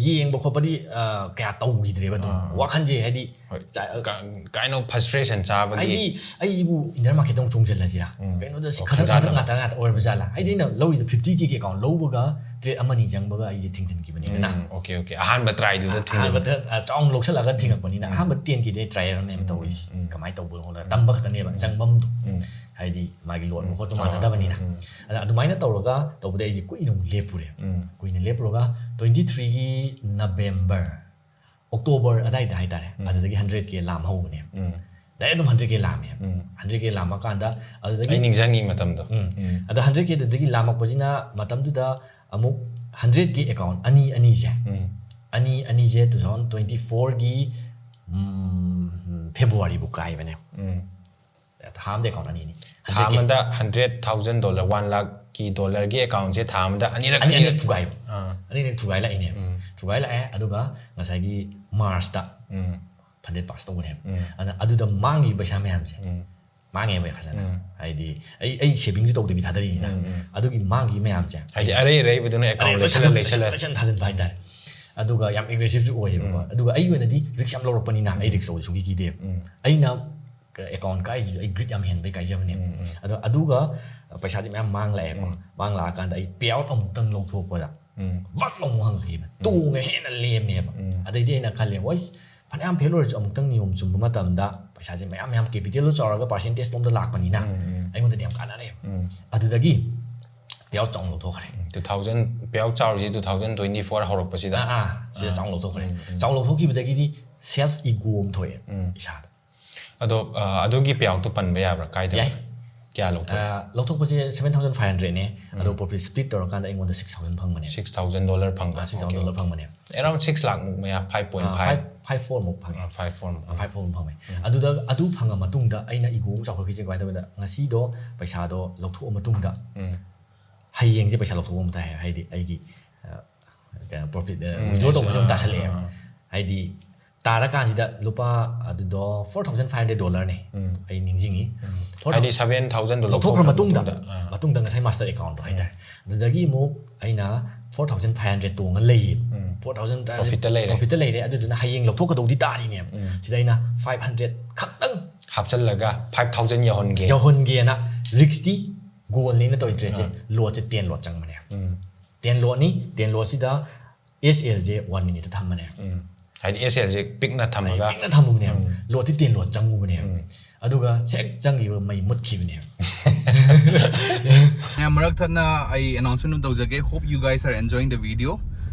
ꯌꯦꯡꯕ ꯈꯣꯠꯄꯗꯤ, ꯑꯥ, ꯀꯌꯥ ꯇꯧꯈꯤꯗ꯭ꯔꯦꯕ ꯑꯗꯨꯝ꯫ ꯑꯥ꯫ ꯋꯥꯈꯜꯁꯦ ꯍꯥꯏꯗꯤ ꯍꯣꯏ꯫ ꯆꯥ-, ꯀ-, kind of frustration ꯆꯥꯕꯒꯤ꯫ ꯑꯩꯗꯤ ꯑꯩꯕꯨ ꯏꯟꯗꯤꯌꯥ ꯃꯥꯔꯀꯦꯠꯇ ꯑꯃꯨꯛ ꯆꯣꯡꯁꯤꯜꯂꯁꯤꯔꯥ? ꯎꯝ꯫ ꯀꯩꯅꯣꯗ ꯁꯤ ꯋꯥꯈꯜ ꯈꯗꯔ ꯈꯗꯔ ꯆꯥꯗꯕ꯫ ꯉꯥꯛꯇ, ꯉꯥꯛꯇ ꯑꯣꯏꯔꯕ ꯖꯥꯠꯂꯥ? ꯍꯥꯏꯗꯤ ꯑꯩꯅ ꯂꯧꯔꯤꯗꯣ fifty K ꯀꯤ ꯑꯦꯀꯥꯎꯟ ꯂꯧꯕꯒ ꯇ꯭ꯔꯦꯠ ꯑꯃꯅꯤ ꯆꯪꯕꯒ ꯑꯩꯁꯦ ꯊꯤꯡꯖꯤꯟꯈꯤꯕꯅꯤꯗꯅ꯫ ꯎꯝ, okay, okay꯫ ꯑꯍꯥꯟꯕ try ꯗꯨꯗ ꯊꯤꯡꯖꯤꯟ- ꯑꯍꯥꯟꯕꯗ, ꯑ, ꯆꯥꯎꯅ ꯂꯧꯁꯜꯂꯒ ꯊꯤꯡꯉꯛꯄꯅꯤꯅ ꯎꯝ꯫ ꯑꯍꯥꯟꯕ ten K ꯗꯤ ꯑꯩ ꯇ꯭ꯔꯥꯏ ꯑꯦꯔꯔꯅꯦꯕ ꯎꯝ, ꯇꯧꯔꯤꯁꯦ꯫ ꯎꯝ꯫ ꯀꯃꯥꯏꯅ ꯇꯧꯕꯅꯣ ꯈꯣꯠꯂꯒ ꯇꯝꯕ ꯈꯛꯇꯅꯦꯕ ꯎꯝ꯫ ꯆꯪꯐꯝꯗꯣ꯫ ꯎꯝ꯫ ꯍꯥꯏꯗꯤ ꯃꯥꯒꯤ ꯂꯣꯟꯕ ꯈꯣꯠꯄ ꯑꯥ, ꯃꯥꯟꯅꯗꯕꯅꯤꯅ꯫ ꯎꯝ, ꯎꯝ꯫ ꯑꯗ ꯑꯗꯨꯃꯥꯏꯅ ꯇꯧꯔꯒ ꯇꯧꯕꯗ ꯑꯩꯁꯦ ꯀꯨꯏꯅ ꯑꯃꯨꯛ ꯂꯦꯞꯄꯨꯔꯦ꯫ ꯎꯝ꯫ ꯀꯨꯏꯅ ꯂꯦꯞꯄꯨꯔꯒ twenty threeꯒꯤ November, October ꯑꯗꯥꯏꯗ ꯍꯥꯏꯇꯥꯔꯦ, ꯎꯝ꯫ ꯑꯗꯨꯗꯒꯤ hundred K ꯂꯥꯝ ꯍꯧꯕꯅꯦ꯫ ꯎꯝ꯫ Direct ꯑꯗꯨꯝ hundred K ꯂꯥꯝꯃꯦ꯫ ꯎꯝ꯫ Hundred K ꯂꯥꯝꯃꯀꯥꯟꯗ ꯑꯗꯨꯗꯒꯤ ꯑꯩ ꯅꯤꯡꯁꯤꯡꯉꯤ ꯃꯇꯝꯗꯣ꯫ ꯎꯝ꯫ ꯎꯝ꯫ ꯑꯗꯣ hundred K ꯗꯨꯗꯒꯤ ꯂꯥꯝꯃꯛꯄꯁꯤꯅ ꯃꯇꯝꯗꯨꯗ ꯑꯃꯨꯛ hundred K account ꯑꯅꯤ ꯑꯅꯤꯁꯦ, ꯎꯝ꯫ ꯑꯅꯤ ꯑꯅꯤꯁꯦ two thousand twenty fourꯒꯤ Februaryꯕꯨ ꯀꯥꯏꯕꯅꯦ꯫ ꯎꯝ꯫ ꯊꯥ ꯑꯃꯗ account ꯑꯅꯤ ꯑꯅꯤ꯫ ꯊꯥ ꯑꯃꯗ hundred thousand dollar, one lakhꯀꯤ dollarꯒꯤ accountꯁꯦ ꯊꯥ ꯑꯃꯗ ꯑꯅꯤꯔꯛ ꯑꯅꯤ ꯑꯅꯤ ꯑꯅꯤꯔꯛ ꯊꯨꯒꯥꯏꯕ꯫ ꯑꯥ꯫ ꯑꯅꯤ ꯑꯅꯤ ꯊꯨꯒꯥꯏ ꯂꯥꯛꯏꯅꯦ꯫ ꯎꯝ꯫ ꯊꯨꯒꯥꯏ ꯂꯥꯛꯑꯦ, ꯑꯗꯨꯒ ꯉꯁꯥꯏꯒꯤ Marchꯇ ꯎꯝ꯫ hundred pass ꯇꯧꯕꯅꯦꯕ꯫ ꯎꯝ꯫ ꯑꯗ ꯑꯗꯨꯗ ꯃꯥꯡꯈꯤꯕ ꯄꯩꯁꯥ ꯃꯌꯥꯝꯁꯦ, ꯎꯝ꯫ ꯃꯥꯡꯉꯦꯕ ꯐꯖꯅ꯫ ꯎꯝ꯫ ꯍꯥꯏꯗꯤ ꯑꯩ ꯑꯩ savingꯁꯨ ꯇꯧꯗꯕꯤ ꯊꯥꯗꯔꯤꯅꯤꯅ꯫ ꯎꯝ, ꯎꯝ꯫ ꯑꯗꯨꯒꯤ ꯃꯥꯡꯈꯤꯕ ꯃꯌꯥꯝꯁꯦ ꯍꯥꯏꯗꯤ ꯑꯔꯩ ꯑꯔꯩꯕꯗꯨꯅ account ꯑꯔꯩꯕ ꯂꯩꯁꯜꯂ ꯊꯥꯖꯟ- ꯂꯩꯁꯜꯂ꯫ ꯂꯩꯁꯜ- ꯊꯥꯖꯟꯕ ꯍꯥꯏꯇꯥꯔꯦ꯫ ꯑꯗꯨꯒ ꯌꯥꯝ aggressiveꯁꯨ ꯑꯣꯏꯌꯦꯕꯀꯣ꯫ ꯎꯝ꯫ ꯑꯗꯨꯒ ꯑꯩꯒꯤ ꯑꯣꯏꯅꯗꯤ risk ꯌꯥꯝ ꯂꯧꯔꯛꯄꯅꯤꯅ ꯑꯩ risk ꯂꯧꯕ ꯁꯨꯡꯀꯤ ꯀꯤꯗꯦꯕ꯫ ꯎꯝ꯫ ꯑꯩꯅ account ꯀꯥꯏꯁꯤꯁꯨ ꯑꯩ greed ꯌꯥꯝ ꯍꯦꯟꯕꯩ ꯀꯥꯏꯖꯕꯅꯦꯕ꯫ ꯎꯝ, ꯎꯝ꯫ ꯑꯗꯣ ꯑꯗꯨꯒ ꯄꯩꯁꯥꯗꯤ ꯃꯌꯥꯝ ꯃꯥꯡ ꯂꯥꯛꯑꯦꯀꯣ꯫ ꯎꯝ꯫ ꯃꯥꯡ ꯂꯥꯛꯑꯀꯥꯟꯗ ꯑꯩ payout ꯑꯃꯨꯛꯇꯪ ꯂꯧꯊꯣꯛꯄꯗ ꯎꯝ꯫ ꯕꯛ ꯂꯥꯎꯅ ꯍꯪꯉꯛꯈꯤꯕ꯫ ꯇꯣꯡꯉ ꯍꯦꯟꯅ ꯂꯦꯝꯃꯦꯕ꯫ ꯎꯝ꯫ ꯑꯗꯩꯗꯤ ꯑꯩꯅ ꯈꯜꯂꯦ, "ꯋꯥꯏꯁ, ꯐꯅꯌꯥꯝ fail ꯑꯣꯏꯔꯁꯨ ꯑꯃꯨꯛꯇꯪ ꯅꯤꯌꯣꯝ ꯆꯨꯝꯕ ꯃꯇꯝꯗ ꯄꯩꯁꯥꯁꯦ ꯃꯌꯥꯝ ꯃꯌꯥꯝ capitalꯗꯣ ꯆꯥꯎꯔꯒ percentage ꯂꯣꯝꯗ ꯂꯥꯛꯄꯅꯤꯅ ꯎꯝ, ꯎꯝ꯫ ꯑꯩꯉꯣꯟꯗꯗꯤ ꯌꯥꯝ ꯀꯥꯟꯅꯔꯦꯕ"꯫ ꯎꯝ꯫ ꯑꯗꯨꯗꯒꯤ payout ꯆꯥꯎꯅ ꯂꯧꯊꯣꯛꯈ꯭ꯔꯦ꯫ Two thousand payout ꯆꯥꯎꯔꯤꯁꯤ two thousand twenty four ꯍꯧꯔꯛꯄꯁꯤꯗ꯫ ꯑꯥ, ꯑꯥ, ꯁꯤꯗ ꯑꯥ꯫ ꯆꯥꯎꯅ ꯂꯧꯊꯣꯛꯈ꯭ꯔꯦ꯫ ꯎꯝ, ꯎꯝ꯫ ꯆꯥꯎꯅ ꯂꯧꯊꯣꯛꯈꯤꯕꯗꯒꯤꯗꯤ self ego ꯑꯃ ꯊꯣꯛꯑꯦ ꯎꯝ꯫ ꯏꯁꯥꯗ꯫ ꯑꯗꯣ, ꯑ, ꯑꯗꯨꯒꯤ payoutꯇꯣ ꯄꯟꯕ ꯌꯥꯕ꯭ꯔꯥ? ꯀꯥꯏꯗ? ꯌꯥꯏ꯫ ꯀꯌꯥ ꯂꯧꯊꯣꯛꯑꯦ? ꯑ, ꯂꯧꯊꯣꯛꯄꯁꯦ seven thousand five hundredꯅꯦ꯫ ꯑꯗꯣ ꯎꯝ꯫ Profit split ꯇꯧꯔꯀꯥꯟꯗ ꯑꯩꯉꯣꯟꯗ six thousand ꯐꯪꯕꯅꯦ꯫ Six thousand dollar ꯐꯪꯕ? ꯑ, six thousand Okay, dollar okay. ꯐꯪꯕꯅꯦ꯫ Around six lakh ꯃꯨꯛ ꯃꯌꯥ, five point ꯑ, five꯫ Five, five four ꯃꯨꯛ ꯐꯪꯉꯦ꯫ ꯑ, five four ꯃꯨꯛ꯫ ꯑ, five four ꯃꯨꯛ ꯐꯪꯉꯦ꯫ ꯎꯝ꯫ ꯑꯗꯨꯗ, ꯑꯗꯨ ꯐꯪꯉ ꯃꯇꯨꯡꯗ ꯑꯩꯅ ego ꯑꯃ ꯆꯥꯎꯈꯠꯈꯤꯁꯦ ꯀꯃꯥꯏꯅ ꯇꯧꯒꯦꯗ, ꯉꯁꯤꯗꯣ ꯄꯩꯁꯥꯗꯣ ꯂꯧꯊꯣꯛꯑ ꯃꯇꯨꯡꯗ ꯎꯝ꯫ ꯍꯌꯦꯡꯁꯦ ꯄꯩꯁꯥ ꯂꯧꯊꯣꯛꯄ ꯑꯃ ꯇꯥꯏ, ꯍꯥꯏꯗꯤ ꯑꯩꯒꯤ, ꯑ, ꯀꯩꯅꯣ, profit, ꯑ, ꯎꯝ, withdraw ꯇꯧꯕꯁꯦ ꯑꯃꯨꯛ ꯑꯥ, ꯇꯥꯁꯜꯂꯛꯑꯦꯕ꯫ ꯑꯥ꯫ ꯍꯥꯏꯗꯤ ꯇꯥꯔꯀꯥꯟꯁꯤꯗ ꯂꯨꯄꯥ, ꯑꯗꯨꯗꯣ four thousand five hundred dollarꯅꯦ꯫ ꯎꯝ꯫ ꯑꯩ ꯅꯤꯡꯁꯤꯡꯉꯤ꯫ ꯎꯝ꯫ Four ꯍꯥꯏꯗꯤ seven thousandꯗꯣ ꯂꯧꯊꯣꯛꯈ꯭ꯔ ꯂꯧꯊꯣꯛꯈ꯭ꯔ ꯃꯇꯨꯡꯗ, ꯃꯇꯨꯡꯗ, ꯑꯥ꯫ ꯃꯇꯨꯡꯗ ꯉꯁꯥꯏ master accountꯗꯣ ꯍꯥꯏꯇꯥꯔꯦ꯫ ꯑꯗꯨꯗꯒꯤ ꯑꯃꯨꯛ ꯑꯩꯅ four thousand five hundred ꯇꯣꯡꯉ ꯂꯩꯌꯦꯕ꯫ ꯎꯝ꯫ Four thousand Profitꯇ ꯂꯩꯔꯦ꯫ Profitꯇ ꯂꯩꯔꯦ꯫ ꯑꯗꯨꯗꯨꯅ ꯍꯌꯦꯡ ꯂꯧꯊꯣꯛꯀꯗꯧꯗꯤ ꯇꯥꯔꯤꯅꯦꯕ꯫ ꯎꯝ꯫ ꯁꯤꯗ ꯑꯩꯅ five hundred ꯈꯛꯇꯪ ꯍꯥꯞꯆꯜꯂꯒ five thousand ꯌꯧꯍꯟꯒꯦ꯫ ꯌꯧꯍꯟꯒꯦꯅ riskꯇꯤ goalꯅꯦ ꯑꯩꯅ ꯇꯧꯔꯤ tradeꯁꯦ꯫ ꯑꯥ꯫ Lotꯁꯦ ten lot ꯆꯪꯕꯅꯦ꯫ ꯎꯝ꯫ Ten lotꯅꯤ, ten lotꯁꯤꯗ S Lꯁꯦ one minuteꯇ ꯊꯝꯕꯅꯦ꯫ ꯎꯝ꯫ ꯍꯥꯏꯗꯤ ꯑꯦꯁ ꯑꯦꯜꯁꯦ ꯄꯤꯛꯅ ꯊꯝꯃꯒ ꯄꯤꯛꯅ ꯊꯝꯃꯨꯕꯅꯦꯕ꯫ ꯂꯣꯠꯇꯤ ꯇꯦꯟ ꯂꯣꯠ ꯆꯪꯉꯨꯕꯅꯦꯕ꯫ ꯑꯗꯨꯒ ꯍꯦꯛ ꯆꯪꯈꯤꯕ ꯃꯩ ꯃꯨꯠꯈꯤꯕꯅꯦꯕ꯫ ꯃꯌꯥꯝ ꯃꯔꯛ ꯊꯠꯅ ꯑꯩ announcement ꯑꯃ ꯇꯧꯖꯒꯦ. Hope you guys are enjoying the video.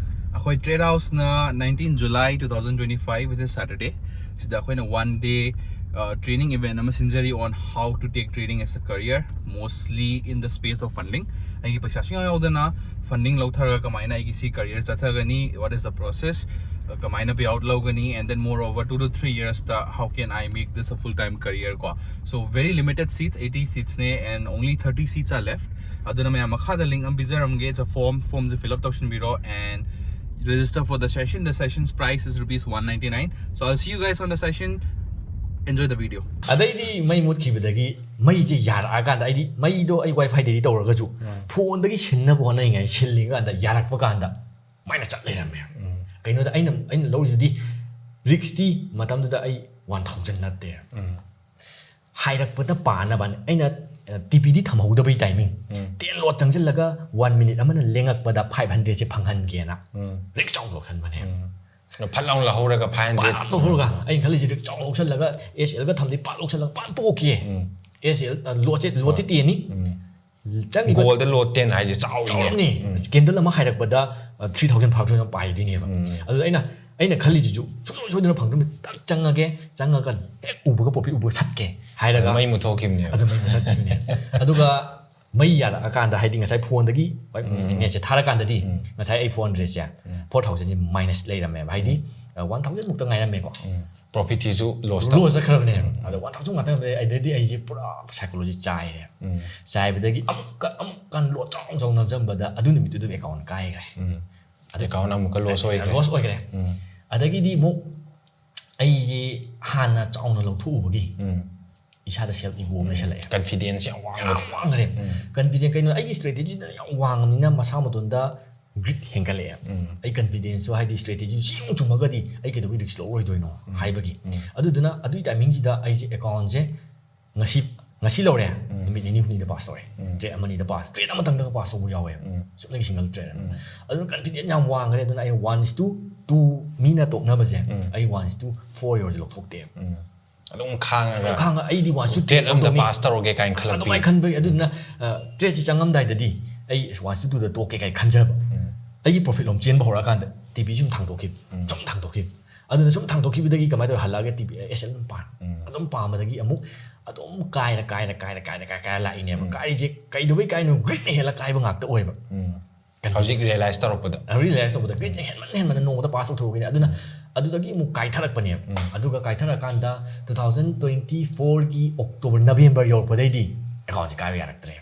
ꯑꯩꯈꯣꯏ Trade Houseꯅ nineteen July two thousand twenty five, which is Saturday, ꯁꯤꯗ ꯑꯩꯈꯣꯏꯅ one day training event ꯑꯃ ꯁꯤꯟꯖꯔꯤ on how to take trading as a career, mostly in the space of funding. ꯑꯩꯒꯤ ꯄꯩꯁꯥ ꯁꯨꯡꯌꯥꯎ ꯌꯥꯎꯗꯅ funding ꯂꯧꯊꯔꯒ ꯀꯃꯥꯏꯅ ꯑꯩꯒꯤ ꯁꯤ career ꯆꯠꯊꯒꯅꯤ, what is the process, ꯀꯃꯥꯏꯅ pay out ꯂꯧꯒꯅꯤ, and then moreover two to three yearsꯇ how can I make this a full time career ꯀꯣ. So very limited seats, eighty seatsꯅꯦ, and only thirty seats are left. ꯑꯗꯨꯅ ꯃꯌꯥꯝ ꯃꯈꯥꯗ link ꯑꯃ ꯄꯤꯖꯔꯝꯒꯦ. It's a form, formꯁꯦ fill up ꯇꯧꯁꯤꯟꯕꯤꯔꯣ and register for the session. The session's price is rupees one ninety nine. So I'll see you guys on the session. Enjoy the video. ꯑꯗꯩꯗꯤ ꯃꯩ ꯃꯨꯠꯈꯤꯕꯗꯒꯤ ꯃꯩꯁꯦ ꯌꯥꯔꯛꯑꯀꯥꯟꯗ, ꯑꯩꯗꯤ ꯃꯩꯗꯣ ꯑꯩ WiFiꯗꯒꯤ ꯇꯧꯔꯒꯁꯨ ꯐꯣꯟꯗꯒꯤ ꯁꯤꯟꯅꯕ ꯍꯣꯠꯅꯔꯤꯉꯩ, ꯁꯤꯜꯂꯤꯀꯥꯟꯗ ꯌꯥꯔꯛꯄ ꯀꯥꯟꯗ ꯃꯩꯅ ꯆꯠ ꯂꯩꯔꯝꯃꯦ꯫ ꯀꯩꯅꯣꯗ ꯑꯩꯅ ꯑꯩꯅ ꯂꯧꯔꯤꯗꯨꯗꯤ riskꯇꯤ ꯃꯇꯝꯗꯨꯗ ꯑꯩ one thousand ꯅꯠꯇꯦ꯫ ꯍꯥꯏꯔꯛꯄꯗ ꯄꯥꯅꯕ ꯑꯩꯅ ꯇꯤ ꯄꯤꯗꯤ ꯊꯝꯍꯧꯗꯕꯩ timing꯫ ꯇꯦꯟ ꯂꯣꯠ ꯆꯪꯁꯤꯜꯂꯒ one minute ꯑꯃꯅ ꯂꯦꯡꯉꯛꯄꯗ five hundredꯁꯦ ꯐꯪꯍꯟꯒꯦꯅ risk ꯆꯥꯎꯕ ꯈꯟꯕꯅꯦ꯫ ꯐꯠ ꯂꯥꯎꯅ ꯂꯧꯍꯧꯔꯒ five hundred ꯄꯥꯠ ꯂꯧꯍꯧꯔꯒ ꯑꯩꯅ ꯈꯜꯂꯤꯁꯦ risk ꯆꯥꯎ ꯂꯧꯁꯜꯂꯒ, ꯑꯦꯁ ꯑꯦꯜꯒ ꯊꯝꯗꯤ ꯄꯥꯠ ꯂꯧꯁꯜꯂꯒ ꯄꯥꯠ ꯇꯣꯛꯀꯦ꯫ ꯑꯦꯁ ꯑꯦꯜ ꯂꯣꯠꯁꯦ ꯂꯣꯠꯇꯤ ꯇꯦꯟꯅꯤ꯫ ꯆꯪꯉꯤꯕ goldꯗ ꯂꯣꯠ ten ꯍꯥꯏꯁꯦ ꯆꯥꯎꯔꯤꯅꯦ꯫ ꯆꯥꯎꯔꯝꯅꯤ꯫ Candle ꯑꯃ ꯍꯥꯏꯔꯛꯄꯗ three thousand five thousand ꯄꯥꯏꯗꯣꯏꯅꯦꯕ꯫ ꯑꯗꯨꯗ ꯑꯩꯅ ꯑꯩꯅ ꯈꯜꯂꯤꯁꯤꯁꯨ ꯁꯨꯡꯁꯣꯏ ꯁꯣꯏꯗꯅ ꯐꯪꯗꯣꯏꯅꯤ꯫ ꯇꯛ ꯆꯪꯉꯒꯦ, ꯆꯪꯉꯒ ꯍꯦꯛ ꯎꯕꯒ profit ꯎꯕꯒ ꯁꯠꯀꯦ ꯍꯥꯏꯔꯒ ꯃꯩ ꯃꯨꯠꯊꯣꯛꯈꯤꯕꯅꯦꯕ꯫ ꯑꯗꯨ ꯃꯩ ꯃꯨꯠꯊꯠꯈꯤꯕꯅꯦ꯫ ꯑꯗꯨꯒ ꯃꯩ ꯌꯥꯔꯛꯑꯀꯥꯟꯗ, ꯍꯥꯏꯗꯤ ꯉꯁꯥꯏ ꯐꯣꯟꯗꯒꯤ netꯁꯦ ꯊꯥꯔꯀꯥꯟꯗꯗꯤ ꯉꯁꯥꯏ ꯑꯩ four hundredꯁꯦ four thousandꯁꯦ minus ꯂꯩꯔꯝꯃꯦꯕ꯫ ꯍꯥꯏꯗꯤ one thousand ꯃꯨꯛꯇ ꯉꯥꯏꯔꯝꯃꯦꯀꯣ꯫ Profitꯁꯤꯁꯨ loss Loss ꯆꯠꯈ꯭ꯔꯕꯅꯦꯕ꯫ ꯑꯗꯣ one thousand ꯉꯥꯛꯇ ꯂꯩ꯫ ꯑꯗꯩꯗꯤ ꯑꯩꯁꯦ ꯄꯨꯔꯥ psychology ꯆꯥꯏꯔꯦ꯫ ꯆꯥꯏꯕꯗꯒꯤ ꯑꯃꯨꯛꯀ ꯑꯃꯨꯛꯀ ꯂꯣꯠ ꯆꯥꯎ ꯆꯥꯎ ꯅꯝꯖꯟꯕꯗ ꯑꯗꯨ ꯅꯨꯃꯤꯠꯇꯨ ꯑꯗꯨꯝ account ꯀꯥꯏꯈ꯭ꯔꯦ꯫ Account ꯑꯃꯨꯛꯀ loss ꯑꯣꯏꯈ꯭ꯔꯦ꯫ Loss ꯑꯣꯏꯈ꯭ꯔꯦ꯫ ꯑꯗꯒꯤꯗꯤ ꯑꯃꯨꯛ ꯑꯩꯁꯦ ꯍꯥꯟꯅ ꯆꯥꯎꯅ ꯂꯧꯊꯣꯛꯎꯕꯒꯤ ꯏꯁꯥꯗ self ego ꯑꯃ ꯂꯩꯁꯜꯂꯛꯑꯦ꯫ Confidence ꯌꯥꯝ ꯋꯥꯡꯕꯗꯣ꯫ ꯌꯥꯝ ꯋꯥꯡꯈ꯭ꯔꯦ꯫ Confidence ꯀꯩꯅꯣ, ꯑꯩꯒꯤ strategyꯗꯨꯅ ꯌꯥꯝ ꯋꯥꯡꯉꯕꯅꯤꯅ ꯃꯁꯥ ꯃꯇꯣꯟꯗ greed ꯍꯦꯟꯒꯠꯂꯛꯑꯦ꯫ ꯑꯩ confidenceꯁꯨ, ꯍꯥꯏꯗꯤ strategyꯁꯨ ꯁꯤ ꯑꯃꯨꯛ ꯆꯨꯝꯃꯒꯗꯤ ꯑꯩ ꯀꯩꯗꯧꯕꯩ risk ꯂꯧꯔꯣꯏꯗꯣꯏꯅꯣ ꯍꯥꯏꯕꯒꯤ꯫ ꯑꯗꯨꯗꯨꯅ ꯑꯗꯨꯒꯤ timingꯁꯤꯗ ꯑꯩꯁꯦ accountꯁꯦ ꯉꯁꯤ ꯉꯁꯤ ꯂꯧꯔꯦ, ꯅꯨꯃꯤꯠ ꯅꯤꯅꯤ ꯍꯨꯝꯅꯤꯗ ꯄꯥꯁ ꯇꯧꯔꯦ, ꯇ꯭ꯔꯦꯠ ꯑꯃꯅꯤꯗ ꯄꯥꯁ, ꯇ꯭ꯔꯦꯠ ꯑꯃꯇꯪꯗꯒ ꯄꯥꯁ ꯇꯧꯕ ꯌꯥꯎꯋꯦ꯫ ꯁꯨꯞꯅꯒꯤ ꯁꯤꯡꯒꯜ ꯇ꯭ꯔꯦꯠ ꯑꯃ꯫ ꯑꯗꯨꯅ ꯀꯟꯐꯤꯗꯦꯟꯁ ꯌꯥꯝ ꯋꯥꯡꯈ꯭ꯔꯦ꯫ ꯑꯗꯨꯅ ꯑꯩ ꯋꯥꯟ ꯏꯁ ꯇꯨ ꯇꯨ ꯃꯤꯅ ꯇꯣꯛꯅꯕꯁꯦ ꯑꯩ ꯋꯥꯟ ꯏꯁ ꯇꯨ ꯐꯣꯔ ꯌꯧꯔꯗꯤ ꯂꯧꯊꯣꯛꯇꯦ꯫ ꯑꯗꯨꯝ ꯈꯥꯡꯉꯒ ꯈꯥꯡꯉ ꯑꯩꯗꯤ ꯋꯥꯟ ꯏꯁ ꯇꯨ ꯇ꯭ꯔꯦꯠ ꯑꯝꯗ ꯄꯥꯁ ꯇꯧꯔꯒꯦ ꯀꯥꯏꯅ ꯑꯗꯨꯃꯥꯏꯅ ꯈꯜꯂꯛꯄꯤ꯫ ꯈꯟꯕꯒꯤ꯫ ꯑꯗꯨꯗꯨꯅ ꯇ꯭ꯔꯦꯠꯁꯤ ꯆꯪꯉꯝꯗꯥꯏꯗꯗꯤ ꯑꯩ ꯋꯥꯟ ꯏꯁ ꯇꯨ ꯇꯨꯗ ꯇꯣꯛꯀꯦ ꯀꯥꯏꯅ ꯈꯟꯖꯕ꯫ ꯑꯩꯒꯤ ꯄ꯭ꯔꯣꯐꯤꯠ ꯂꯣꯝ ꯆꯦꯟꯕ ꯍꯧꯔꯛꯑꯀꯥꯟꯗ ꯇꯤ ꯄꯤ ꯁꯨꯝ ꯊꯥꯡꯗꯣꯛꯈꯤꯕ, ꯁꯨꯝ ꯊꯥꯡꯗꯣꯛꯈꯤꯕ꯫ ꯑꯗꯨꯅ ꯁꯨꯝ ꯊꯥꯡꯗꯣꯛꯈꯤꯕꯗꯒꯤ ꯀꯃꯥꯏꯅ ꯇꯧꯋꯦ, ꯍꯜꯂꯛꯑꯒ ꯇꯤ ꯄꯤ ꯑꯦꯁ ꯑꯦꯜ ꯑꯗꯨꯝ ꯄꯥꯝꯃꯦ꯫ ꯑꯗꯨꯝ ꯄꯥꯝꯕꯗꯒꯤ ꯑꯃꯨꯛ ꯑꯗꯨꯝ ꯀꯥꯏꯔ ꯀꯥꯏꯔ ꯀꯥꯏꯔ ꯀꯥꯏꯔ ꯀꯥꯏꯔ ꯀꯥꯏꯔ ꯂꯥꯛꯏꯅꯦꯕ꯫ ꯀꯥꯏꯔꯤꯁꯦ ꯀꯩꯗꯧꯕꯩ ꯀꯥꯏꯔꯤꯅꯣ? ꯒ꯭ꯔꯤꯠꯅ ꯍꯦꯜꯂ ꯀꯥꯏꯕ ꯉꯥꯛꯇ ꯑꯣꯏꯕ꯫ ꯍꯧꯖꯤꯛ ꯔꯤꯌꯦꯂꯥꯏꯁ ꯇꯧꯔꯛꯄꯗ꯫ ꯔꯤꯌꯦꯂꯥꯏꯁ ꯇꯧꯕꯗ ꯒ꯭ꯔꯤꯠꯅ ꯍꯦꯟꯃꯟ ꯍꯦꯟꯃꯟꯅ ꯅꯣꯡꯃꯗ ꯄꯥꯁ ꯇꯧꯊꯣꯛꯈꯤꯅꯦ꯫ ꯑꯗꯨꯅ ꯑꯗꯨꯗꯒꯤ ꯑꯃꯨꯛ ꯀꯥꯏꯊꯔꯛꯄꯅꯦꯕ꯫ ꯑꯗꯨꯒ ꯀꯥꯏꯊꯔꯛꯑꯀꯥꯟꯗ ꯇꯨ ꯊꯥꯎꯖꯟ ꯇ꯭ꯋꯦꯟꯇꯤ ꯐꯣꯔꯒꯤ ꯑꯣꯛꯇꯣꯕꯔ, ꯅꯕꯦꯝꯕꯔ ꯌꯧꯔꯛꯄꯗꯩꯗꯤ ꯑꯦꯀꯥꯎꯟꯁꯦ ꯀꯥꯏꯕ ꯌꯥꯔꯛꯇ꯭ꯔꯦ꯫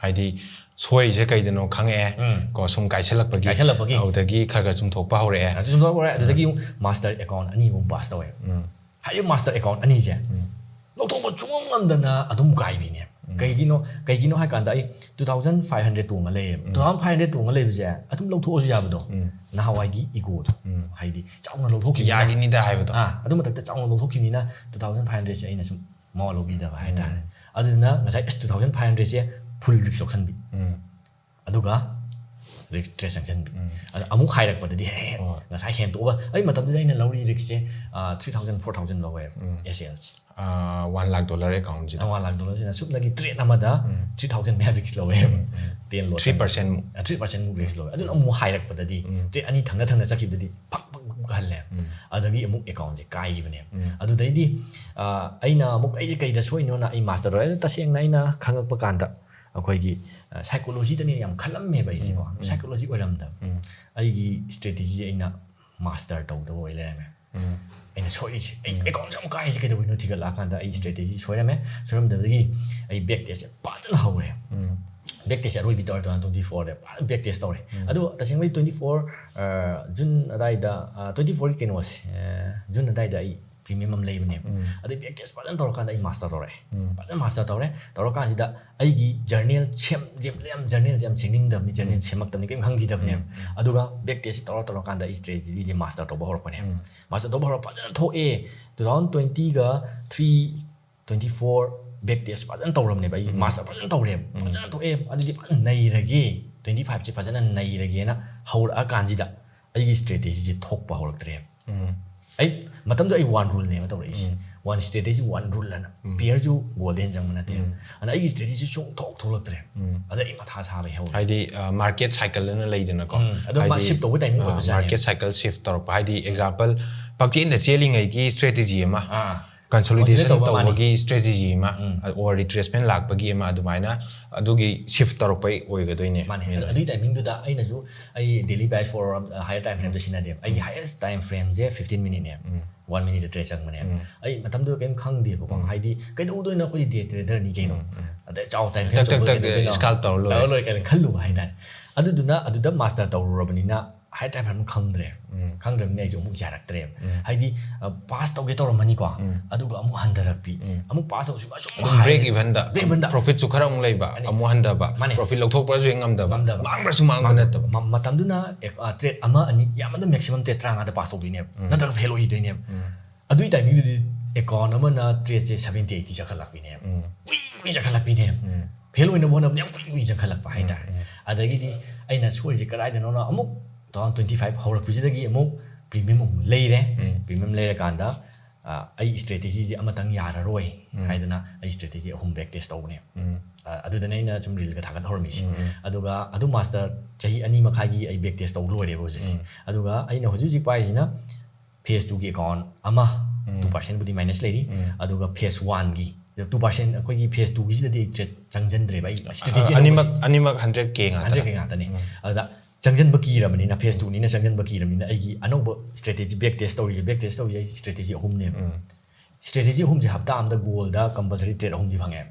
ꯍꯥꯏꯗꯤ ꯁꯣꯏꯔꯤꯁꯦ ꯀꯩꯗꯅꯣ ꯈꯪꯉꯛꯑꯦ꯫ ꯀꯣ ꯁꯨꯝ ꯀꯥꯏꯁꯜꯂꯛꯄꯒꯤ꯫ ꯀꯥꯏꯁꯜꯂꯛꯄꯒꯤ꯫ ꯑꯗꯨꯗꯒꯤ ꯈꯔ ꯈꯔ ꯆꯨꯝꯊꯣꯛꯄ ꯍꯧꯔꯛꯑꯦ꯫ ꯑꯗꯨ ꯆꯨꯝꯊꯣꯛꯄ ꯍꯧꯔꯛꯑꯦ꯫ ꯑꯗꯨꯗꯒꯤ ꯑꯃꯨꯛ ꯃꯥꯁꯇꯔ ꯑꯦꯀꯥꯎꯟ ꯑꯅꯤꯃꯨꯛ ꯄꯥꯁ ꯇꯧꯋꯦ꯫ ꯍꯥꯏꯔꯤꯕ ꯃꯥꯁꯇꯔ ꯑꯦꯀꯥꯎꯟ ꯑꯅꯤꯁꯦ ꯂꯧꯊꯣꯛꯄ ꯁꯨꯡꯉꯝ ꯉꯝꯗꯅ ꯑꯗꯨꯝ ꯀꯥꯏꯕꯤꯅꯦ꯫ ꯀꯩꯒꯤꯅꯣ ꯀꯩꯒꯤꯅꯣ ꯍꯥꯏ ꯀꯥꯟꯗ ꯑꯩ ꯇꯨ ꯊꯥꯎꯖꯟ ꯐꯥꯏꯚ ꯍꯟꯗ꯭ꯔꯦꯠ ꯇꯣꯡꯉ ꯂꯩꯌꯦꯕ꯫ ꯇꯨ ꯊꯥꯎꯖꯟ ꯐꯥꯏꯚ ꯍꯟꯗ꯭ꯔꯦꯠ ꯇꯣꯡꯉ ꯂꯩꯕꯁꯦ ꯑꯗꯨꯝ ꯂꯧꯊꯣꯛꯑꯁꯨ ꯌꯥꯕꯗꯣ꯫ ꯅꯍꯥꯟꯋꯥꯏꯒꯤ ꯏꯒꯣꯗꯣ꯫ ꯍꯥꯏꯗꯤ ꯆꯥꯎꯅ ꯂꯧꯊꯣꯛꯈꯤꯕꯅꯤꯅ꯫ ꯌꯥꯒꯤꯅꯤꯗ ꯍꯥꯏꯕꯗꯣ꯫ ꯑꯥ, ꯑꯗꯨ ꯃꯊꯛꯇ ꯆꯥꯎꯅ ꯂꯧꯊꯣꯛꯈꯤꯕꯅꯤꯅ ꯇꯨ ꯊꯥꯎꯖꯟ ꯐꯥꯏꯚ ꯍꯟꯗ꯭ꯔꯦꯠꯁꯦ ꯑꯩꯅ ꯁꯨꯝ ꯃꯋꯥ ꯂꯧꯕꯤꯗꯕ ꯍꯥꯏꯇꯥꯔꯦ꯫ ꯑꯗꯨꯗꯨꯅ ꯉꯁꯥꯏ ꯑꯁ ꯇꯨ ꯊꯥꯎꯖꯟ ꯐꯥꯏꯚ ꯍꯟꯗ꯭ꯔꯦꯠꯁꯦ ꯐꯨꯜ ꯔꯤꯛꯁ ꯂꯧꯁꯟꯕꯤ꯫ ꯑꯗꯨꯒ ꯔꯤꯛꯁ ꯇ꯭ꯔꯦꯠ ꯆꯪꯁꯤꯟꯕꯤ꯫ ꯑꯗ ꯑꯃꯨꯛ ꯍꯥꯏꯔꯛꯄꯗꯗꯤ ꯍꯦ, ꯍꯦ, ꯉꯁꯥꯏ ꯍꯦꯟꯇꯣꯛꯑꯒ ꯑꯩ ꯃꯇꯝꯗꯨꯗ ꯑꯩꯅ ꯂꯧꯔꯤ ꯔꯤꯛꯁꯁꯦ ꯊ꯭ꯔꯤ ꯊꯥꯎꯖꯟ ꯐꯣꯔ ꯊꯥꯎꯖꯟ ꯂꯧꯋꯦꯕ ꯑꯦꯁ ꯑꯦꯜꯁꯦ꯫ ꯋꯥꯟ ꯂꯥꯛ ꯗꯣꯂꯔ ꯑꯦꯀꯥꯎꯟꯁꯤꯗ꯫ ꯋꯥꯟ ꯂꯥꯛ ꯗꯣꯂꯔꯁꯤꯅ ꯁꯨꯞꯅꯒꯤ ꯇ꯭ꯔꯦꯠ ꯑꯃꯗ ꯊ꯭ꯔꯤ ꯊꯥꯎꯖꯟ ꯃꯌꯥ ꯔꯤꯛꯁ ꯂꯧꯋꯦꯕ꯫ ꯇꯦꯟ ꯂꯣ꯫ Three percent. ꯊ꯭ꯔꯤ ꯄꯥꯔꯁꯦꯟꯃꯨꯛ ꯔꯤꯛꯁ ꯂꯧꯋꯦ꯫ ꯑꯗꯨꯅ ꯑꯃꯨꯛ ꯍꯥꯏꯔꯛꯄꯗꯗꯤ ꯇ꯭ꯔꯦꯠ ꯑꯅꯤ ꯊꯪꯅ ꯊꯪꯅ ꯆꯠꯈꯤꯕꯗꯗꯤ ꯐꯛ ꯐꯛ ꯐꯛ ꯐꯛ ꯍꯜꯂꯦ꯫ ꯑꯗꯨꯗꯒꯤ ꯑꯃꯨꯛ ꯑꯦꯀꯥꯎꯟꯁꯦ ꯀꯥꯏꯈꯤꯕꯅꯦꯕ꯫ ꯑꯗꯨꯗꯩꯗꯤ ꯑ, ꯑꯩꯅ ꯑꯃꯨꯛ ꯑꯩꯁꯦ ꯀꯩꯗ ꯁꯣꯏꯅꯣꯅ ꯑꯩ ꯃꯥꯁꯇꯔ ꯂꯣꯏꯔꯦ꯫ ꯑꯗꯨ ꯇꯁꯦꯡꯅ ꯑꯩꯅ ꯈꯪꯉꯛꯄ ꯀꯥꯟꯗ ꯑꯩꯈꯣꯏꯒꯤ ꯁꯥꯏꯀꯣꯂꯣꯖꯤꯗꯅꯦ ꯌꯥꯝ ꯈꯜꯂꯝꯃꯦꯕ ꯑꯩꯁꯦꯀꯣ꯫ ꯁꯥꯏꯀꯣꯂꯣꯖꯤ ꯑꯣꯏꯔꯝꯗꯕ꯫ ꯑꯩꯒꯤ ꯏꯁꯇ꯭ꯔꯦꯇꯦꯖꯤꯁꯦ ꯑꯩꯅ ꯃꯥꯁꯇꯔ ꯇꯧꯗꯕ ꯑꯣꯏ ꯂꯩꯔꯝꯃꯦ꯫ ꯑꯩꯅ ꯁꯣꯏꯔꯤꯁꯦ, ꯑꯩ ꯑꯦꯀꯥꯎꯟꯁꯦ ꯑꯃꯨꯛ ꯀꯥꯏꯔꯤꯁꯦ ꯀꯩꯗꯧꯕꯩꯅꯣ ꯊꯤꯒꯠꯂꯛꯑꯀꯥꯟꯗ ꯑꯩ ꯏꯁꯇ꯭ꯔꯦꯇꯦꯖꯤ ꯁꯣꯏꯔꯝꯃꯦ꯫ ꯁꯣꯏꯔꯝꯗꯕꯗꯒꯤ ꯑꯩ ꯕꯦꯛ ꯇꯦꯁꯁꯦ ꯐꯖꯅ ꯍꯧꯔꯦ꯫ ꯕꯦꯛ ꯇꯦꯁꯁꯦ ꯑꯔꯣꯏꯕꯤ ꯇꯧꯔꯦ꯫ ꯇꯨ ꯊꯥꯎꯖꯟ ꯇ꯭ꯋꯦꯟꯇꯤ ꯐꯣꯔꯗ ꯐꯖꯅ ꯕꯦꯛ ꯇꯦꯁ ꯇꯧꯔꯦ꯫ ꯑꯗꯣ ꯇꯁꯦꯡꯕꯩ ꯇ꯭ꯋꯦꯟꯇꯤ ꯐꯣꯔ ꯖꯨꯟ ꯑꯗꯥꯏꯗ, ꯇ꯭ꯋꯦꯟꯇꯤ ꯐꯣꯔꯒꯤ ꯀꯩꯅꯣꯁꯦ, ꯖꯨꯟ ꯑꯗꯥꯏꯗ ꯑꯩ ꯄ꯭ꯔꯤꯃꯤꯌꯝ ꯑꯃ ꯂꯩꯕꯅꯦꯕ꯫ ꯑꯗꯩ ꯕꯦꯛ ꯇꯦꯁ ꯐꯖꯅ ꯇꯧꯔꯀꯥꯟꯗ ꯑꯩ ꯃꯥꯁꯇꯔ ꯇꯧꯔꯛꯑꯦ꯫ ꯐꯖꯅ ꯃꯥꯁꯇꯔ ꯇꯧꯔꯦ꯫ ꯇꯧꯔꯀꯥꯟꯁꯤꯗ ꯑꯩꯒꯤ ꯖꯔꯅꯦꯜ ꯁꯦꯝ ꯖꯔꯅꯦꯜꯁꯦ ꯌꯥꯝ ꯁꯦꯝꯅꯤꯡꯗꯕꯅꯤ꯫ ꯖꯔꯅꯦꯜ ꯁꯦꯝꯃꯛꯇꯕꯅꯤ, ꯀꯔꯤꯝ ꯈꯪꯈꯤꯗꯕꯅꯦꯕ꯫ ꯑꯗꯨꯒ ꯕꯦꯛ ꯇꯦꯁ ꯇꯧꯔ ꯇꯧꯔꯀꯥꯟꯗ ꯑꯩ ꯏꯁꯇ꯭ꯔꯦꯇꯦꯖꯤꯁꯦ ꯃꯥꯁꯇꯔ ꯇꯧꯕ ꯍꯧꯔꯛꯄꯅꯦꯕ꯫ ꯃꯥꯁꯇꯔ ꯇꯧꯕ ꯍꯧꯔ ꯐꯖꯅ ꯊꯣꯛꯑꯦ꯫ ꯇꯨ ꯊꯥꯎꯖꯟ ꯇ꯭ꯋꯦꯟꯇꯤꯒ three, twenty four, back test ꯐꯖꯅ ꯇꯧꯔꯝꯅꯦꯕ, ꯑꯩ master ꯐꯖꯅ ꯇꯧꯔꯦꯕ, ꯐꯖꯅ ꯊꯣꯛꯑꯦ, ꯑꯗꯨꯗꯤ ꯐꯖꯅ ꯅꯩꯔꯒꯦ, twenty five ꯁꯦ ꯐꯖꯅ ꯅꯩꯔꯒꯦꯅ ꯍꯧꯔꯛꯑꯀꯥꯟꯁꯤꯗ ꯑꯩꯒꯤ strategy ꯁꯦ ꯊꯣꯛꯄ ꯍꯧꯔꯛꯇ꯭ꯔꯦꯕ꯫ ꯑꯩ ꯃꯇꯝꯗꯨꯗ ꯑꯩ one rule ꯅꯦꯕ ꯇꯧꯔꯛꯏꯁꯦ, one strategy, one rule ꯑꯅ꯫ Pair ꯁꯨ goal ꯗꯩ ꯍꯦꯟꯅ ꯆꯪꯕ ꯅꯠꯇꯦ꯫ ꯑꯗꯨꯅ ꯑꯩꯒꯤ strategy ꯁꯨꯡꯊꯣꯛ ꯊꯣꯛꯂꯛꯇ꯭ꯔꯦ꯫ ꯑꯗ ꯑꯩ ꯃꯊꯥ ꯁꯥꯕ ꯍꯧꯔꯦ꯫ ꯍꯥꯏꯗꯤ market cycle ꯑꯅ ꯂꯩꯗꯅꯀꯣ꯫ ꯑꯗꯣ ꯃꯥ shift ꯇꯧꯕ timing ꯑꯣꯏꯕꯖꯥꯠꯅꯦ꯫ Market cycle shift ꯇꯧꯔꯛꯄ ꯍꯥꯏꯗꯤ example, ꯄꯪꯆꯦꯟꯗ ꯆꯦꯜꯂꯤꯉꯩꯒꯤ strategy ꯑꯃ, ꯑꯥ, consolidation consolidate ꯇꯧꯕ, ꯃꯥꯅꯤ꯫ ꯇꯧꯕꯒꯤ strategy ꯑꯃ, or retracement ꯂꯥꯛꯄꯒꯤ ꯑꯃ, ꯑꯗꯨꯃꯥꯏꯅ ꯑꯗꯨꯒꯤ shift ꯇꯧꯔꯛꯄꯩ ꯑꯣꯏꯒꯗꯣꯏꯅꯦ꯫ ꯃꯥꯅꯦ꯫ ꯑꯗꯨ- ꯑꯗꯨꯒꯤ timing ꯗꯨꯗ ꯑꯩꯅꯁꯨ ꯑꯩ daily buy four hour, higher time frame ꯗ ꯁꯤꯖꯤꯟꯅꯗꯦꯕ꯫ ꯑꯩꯒꯤ highest time frame ꯁꯦ fifteen minute ꯅꯦ꯫ One minute ꯗ trade ꯆꯪꯕꯅꯦ꯫ ꯑꯩ ꯃꯇꯝꯗꯨꯗ ꯀꯩꯝ ꯈꯪꯗꯦꯕꯀꯣ꯫ ꯍꯥꯏꯗꯤ ꯀꯩꯗꯧꯗꯣꯏꯅꯣ, ꯑꯩꯈꯣꯏꯗꯤ day trader ꯅꯤ ꯀꯩꯅꯣ꯫ ꯑꯗꯩ ꯆꯥꯎ time frame ꯇꯛ ꯇꯛ ꯆꯪꯕꯗ ꯇꯛ ꯀꯩꯗꯧꯗꯣꯏꯅꯣ? scalp ꯇꯧꯔ ꯂꯣꯏꯔꯦ꯫ ꯇꯧꯔ ꯂꯣꯏꯔꯦ ꯀꯥꯏꯅ ꯈꯜꯂꯨꯕ ꯍꯥꯏꯇꯥꯔꯦ꯫ ꯑꯗꯨꯗꯨꯅ ꯑꯗꯨꯗ master ꯇꯧꯔꯨꯔꯕꯅꯤꯅ higher time frame ꯈꯪꯗ꯭ꯔꯦ꯫ ꯈꯪꯗ꯭ꯔꯕꯅꯤꯅ ꯑꯩꯁꯨ ꯑꯃꯨꯛ ꯌꯥꯔꯛꯇ꯭ꯔꯦꯕ꯫ ꯍꯥꯏꯗꯤ, ꯑ, pass ꯇꯧꯒꯦ ꯇꯧꯔꯝꯃꯅꯤꯀꯣ, ꯑꯗꯨꯒ ꯑꯃꯨꯛ ꯍꯟꯊꯔꯛꯄꯤ, ꯑꯃꯨꯛ pass ꯇꯧꯕꯁꯨ ꯑꯁꯨꯝ ꯑꯗꯨꯝ break ꯍꯥꯏꯔꯦ꯫ even ꯗ, Break even ꯗ꯫ Profit ꯁꯨ ꯈꯔ ꯑꯃꯨꯛ ꯂꯩꯕ, ꯑꯅꯤ꯫ ꯑꯃꯨꯛ ꯍꯟꯊꯕ, ꯃꯥꯅꯦ꯫ Profit ꯂꯧꯊꯣꯛꯄ꯭ꯔꯁꯨ ꯍꯦꯛ ꯉꯝꯗꯕ, ꯉꯝꯗꯕ꯫ ꯃꯥꯡꯕ꯭ꯔꯁꯨ ꯃꯥꯡꯕ ꯅꯠꯇꯕ꯫ ꯃ-, ꯃꯇꯝꯗꯨꯅ ꯑꯦ-, ꯑ, trade ꯑꯃ ꯑꯅꯤ, ꯌꯥꯝꯃꯗ maximum trade ꯇꯔꯥꯃꯉꯥꯗ pass ꯇꯧꯗꯣꯏꯅꯦꯕ, ꯅꯠꯇ꯭ꯔꯒ fail ꯑꯣꯏꯗꯣꯏꯅꯦꯕ꯫ ꯑꯗꯨꯒꯤ timing ꯗꯨꯗꯤ account ꯑꯃꯅ trade ꯁꯦ seventy eighty ꯆꯠꯈꯠꯂꯛꯄꯤꯅꯦꯕ꯫ ꯀꯨꯏ ꯀꯨꯏ ꯆꯠꯈꯠꯂꯛꯄꯤꯅꯦꯕ꯫ Fail ꯑꯣꯏꯅꯕ ꯍꯣꯠꯅꯕꯗ ꯌꯥꯝ ꯀꯨꯏ ꯀꯨꯏ ꯆꯠꯈꯠꯂꯛꯄ ꯍꯥꯏꯇꯥꯔꯦ꯫ ꯑꯗꯒꯤꯗꯤ ꯑꯩꯅ ꯁꯣꯏꯔꯤꯁꯦ ꯀꯗꯥꯏꯗꯅꯣꯅ ꯑꯃꯨꯛ two thousand twenty five ꯍꯧꯔꯛꯄꯁꯤꯗꯒꯤ ꯑꯃꯨꯛ premium ꯑꯃꯨꯛ ꯂꯩꯔꯦ꯫ Premium ꯂꯩꯔꯀꯥꯟꯗ, ꯑ, ꯑꯩ strategy ꯁꯦ ꯑꯃꯇꯪ ꯌꯥꯔꯔꯣꯏ ꯍꯥꯏꯗꯅ ꯑꯩ strategy ꯑꯍꯨꯝ back test ꯇꯧꯕꯅꯦꯕ꯫ ꯑ, ꯑꯗꯨꯗꯅꯦ ꯑꯩꯅ ꯁꯨꯝ reel ꯒ ꯊꯥꯒꯠ ꯍꯧꯔꯝꯃꯤꯁꯦ꯫ ꯑꯗꯨꯒ ꯑꯗꯨ master ꯆꯍꯤ ꯑꯅꯤ ꯃꯈꯥꯏꯒꯤ ꯑꯩ back test ꯇꯧ ꯂꯣꯏꯔꯦꯕ ꯍꯧꯖꯤꯛꯁꯦ꯫ ꯑꯗꯨꯒ ꯑꯩꯅ ꯍꯧꯖꯤꯛ ꯍꯧꯖꯤꯛ ꯄꯥꯏꯔꯤꯁꯤꯅ phase two ꯒꯤ account ꯑꯃ, two percent ꯕꯨꯗꯤ minus ꯂꯩꯔꯤ, ꯑꯗꯨꯒ phase one ꯒꯤ two percent, ꯑꯩꯈꯣꯏꯒꯤ phase two ꯒꯤꯁꯤꯗꯗꯤ ꯑꯩ trade ꯆꯪꯁꯤꯟꯗ꯭ꯔꯦꯕ, ꯑꯩ strategy ꯑꯅꯤꯃꯛ, ꯑꯅꯧꯕꯁꯤ-, ꯑꯅꯤꯃꯛ hundred K ꯉꯥꯛꯇꯅꯦ꯫ hundred K ꯉꯥꯛꯇꯅꯦ꯫ ꯑꯗꯨꯗ ꯆꯪꯁꯤꯟꯕ ꯀꯤꯔꯕꯅꯤꯅ, phase two ꯅꯤꯅ ꯆꯪꯁꯤꯟꯕ ꯀꯤꯔꯕꯅꯤꯅ, ꯑꯩꯒꯤ ꯑꯅꯧꯕ strategy, back test ꯇꯧꯔꯤꯁꯦ, back test ꯇꯧꯔꯤꯁꯦ ꯑꯩ strategy ꯑꯍꯨꯝꯅꯦꯕ꯫ Strategy ꯑꯍꯨꯝꯁꯦ ꯍꯞꯇꯥ ꯑꯃꯗ gold ꯗ compulsory trade ꯑꯍꯨꯝꯗꯤ ꯐꯪꯉꯦ꯫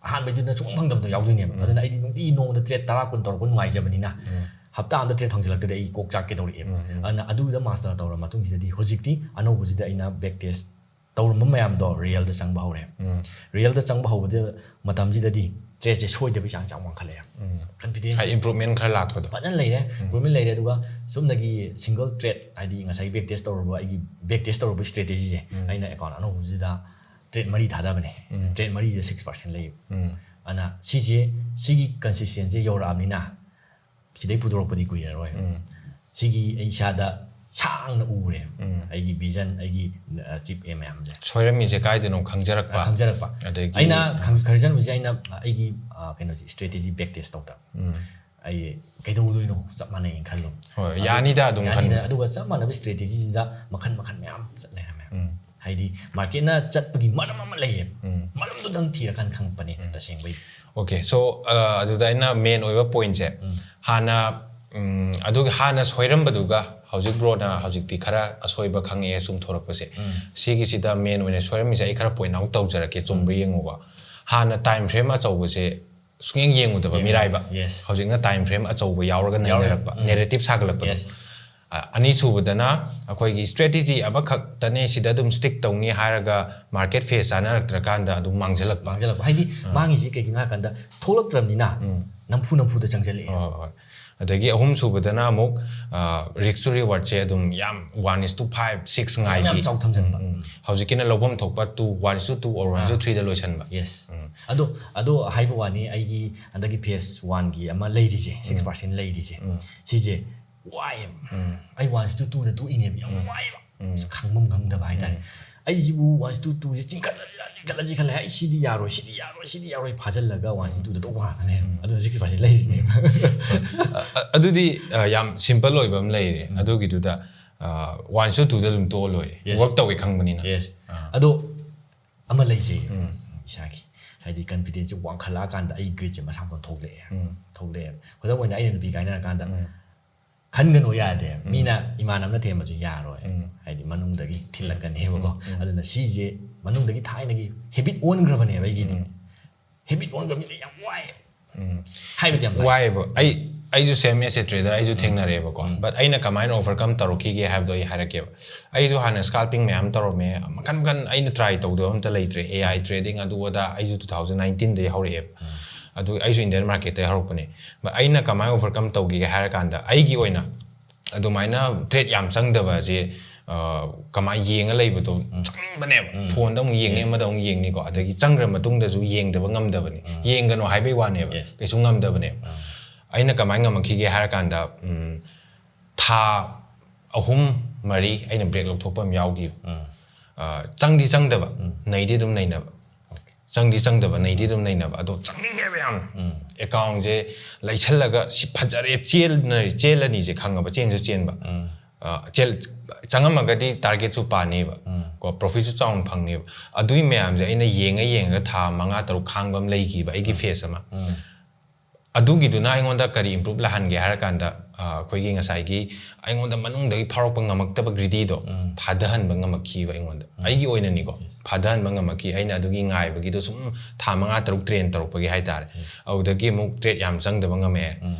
ꯑꯍꯥꯟꯕꯩꯗꯨꯅ ꯁꯨꯡꯐꯪ ꯐꯪꯗꯕꯗ ꯌꯥꯎꯗꯣꯏꯅꯦꯕ꯫ ꯑꯗꯨꯅ ꯑꯩꯗꯤ ꯅꯨꯡꯇꯤ ꯅꯣꯡꯃꯗ trade ꯇꯔꯥ ꯀꯨꯟ ꯇꯧꯔꯛꯄ ꯅꯨꯡꯉꯥꯏꯖꯕꯅꯤꯅ, ꯍꯞꯇꯥ ꯑꯃꯗ trade ꯐꯪꯖꯜꯂꯛꯇꯗꯤ ꯑꯩ ꯀꯣꯛ ꯆꯥꯛꯀꯦ ꯇꯧꯔꯛꯑꯦꯕ꯫ ꯑꯗꯨꯅ ꯑꯗꯨꯗ master ꯇꯧꯔ ꯃꯇꯨꯡꯁꯤꯗꯗꯤ ꯍꯧꯖꯤꯛꯇꯤ ꯑꯅꯧꯕꯁꯤꯗ ꯑꯩꯅ back test ꯇꯧꯔꯝꯕ ꯃꯌꯥꯝꯗꯣ real ꯗ ꯆꯪꯕ ꯍꯧꯔꯦ꯫ Real ꯗ ꯆꯪꯕ ꯍꯧꯕꯗ ꯃꯇꯝꯁꯤꯗꯗꯤ trade ꯁꯦ ꯁꯣꯏꯗꯕ ꯏꯆꯥꯡ ꯆꯥꯡ ꯋꯥꯡꯈꯠꯂꯛꯑꯦ꯫ Confidence ꯍꯥꯏ, improvement ꯈꯔ ꯂꯥꯛꯄꯗꯣ꯫ ꯐꯖꯅ ꯂꯩꯔꯦ, improvement ꯂꯩꯔꯦ꯫ ꯑꯗꯨꯒ ꯆꯨꯝꯅꯒꯤ single trade, ꯍꯥꯏꯗꯤ ꯉꯁꯥꯏ back test ꯇꯧꯔꯨꯕ, ꯑꯩꯒꯤ back test ꯇꯧꯔꯨꯕ strategy ꯁꯦ ꯑꯩꯅ account ꯑꯅꯧꯕꯁꯤꯗ ꯇꯔꯦꯠ ꯃꯔꯤ ꯊꯥꯗꯕꯅꯦ꯫ ꯇꯔꯦꯠ ꯃꯔꯤꯗ ꯁꯤꯛꯁ ꯄꯥꯔꯁꯦꯟ ꯂꯩꯌꯦꯕ꯫ ꯑꯗꯨꯅ ꯁꯤꯁꯦ, ꯁꯤꯒꯤ ꯀꯟꯁꯤꯁꯇꯦꯟꯁꯤ ꯌꯧꯔꯛꯑꯕꯅꯤꯅ ꯁꯤꯗꯩ ꯄꯨꯊꯣꯔꯛꯄꯗꯤ ꯀꯨꯏꯔꯔꯣꯏ꯫ ꯁꯤꯒꯤ ꯑꯩ ꯏꯁꯥꯗ ꯁꯥꯡꯅ ꯎꯔꯦ꯫ ꯑꯩꯒꯤ ꯚꯤꯖꯟ, ꯑꯩꯒꯤ ꯆꯤꯞ ꯑꯦ ꯃꯌꯥꯝꯁꯦ꯫ ꯁꯣꯏꯔꯝꯃꯤꯁꯦ ꯀꯥꯏꯗꯅꯣ ꯈꯪꯖꯔꯛꯄ꯫ ꯈꯪꯖꯔꯛꯄ꯫ ꯑꯗꯒꯤ ꯑꯩꯅ ꯈꯪ- ꯈꯪꯖꯔꯝꯃꯤꯁꯦ ꯑꯩꯅ ꯑꯩꯒꯤ, ꯑ, ꯀꯩꯅꯣꯁꯦ, ꯏꯁꯇ꯭ꯔꯦꯇꯦꯖꯤ ꯕꯦꯛ ꯇꯦꯁ ꯇꯧꯗꯕ꯫ ꯑꯩ ꯀꯩꯗꯧꯗꯣꯏꯅꯣ ꯆꯞ ꯃꯥꯟꯅꯩꯅ ꯈꯜꯂꯨ꯫ ꯍꯣꯏ, ꯑꯗꯨ ꯌꯥꯅꯤꯗ ꯑꯗꯨꯝ ꯌꯥꯅꯤꯗ꯫ ꯈꯟꯕ꯫ ꯑꯗꯨꯒ ꯆꯞ ꯃꯥꯟꯅꯕ ꯏꯁꯇ꯭ꯔꯦꯇꯦꯖꯤꯁꯤꯗ ꯃꯈꯜ ꯃꯈꯜ ꯃꯌꯥꯝ ꯆꯠ ꯂꯩꯔꯝꯃꯦ꯫ ꯍꯥꯏꯗꯤ ꯃꯥꯔꯀꯦꯠꯅ ꯆꯠꯄꯒꯤ ꯃꯔꯝ ꯑꯃ ꯂꯩꯌꯦꯕ꯫ ꯃꯔꯝꯗꯨꯗꯪ ꯊꯤꯔꯀꯥꯟꯗ ꯈꯪꯉꯛꯄꯅꯦ ꯇꯁꯦꯡꯕꯩ꯫ Okay, so, ꯑ, ꯑꯗꯨꯗ ꯑꯩꯅ ꯃꯦꯟ ꯑꯣꯏꯕ ꯄꯣꯏꯟꯠꯁꯦ, ꯍꯥꯟꯅ, ꯎꯝ, ꯑꯗꯨꯒꯤ ꯍꯥꯟꯅ ꯁꯣꯏꯔꯝꯕꯗꯨꯒ ꯍꯧꯖꯤꯛ ꯕ꯭ꯔꯣꯅ ꯍꯧꯖꯤꯛꯇꯤ ꯈꯔ ꯑꯁꯣꯏꯕ ꯈꯪꯉꯛꯑꯦ ꯆꯨꯝꯊꯣꯔꯛꯄꯁꯦ, ꯁꯤꯒꯤꯁꯤꯗ ꯃꯦꯟ ꯑꯣꯏꯅ ꯁꯣꯏꯔꯝꯃꯤꯁꯦ ꯑꯩ ꯈꯔ ꯄꯣꯏꯟꯠ ꯑꯥꯎꯠ ꯇꯧꯖꯔꯛꯀꯦ, ꯆꯨꯝꯕ꯭ꯔꯥ ꯌꯦꯡꯉꯨꯕ꯫ ꯍꯥꯟꯅ ꯇꯥꯏꯝ ꯐ꯭ꯔꯦꯝ ꯑꯆꯧꯕꯁꯦ ꯁꯨꯡꯌꯦꯡ ꯌꯦꯡꯉꯨꯗꯕ, ꯌꯦꯡꯉꯨꯗꯕ꯫ ꯃꯤꯔꯥꯏꯕ꯫ Yes. ꯍꯧꯖꯤꯛꯅ ꯇꯥꯏꯝ ꯐ꯭ꯔꯦꯝ ꯑꯆꯧꯕ ꯌꯥꯎꯔꯒ ꯌꯥꯎꯔꯦ꯫ ꯅꯩꯅꯔꯛꯄ, ꯎꯝ꯫ ꯅꯦꯔꯦꯇꯤꯞ ꯁꯥꯒꯠꯂꯛꯄꯗꯣ꯫ Yes. ꯑ, ꯑꯅꯤꯁꯨꯕꯗꯅ ꯑꯩꯈꯣꯏꯒꯤ ꯏꯁꯇ꯭ꯔꯦꯇꯦꯖꯤ ꯑꯃꯈꯛꯇꯅꯦ, ꯁꯤꯗ ꯑꯗꯨꯝ ꯁ꯭ꯇꯤꯛ ꯇꯧꯅꯤ ꯍꯥꯏꯔꯒ ꯃꯥꯔꯀꯦꯠ ꯐꯦꯁ ꯆꯥꯅꯔꯛꯇ꯭ꯔꯀꯥꯟꯗ ꯑꯗꯨꯝ ꯃꯥꯡꯖꯜꯂꯛꯄ꯫ ꯃꯥꯡꯖꯜꯂꯛꯄ ꯍꯥꯏꯗꯤ ꯃꯥꯡꯉꯤꯁꯤ ꯀꯩꯒꯤꯅꯣ ꯍꯥꯏ ꯀꯥꯟꯗ ꯊꯣꯛꯂꯛꯇ꯭ꯔꯕꯅꯤꯅ ꯅꯝꯐꯨ ꯅꯝꯐꯨꯗ ꯆꯪꯁꯤꯜꯂꯛꯑꯦ꯫ ꯍꯣꯏ, ꯍꯣꯏ, ꯍꯣꯏ꯫ ꯑꯗꯒꯤ ꯑꯍꯨꯝꯁꯨꯕꯗꯅ ꯑꯃꯨꯛ, ꯑ, ꯔꯤꯛꯁ ꯇꯨ ꯔꯤꯋꯥꯔꯗꯁꯦ ꯑꯗꯨꯝ ꯌꯥꯝ one is to five, six ꯉꯥꯏꯕꯤ꯫ ꯌꯥꯝ ꯆꯥꯎ ꯊꯝꯖꯤꯟꯕ꯫ ꯎꯝ, ꯎꯝ꯫ ꯍꯧꯖꯤꯛꯀꯤꯅ ꯂꯧꯐꯝ ꯊꯣꯛꯄ two, one is to two or one is to threeꯗ ꯂꯣꯏꯁꯟꯕ꯫ Yes. ꯑꯗꯣ, ꯑꯗꯣ ꯍꯥꯏꯕ ꯋꯥꯅꯤ, ꯑꯩꯒꯤ ꯍꯟꯗꯛꯀꯤ ꯐꯦꯁ ꯋꯥꯟꯒꯤ ꯑꯃ ꯂꯩꯔꯤꯁꯦ, ꯁꯤꯛꯁ ꯄꯥꯔꯁꯦꯟ ꯂꯩꯔꯤꯁꯦ, ꯁꯤꯁꯦ ꯋꯥꯏꯑꯦꯕ꯫ ꯑꯩ one is to twoꯗ ꯇꯣꯛꯏꯅꯦꯕ, ꯌꯥꯝ ꯋꯥꯏꯑꯦꯕ꯫ ꯑꯁ, ꯈꯪꯐꯝ ꯈꯪꯗꯕ ꯍꯥꯏꯇꯥꯔꯦ꯫ ꯑꯩꯁꯤꯕꯨ one is to twoꯁꯦ ꯆꯤꯡꯈꯠꯂꯁꯤꯔ, ꯆꯤꯡꯈꯠꯂꯁꯤ ꯈꯜꯂꯦ꯫ ꯑꯩ ꯁꯤꯗꯤ ꯌꯥꯔꯣꯏ, ꯁꯤꯗꯤ ꯌꯥꯔꯣꯏ, ꯁꯤꯗꯤ ꯌꯥꯔꯣꯏ ꯐꯥꯖꯤꯜꯂꯒ one is to twoꯗ ꯇꯣꯛꯄ ꯉꯥꯛꯇꯅꯦꯕ꯫ ꯑꯗꯨꯅ six percent ꯂꯩꯔꯤꯅꯦꯕ꯫ ꯑ-, ꯑꯗꯨꯗꯤ, ꯑ, ꯌꯥꯝ ꯁꯤꯝꯄꯜ ꯑꯣꯏꯕ ꯑꯃ ꯂꯩꯔꯦ꯫ ꯑꯗꯨꯒꯤꯗꯨꯗ, ꯑ, one is to twoꯗ ꯑꯗꯨꯝ ꯇꯣꯛꯑ ꯂꯣꯏꯔꯦ꯫ Yes. ꯋꯥꯔꯛ ꯇꯧꯋꯦ ꯈꯪꯕꯅꯤꯅ꯫ Yes. ꯑꯗꯣ ꯑꯃ ꯂꯩꯖꯩ ꯏꯁꯥꯒꯤ꯫ ꯍꯥꯏꯗꯤ ꯀꯟꯐꯤꯗꯦꯟꯁꯁꯦ ꯋꯥꯡꯈꯠꯂꯛꯑꯀꯥꯟꯗ ꯑꯩ ꯒ꯭ꯔꯤꯠꯁꯦ ꯃꯁꯥ ꯃꯊꯟ ꯊꯣꯛꯂꯛꯑꯦ꯫ ꯊꯣꯛꯂꯛꯑꯦꯕ꯫ ꯈꯨꯗꯝ ꯑꯣꯏꯅ ꯑꯩꯅ ꯅꯨꯄꯤ ꯀꯥꯏꯅꯔꯀꯥꯟꯗ ꯈꯟꯒꯅꯨ ꯌꯥꯗꯦ꯫ ꯃꯤꯅ ꯏꯃꯥꯟꯅꯕꯅ ꯊꯦꯝꯕꯁꯨ ꯌꯥꯔꯣꯏ꯫ ꯍꯥꯏꯗꯤ ꯃꯅꯨꯡꯗꯒꯤ ꯊꯤꯜꯂꯛꯀꯅꯦꯕꯀꯣ꯫ ꯑꯗꯨꯅ ꯁꯤꯁꯦ ꯃꯅꯨꯡꯗꯒꯤ ꯊꯥꯏꯅꯒꯤ ꯍꯦꯕꯤꯠ ꯑꯣꯟꯈ꯭ꯔꯕꯅꯦꯕ ꯑꯩꯒꯤꯗꯤ꯫ ꯍꯦꯕꯤꯠ ꯑꯣꯟꯈ꯭ꯔꯕꯅꯤꯅ ꯌꯥꯝ ꯋꯥꯏ꯫ ꯍꯥꯏꯕꯗꯤ ꯌꯥꯝ ꯂꯥꯏ꯫ ꯋꯥꯏꯑꯦꯕ꯫ ꯑꯩ, ꯑꯩꯁꯨ same as a trader, ꯑꯩꯁꯨ ꯊꯦꯡꯅꯔꯦꯕꯀꯣ꯫ But ꯑꯩꯅ ꯀꯃꯥꯏꯅ overcome ꯇꯧꯔꯛꯈꯤꯒꯦ ꯍꯥꯏꯕꯗꯣ ꯑꯩ ꯍꯥꯏꯔꯛꯀꯦꯕ꯫ ꯑꯩꯁꯨ ꯍꯥꯟꯅ scalping ꯃꯌꯥꯝ ꯇꯧꯔꯝꯃꯦ꯫ ꯃꯈꯟ ꯃꯈꯟ ꯑꯩꯅ try ꯇꯧꯗꯕ ꯑꯝꯇ ꯂꯩꯇ꯭ꯔꯦ꯫ AI trading ꯑꯗꯨ ꯑꯗꯥ ꯑꯩꯁꯨ two thousand nineteenꯗꯒꯤ ꯍꯧꯔꯛꯑꯦꯕ꯫ ꯑꯗꯨ ꯑꯩꯁꯨ Indian marketꯇꯒꯤ ꯍꯧꯔꯛꯄꯅꯦ꯫ But ꯑꯩꯅ ꯀꯃꯥꯏꯅ overcome ꯇꯧꯈꯤꯒꯦ ꯍꯥꯏꯔꯀꯥꯟꯗ ꯑꯩꯒꯤ ꯑꯣꯏꯅ ꯑꯗꯨꯃꯥꯏꯅ trade ꯌꯥꯝ ꯆꯪꯗꯕꯁꯦ, ꯀꯃꯥꯏꯅ ꯌꯦꯡꯉ ꯂꯩꯕꯗꯣ ꯆꯪꯅꯤꯡꯕꯅꯦꯕ꯫ ꯐꯣꯟꯗ ꯑꯃꯨꯛ ꯌꯦꯡꯅꯤ, ꯑꯃꯗ ꯑꯃꯨꯛ ꯌꯦꯡꯅꯤꯀꯣ, ꯑꯗꯒꯤ ꯆꯪꯈ꯭ꯔ ꯃꯇꯨꯡꯗꯁꯨ ꯌꯦꯡꯗꯕ ꯉꯝꯗꯕꯅꯦ꯫ ꯌꯦꯡꯒꯅꯣ ꯍꯥꯏꯕꯩ ꯋꯥꯅꯦꯕ, Yes. ꯀꯩꯁꯨ ꯉꯝꯗꯕꯅꯦꯕ꯫ ꯑꯩꯅ ꯀꯃꯥꯏꯅ ꯉꯝꯃꯛꯈꯤꯒꯦ ꯍꯥꯏꯔ ꯀꯥꯟꯗ, ꯎꯝ, ꯊꯥ ꯑꯍꯨꯝ ꯃꯔꯤ ꯑꯩꯅ ꯕ꯭ꯔꯦꯛ ꯂꯧꯊꯣꯛꯄ ꯑꯃ ꯌꯥꯎꯈꯤꯕ꯫ ꯑ, ꯆꯪꯗꯤ ꯆꯪꯗꯕ, ꯅꯩꯗꯤ ꯑꯗꯨꯝ ꯅꯩꯅꯕ꯫ ꯆꯪꯗꯤ ꯆꯪꯗꯕ, ꯅꯩꯗꯤ ꯑꯗꯨꯝ ꯅꯩꯅꯕ꯫ ꯑꯗꯣ ꯆꯪꯅꯤꯡꯉꯦꯕ ꯌꯥꯝ꯫ ꯑꯦꯀꯥꯎꯟꯁꯦ ꯂꯩꯁꯜꯂꯒ ꯁꯤ ꯐꯖꯔꯦ, ꯆꯦꯜꯂꯅꯤ, ꯆꯦꯜꯂꯅꯤꯁꯦ ꯈꯪꯉꯕ, ꯆꯦꯟꯁꯨ ꯆꯦꯟꯕ꯫ ꯑ, ꯆꯦꯜ-, ꯆꯪꯉꯝꯃꯒꯗꯤ ꯇꯥꯔꯒꯦꯠꯁꯨ ꯄꯥꯅꯦꯕ, ꯀꯣ, ꯄ꯭ꯔꯣꯐꯤꯠꯁꯨ ꯆꯥꯎꯅ ꯐꯪꯅꯦꯕ꯫ ꯑꯗꯨꯒꯤ ꯃꯌꯥꯝꯁꯦ ꯑꯩꯅ ꯌꯦꯡꯉ ꯌꯦꯡꯉꯒ ꯊꯥ ꯃꯉꯥ ꯇꯔꯨꯛ ꯈꯥꯡꯕ ꯑꯃ ꯂꯩꯈꯤꯕ, ꯑꯩꯒꯤ ꯐꯦꯁ ꯑꯃ꯫ ꯑꯗꯨꯒꯤꯗꯨꯅ ꯑꯩꯉꯣꯟꯗ ꯀꯔꯤ ꯏꯝꯄ꯭ꯔꯨꯞ ꯂꯥꯛꯍꯟꯒꯦ ꯍꯥꯏꯔ ꯀꯥꯟꯗ, ꯑ, ꯑꯩꯈꯣꯏꯒꯤ ꯉꯁꯥꯏꯒꯤ ꯑꯩꯉꯣꯟꯗ ꯃꯅꯨꯡꯗꯒꯤ ꯐꯥꯎꯔꯛꯄ ꯉꯝꯃꯛꯇꯕ ꯒ꯭ꯔꯤꯗꯤꯗꯣ ꯐꯥꯗꯍꯟꯕ ꯉꯝꯃꯛꯈꯤꯕ ꯑꯩꯉꯣꯟꯗ꯫ ꯑꯩꯒꯤ ꯑꯣꯏꯅꯅꯤꯀꯣ, ꯐꯥꯗꯍꯟꯕ ꯉꯝꯃꯛꯈꯤ꯫ ꯑꯩꯅ ꯑꯗꯨꯒꯤ ꯉꯥꯏꯕꯒꯤꯗꯣ ꯁꯨꯝ ꯊꯥ ꯃꯉꯥ ꯇꯔꯨꯛ ꯇ꯭ꯔꯦꯟ ꯇꯧꯔꯛꯄꯒꯤ ꯍꯥꯏꯇꯥꯔꯦ꯫ ꯑꯗꯨꯗꯒꯤ ꯑꯃꯨꯛ ꯇ꯭ꯔꯦꯠ ꯌꯥꯝ ꯆꯪꯗꯕ ꯉꯝꯃꯛꯑꯦ꯫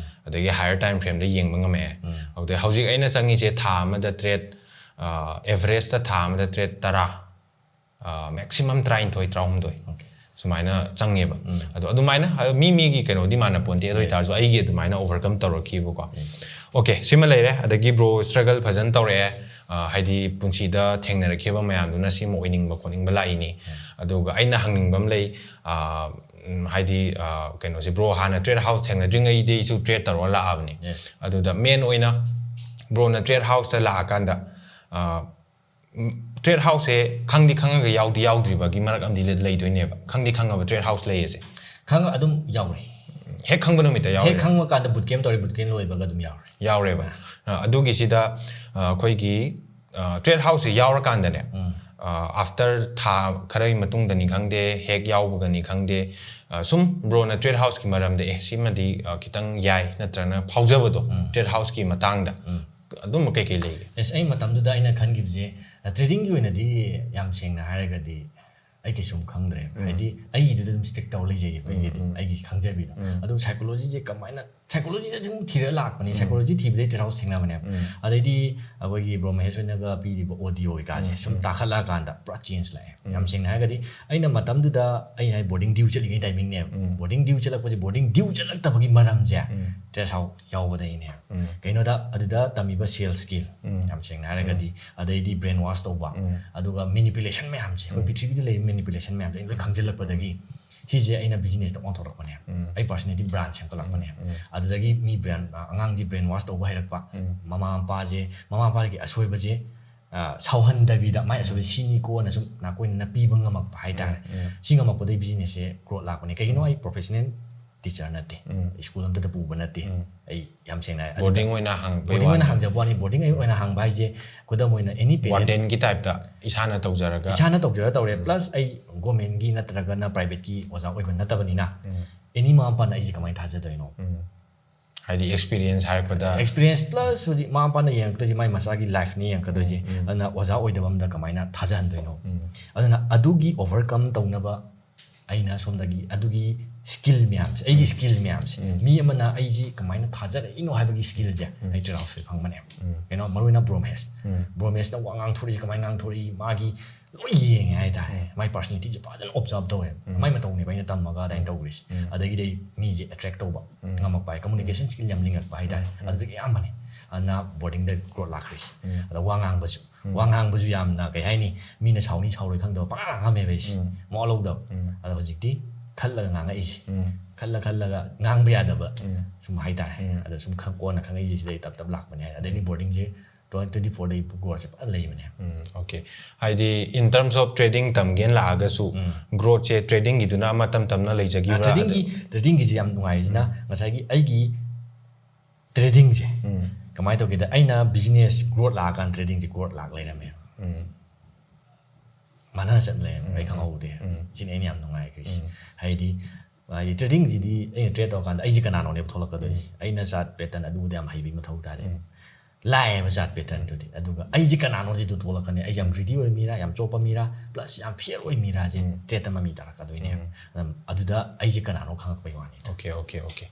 ꯑꯗꯒꯤ ꯍꯥꯏꯌꯔ ꯇꯥꯏꯝ ꯐ꯭ꯔꯦꯝꯗ ꯌꯦꯡꯕ ꯉꯝꯃꯛꯑꯦ꯫ ꯑꯗꯨꯗꯩ ꯍꯧꯖꯤꯛ ꯑꯩꯅ ꯆꯪꯉꯤꯁꯦ ꯊꯥ ꯑꯃꯗ ꯇ꯭ꯔꯦꯠ, ꯑ, ꯑꯦꯚꯔꯦꯖꯇ ꯊꯥ ꯑꯃꯗ ꯇ꯭ꯔꯦꯠ ꯇꯔꯥ, ꯃꯦꯛꯁꯤꯃꯝ ꯇꯔꯥꯅꯤꯊꯣꯏ, ꯇꯔꯥꯍꯨꯝꯗꯣꯏ ꯁꯨꯃꯥꯏꯅ ꯆꯪꯉꯦꯕ꯫ ꯑꯗꯣ ꯑꯗꯨꯃꯥꯏꯅ, ꯑ, ꯃꯤ ꯃꯤꯒꯤ ꯀꯩꯅꯣꯗꯤ ꯃꯥꯟꯅ ꯄꯣꯟꯇꯦ, ꯑꯗꯨ ꯑꯣꯏꯇꯥꯔꯁꯨ ꯑꯩꯒꯤ ꯑꯗꯨꯃꯥꯏꯅ ꯑꯣꯚꯔꯀꯝ ꯇꯧꯔꯛꯈꯤꯕꯀꯣ꯫ ꯑꯣꯀꯦ, ꯁꯤꯃ ꯂꯩꯔꯦ꯫ ꯑꯗꯒꯤ ꯕ꯭ꯔꯣ ꯁ꯭ꯇ꯭ꯔꯒꯜ ꯐꯖꯅ ꯇꯧꯔꯛꯑꯦ, ꯑ, ꯍꯥꯏꯗꯤ ꯄꯨꯟꯁꯤꯗ ꯊꯦꯡꯅꯔꯛꯈꯤꯕ ꯃꯌꯥꯝꯗꯨꯅ ꯁꯤꯃ ꯑꯣꯏꯅꯤꯡꯕ ꯈꯣꯠꯅꯤꯡꯕ ꯂꯥꯛꯏꯅꯤ꯫ ꯑꯗꯨꯒ ꯑꯩꯅ ꯍꯪꯅꯤꯡꯕ ꯑꯃ ꯂꯩ, ꯑ, ꯎꯝ, ꯍꯥꯏꯗꯤ, ꯑ, ꯀꯩꯅꯣꯁꯦ, ꯕ꯭ꯔꯣ ꯍꯥꯟꯅ ꯇ꯭ꯔꯦꯠ ꯍꯥꯎꯁ ꯊꯦꯡꯅꯗ꯭ꯔꯤꯉꯩꯗꯩꯁꯨ ꯇ꯭ꯔꯦꯠ ꯇꯧꯔꯒ ꯂꯥꯛꯑꯕꯅꯤ꯫ Yes. ꯑꯗꯨꯗ ꯃꯦꯟ ꯑꯣꯏꯅ ꯕ꯭ꯔꯣꯅ ꯇ꯭ꯔꯦꯠ ꯍꯥꯎꯁꯇ ꯂꯥꯛꯑꯀꯥꯟꯗ, ꯑ, ꯎꯝ, ꯇ꯭ꯔꯦꯠ ꯍꯥꯎꯁꯁꯦ ꯈꯪꯗꯤ ꯈꯪꯉꯒ ꯌꯥꯎꯗꯤ ꯌꯥꯎꯗ꯭ꯔꯤꯕꯒꯤ ꯃꯔꯛ ꯑꯃꯗꯤ ꯂꯩ-, ꯂꯩꯗꯣꯏꯅꯦꯕ꯫ ꯈꯪꯗꯤ ꯈꯪꯉꯕ ꯇ꯭ꯔꯦꯠ ꯍꯥꯎꯁ ꯂꯩꯌꯦꯁꯦ? ꯈꯪꯉ ꯑꯗꯨꯝ ꯌꯥꯎꯔꯦ꯫ ꯍꯦꯛ ꯈꯪꯕ ꯅꯨꯃꯤꯠꯇ ꯌꯥꯎꯔꯦ? ꯍꯦꯛ ꯈꯪꯕ ꯀꯥꯟꯗ ꯕꯨꯠ ꯀꯦꯝ ꯇꯧꯔꯦ, ꯕꯨꯠ ꯀꯦꯝ ꯂꯣꯏꯕꯒ ꯑꯗꯨꯝ ꯌꯥꯎꯔꯦ꯫ ꯌꯥꯎꯔꯦꯕ꯫ ꯑ, ꯑꯗꯨꯒꯤꯁꯤꯗ, ꯑ, ꯑꯩꯈꯣꯏꯒꯤ, ꯑ, ꯇ꯭ꯔꯦꯠ ꯍꯥꯎꯁꯁꯦ ꯌꯥꯎꯔꯀꯥꯟꯗꯅꯦ, ꯑ, ꯑꯥꯐꯇꯔ ꯊꯥ ꯈꯔꯒꯤ ꯃꯇꯨꯡꯗꯅꯤ ꯈꯪꯗꯦ, ꯍꯦꯛ ꯌꯥꯎꯕꯒꯅꯤ ꯈꯪꯗꯦ, ꯑ, ꯁꯨꯝ ꯕ꯭ꯔꯣꯅ ꯇ꯭ꯔꯦꯠ ꯍꯥꯎꯁꯀꯤ ꯃꯔꯝꯗ, "ꯑꯦ, ꯁꯤꯃꯗꯤ, ꯑ, ꯈꯤꯇꯪ ꯌꯥꯏ" ꯅꯠꯇ꯭ꯔꯒꯅ ꯐꯥꯎꯖꯕꯗꯣ ꯇ꯭ꯔꯦꯠ ꯍꯥꯎꯁꯀꯤ ꯃꯇꯥꯡꯗ, ꯑꯗꯨꯝꯕ ꯀꯩꯀꯩ ꯂꯩꯒꯦ? ꯑꯦꯁ, ꯑꯩ ꯃꯇꯝꯗꯨꯗ ꯑꯩꯅ ꯈꯟꯈꯤꯕꯁꯦ, ꯑ, ꯇ꯭ꯔꯦꯗꯤꯡꯒꯤ ꯑꯣꯏꯅꯗꯤ ꯌꯥꯝ ꯁꯦꯡꯅ ꯍꯥꯏꯔꯒꯗꯤ ꯑꯩ ꯀꯩꯁꯨꯝ ꯈꯪꯗ꯭ꯔꯦ꯫ ꯍꯥꯏꯗꯤ ꯑꯩꯒꯤꯗꯨꯗ ꯑꯗꯨꯝ ꯁ꯭ꯇꯤꯛ ꯇꯧꯔ ꯂꯩꯖꯩꯌꯦꯕ, ꯑꯩꯒꯤꯗꯤ, ꯑꯩꯒꯤ ꯈꯪꯖꯕꯤꯗꯣ꯫ ꯑꯗꯨ ꯁꯥꯏꯀꯣꯂꯣꯖꯤꯁꯦ ꯀꯃꯥꯏꯅ, ꯁꯥꯏꯀꯣꯂꯣꯖꯤꯗ ꯑꯗꯨꯝ ꯊꯤꯔ ꯂꯥꯛꯄꯅꯦ, ꯁꯥꯏꯀꯣꯂꯣꯖꯤ ꯊꯤꯕꯗꯩ ꯇ꯭ꯔꯦꯠ ꯍꯥꯎꯁ ꯊꯦꯡꯅꯕꯅꯦꯕ꯫ ꯑꯗꯩꯗꯤ ꯑꯩꯈꯣꯏꯒꯤ ꯕ꯭ꯔꯣ ꯃꯍꯦꯁ ꯍꯣꯏꯅꯒ ꯄꯤꯔꯤꯕ ꯑꯣꯗꯤꯑꯣ ꯀꯩꯀꯥꯁꯦ ꯁꯨꯝ ꯇꯥꯈꯠꯂꯛꯑꯀꯥꯟꯗ ꯄꯨꯔꯥ ꯆꯦꯟꯖ ꯂꯥꯛꯑꯦ꯫ ꯌꯥꯝ ꯁꯦꯡꯅ ꯍꯥꯏꯔꯒꯗꯤ ꯑꯩꯅ ꯃꯇꯝꯗꯨꯗ, ꯑꯩꯅ ꯍꯥꯏ ꯕꯣꯔꯗꯤꯡ ꯗ꯭ꯌꯨ ꯆꯠꯂꯤꯉꯩ ꯇꯥꯏꯃꯤꯡꯅꯦꯕ꯫ ꯕꯣꯔꯗꯤꯡ ꯗ꯭ꯌꯨ ꯆꯠꯂꯛꯄꯁꯦ, ꯕꯣꯔꯗꯤꯡ ꯗ꯭ꯌꯨ ꯆꯠꯂꯛꯇꯕꯒꯤ ꯃꯔꯝꯁꯦ ꯇ꯭ꯔꯦꯁ ꯍꯥꯎ ꯌꯥꯎꯕꯗꯒꯤꯅꯦ꯫ ꯀꯩꯅꯣꯗ ꯑꯗꯨꯗ ꯇꯝꯃꯤꯕ ꯁꯦꯜꯁ ꯁ꯭ꯀꯤꯜ, ꯌꯥꯝ ꯁꯦꯡꯅ ꯍꯥꯏꯔꯒꯗꯤ, ꯑꯗꯩꯗꯤ ꯕ꯭ꯔꯦꯟ ꯋꯥꯁ ꯇꯧꯕ, ꯑꯗꯨꯒ ꯃꯦꯅꯤꯄꯨꯂꯦꯁꯟ ꯃꯌꯥꯝꯁꯦ, ꯑꯩꯈꯣꯏ ꯄ꯭ꯔꯤꯊꯤꯕꯤꯗ ꯂꯩꯔꯤꯕ ꯃꯦꯅꯤꯄꯨꯂꯦꯁꯟ ꯃꯌꯥꯝꯁꯦ ꯑꯩꯅ ꯂꯣꯏ ꯈꯪꯖꯤꯜꯂꯛꯄꯗꯒꯤ ꯁꯤꯁꯦ ꯑꯩꯅ ꯕꯤꯖꯤꯅꯦꯁꯇ ꯑꯣꯟꯊꯣꯔꯛꯄꯅꯦ꯫ ꯑꯩ ꯄꯥꯔꯁꯅꯦꯜꯂꯤ ꯕ꯭ꯔꯥꯟ ꯁꯦꯝꯒꯠꯂꯛꯄꯅꯦ꯫ ꯑꯗꯨꯗꯒꯤ ꯃꯤ ꯕ꯭ꯔꯥꯟ, ꯑꯉꯥꯡꯁꯤ ꯕ꯭ꯔꯦꯟ ꯋꯥꯁ ꯇꯧꯕ ꯍꯩꯔꯛꯄ, ꯃꯃꯥ ꯃꯄꯥꯁꯦ, ꯃꯃꯥ ꯃꯄꯥꯒꯤ ꯑꯁꯣꯏꯕꯁꯦ, ꯑ, ꯁꯥꯎꯍꯟꯗꯕꯤꯗ ꯃꯥꯏ ꯑꯁꯣꯏꯕ ꯁꯤꯅꯤꯀꯣꯅ ꯁꯨꯝ ꯅꯥꯀꯣꯏꯅꯅ ꯄꯤꯕ ꯉꯝꯃꯛꯄ ꯍꯥꯏꯇꯥꯔꯦ꯫ ꯁꯤ ꯉꯝꯃꯛꯄꯗꯒꯤ ꯕꯤꯖꯤꯅꯦꯁꯁꯦ ꯒ꯭ꯔꯣꯠ ꯂꯥꯛꯄꯅꯦ꯫ ꯀꯩꯒꯤꯅꯣ? ꯑꯩ ꯄ꯭ꯔꯣꯐꯦꯁꯅꯦꯜ ꯇꯤꯆꯔ ꯅꯠꯇꯦ, ꯁ꯭ꯀꯨꯜ ꯑꯝꯇꯗ ꯄꯨꯕ ꯅꯠꯇꯦ꯫ ꯑꯩ ꯌꯥꯝ ꯁꯦꯡꯅ ꯍꯥꯏ, ꯑꯗꯨꯗ ꯕꯣꯔꯗꯤꯡ ꯑꯣꯏꯅ ꯍꯥꯡꯕꯩ ꯕꯣꯔꯗꯤꯡ ꯑꯣꯏꯅ ꯋꯥꯅꯤ꯫ ꯍꯥꯡꯖꯕ ꯋꯥꯅꯤ꯫ ꯕꯣꯔꯗꯤꯡ ꯑꯩ ꯑꯣꯏꯅ ꯍꯥꯡꯕ ꯍꯥꯏꯁꯦ, ꯈꯨꯗꯝ ꯑꯣꯏꯅ, ꯑꯦꯅꯤ ꯄꯦꯔꯦꯟ ꯋꯥꯔꯗꯦꯟꯒꯤ ꯇꯥꯏꯞꯇ ꯏꯁꯥꯅ ꯇꯧꯖꯔꯒ꯫ ꯏꯁꯥꯅ ꯇꯧꯖꯔ ꯇꯧꯔꯦ꯫ ꯄ꯭ꯂꯁ ꯑꯩ ꯒꯣꯔꯃꯦꯟꯒꯤ ꯅꯠꯇ꯭ꯔꯒꯅ ꯄ꯭ꯔꯥꯏꯚꯦꯠꯀꯤ ꯑꯣꯖꯥ ꯑꯣꯏꯕ ꯅꯠꯇꯕꯅꯤꯅ, ꯑꯦꯅꯤ ꯃꯃꯥ ꯃꯄꯥꯅ ꯑꯩꯁꯦ ꯀꯃꯥꯏꯅ ꯊꯥꯖꯗꯣꯏꯅꯣ? ꯍꯥꯏꯗꯤ ꯑꯦꯛꯁꯄꯤꯔꯤꯌꯦꯟꯁ ꯍꯥꯏꯔꯛꯄꯗ꯫ ꯑꯦꯛꯁꯄꯤꯔꯤꯌꯦꯟꯁ ꯄ꯭ꯂꯁ ꯍꯧꯖꯤꯛ ꯃꯃꯥ ꯃꯄꯥꯅ ꯌꯦꯡꯉꯛꯇꯣꯏꯁꯦ ꯃꯥꯏ ꯃꯆꯥꯒꯤ ꯂꯥꯏꯐꯅꯤ ꯌꯦꯡꯉꯛꯀꯗꯣꯏꯁꯦ꯫ ꯑꯗꯨꯅ ꯑꯣꯖꯥ ꯑꯣꯏꯗꯕ ꯑꯝꯗ ꯀꯃꯥꯏꯅ ꯊꯥꯖꯍꯟꯗꯣꯏꯅꯣ? ꯑꯗꯨꯅ ꯑꯗꯨꯒꯤ ꯑꯣꯚꯔꯀꯝ ꯇꯧꯅꯕ ꯑꯩꯅ ꯁꯣꯝꯗꯒꯤ ꯑꯗꯨꯒꯤ ꯁ꯭ꯀꯤꯜ ꯃꯌꯥꯝꯁꯦ, ꯑꯩꯒꯤ ꯁ꯭ꯀꯤꯜ ꯃꯌꯥꯝꯁꯦ, ꯃꯤ ꯑꯃꯅ ꯑꯩꯁꯤ ꯀꯃꯥꯏꯅ ꯊꯥꯖꯔꯛꯏꯅꯣ ꯍꯥꯏꯕꯒꯤ ꯁ꯭ꯀꯤꯜꯁꯦ ꯑꯩ ꯇ꯭ꯔꯦꯠ ꯍꯥꯎꯁꯇ ꯐꯪꯕꯅꯦꯕ꯫ ꯀꯩꯅꯣ, ꯃꯔꯨꯑꯣꯏꯅ ꯕ꯭ꯔꯣꯃꯦꯁ, ꯕ꯭ꯔꯣꯃꯦꯁꯅ ꯋꯥ ꯉꯥꯡꯊꯣꯔꯛꯏꯁꯦ, ꯀꯃꯥꯏꯅ ꯉꯥꯡꯊꯣꯔꯛꯏ, ꯃꯥꯒꯤ ꯂꯣꯏ ꯌꯦꯡꯉꯦ ꯍꯥꯏꯇꯥꯔꯦ꯫ ꯃꯥꯏ ꯄꯥꯔꯁꯅꯦꯂꯤꯇꯤꯁꯦ ꯐꯖꯅ ꯑꯣꯕꯖꯥꯔꯕ ꯇꯧꯋꯦ꯫ ꯃꯥꯏ ꯃꯇꯧꯅꯦꯕ ꯑꯩꯅ ꯇꯝꯃꯒ ꯑꯗꯨꯃꯥꯏꯅ ꯇꯧꯈ꯭ꯔꯤꯁꯦ꯫ ꯑꯗꯒꯤꯗꯤ ꯑꯩ ꯃꯤꯁꯦ ꯑꯦꯇ꯭ꯔꯦꯛ ꯇꯧꯕ ꯉꯝꯃꯛꯄ ꯍꯥꯏ, ꯀꯝꯃꯨꯅꯤꯀꯦꯁꯟ ꯁ꯭ꯀꯤꯜ ꯌꯥꯝ ꯂꯤꯡꯉꯛꯄ ꯍꯥꯏꯇꯥꯔꯦ꯫ ꯑꯗꯨꯗꯒꯤ ꯑꯌꯥꯝꯕꯅꯦ꯫ ꯑꯗꯨꯅ ꯕꯣꯔꯗꯤꯡꯗ ꯒ꯭ꯔꯣꯠ ꯂꯥꯛꯈ꯭ꯔꯤꯁꯦ꯫ ꯑꯗ ꯋꯥ ꯉꯥꯡꯕꯁꯨ, ꯋꯥ ꯉꯥꯡꯕꯁꯨ ꯌꯥꯝꯅ, ꯀꯩ ꯍꯥꯏꯅꯤ, ꯃꯤꯅ ꯁꯥꯎꯅꯤ ꯁꯥꯎꯔꯣꯏ ꯈꯪꯗꯕ ꯄꯉꯥꯡ ꯉꯥꯡꯉꯝꯃꯦꯕ ꯑꯩꯁꯦ, ꯃꯋꯥ ꯂꯧꯗꯕ꯫ ꯑꯗꯣ ꯍꯧꯖꯤꯛꯇꯤ ꯈꯜꯂꯒ ꯉꯥꯡꯉꯛꯏꯁꯦ꯫ ꯈꯜꯂ ꯈꯜꯂꯒ ꯉꯥꯡꯕ ꯌꯥꯗꯕ ꯁꯨꯝ ꯍꯥꯏꯇꯥꯔꯦ꯫ ꯑꯗ ꯁꯨꯝ ꯈꯪ-, ꯀꯣꯟꯅ ꯈꯪꯉꯛꯏꯁꯦ ꯁꯤꯗꯩ ꯇꯞ ꯇꯞ ꯂꯥꯛꯄꯅꯦ ꯍꯥꯏ꯫ ꯑꯗꯩꯗꯤ ꯕꯣꯔꯗꯤꯡꯁꯦ ꯇ꯭ꯋꯦꯟꯇꯤ ꯇ꯭ꯋꯦꯟꯇꯤ ꯐꯣꯔꯗꯩ ꯒ꯭ꯔꯣꯠꯁꯦ ꯐꯖꯅ ꯂꯩꯕꯅꯦ꯫ ꯎꯝ, okay꯫ ꯍꯥꯏꯗꯤ, in terms of trading ꯇꯝꯒꯦꯅ ꯂꯥꯛꯑꯒꯁꯨ, ꯒ꯭ꯔꯣꯠꯁꯦ ꯇ꯭ꯔꯦꯗꯤꯡꯒꯤꯗꯨꯅ ꯑꯃ ꯇꯝ ꯇꯝꯅ ꯂꯩꯖꯈꯤꯕ꯭ꯔꯥ? ꯇ꯭ꯔꯦꯗꯤꯡꯒꯤ, ꯇ꯭ꯔꯦꯗꯤꯡꯒꯤꯁꯦ ꯌꯥꯝ ꯅꯨꯡꯉꯥꯏꯔꯤꯁꯤꯅ, ꯉꯁꯥꯏꯒꯤ ꯑꯩꯒꯤ ꯇ꯭ꯔꯦꯗꯤꯡꯁꯦ ꯀꯃꯥꯏꯅ ꯇꯧꯒꯦꯗ, ꯑꯩꯅ ꯕꯤꯖꯤꯅꯦꯁ ꯒ꯭ꯔꯣꯠ ꯂꯥꯛꯑꯀꯥꯟꯗ ꯇ꯭ꯔꯦꯗꯤꯡꯁꯦ ꯒ꯭ꯔꯣꯠ ꯂꯥꯛ ꯂꯩꯔꯝꯃꯦ꯫ ꯃꯥꯟꯅꯅ ꯆꯠ ꯂꯩꯔꯝꯃꯦ, ꯑꯩ ꯈꯪꯍꯧꯗꯦ꯫ ꯁꯤꯅꯤ ꯑꯩꯅ ꯌꯥꯝ ꯅꯨꯡꯉꯥꯏꯈ꯭ꯔꯤꯁꯦ꯫ ꯍꯥꯏꯗꯤ, ꯍꯥꯏꯗꯤ ꯇ꯭ꯔꯦꯗꯤꯡꯁꯤꯗꯤ ꯑꯩꯅ ꯇ꯭ꯔꯦꯗ ꯇꯧꯔꯀꯥꯟꯗ ꯑꯩꯁꯦ ꯀꯅꯥꯅꯣꯅꯦꯕ ꯊꯣꯛꯂꯛꯀꯗꯣꯏꯁꯦ꯫ ꯑꯩꯅ ꯆꯥꯔꯠ ꯄꯦꯇꯔꯟ ꯑꯗꯨꯗꯤ ꯌꯥꯝ ꯍꯩꯕꯒꯤ ꯃꯊꯧ ꯇꯥꯗꯦ꯫ ꯂꯥꯛꯑꯦꯕ ꯆꯥꯔꯠ ꯄꯦꯇꯔꯟꯗꯨꯗꯤ꯫ ꯑꯗꯨꯒ ꯑꯩꯁꯦ ꯀꯅꯥꯅꯣꯁꯤꯗ ꯊꯣꯛꯂꯛꯀꯅꯤ꯫ ꯑꯩꯁꯦ ꯌꯥꯝ ꯒ꯭ꯔꯤꯗꯤ ꯑꯣꯏꯕ ꯃꯤꯔꯥ, ꯌꯥꯝ ꯆꯣꯞꯄ ꯃꯤꯔꯥ, ꯄ꯭ꯂꯁ ꯌꯥꯝ ꯐꯤꯌꯔ ꯑꯣꯏꯕ ꯃꯤꯔꯥꯁꯦ ꯇ꯭ꯔꯦꯠꯇ ꯃꯃꯤ ꯇꯥꯔꯛꯀꯗꯣꯏꯅꯦꯕ꯫ ꯑꯗꯨꯝ ꯑꯗꯨꯗ ꯑꯩꯁꯦ ꯀꯅꯥꯅꯣ ꯈꯪꯉꯛꯄꯩ ꯋꯥꯅꯤ꯫ Okay, okay, okay꯫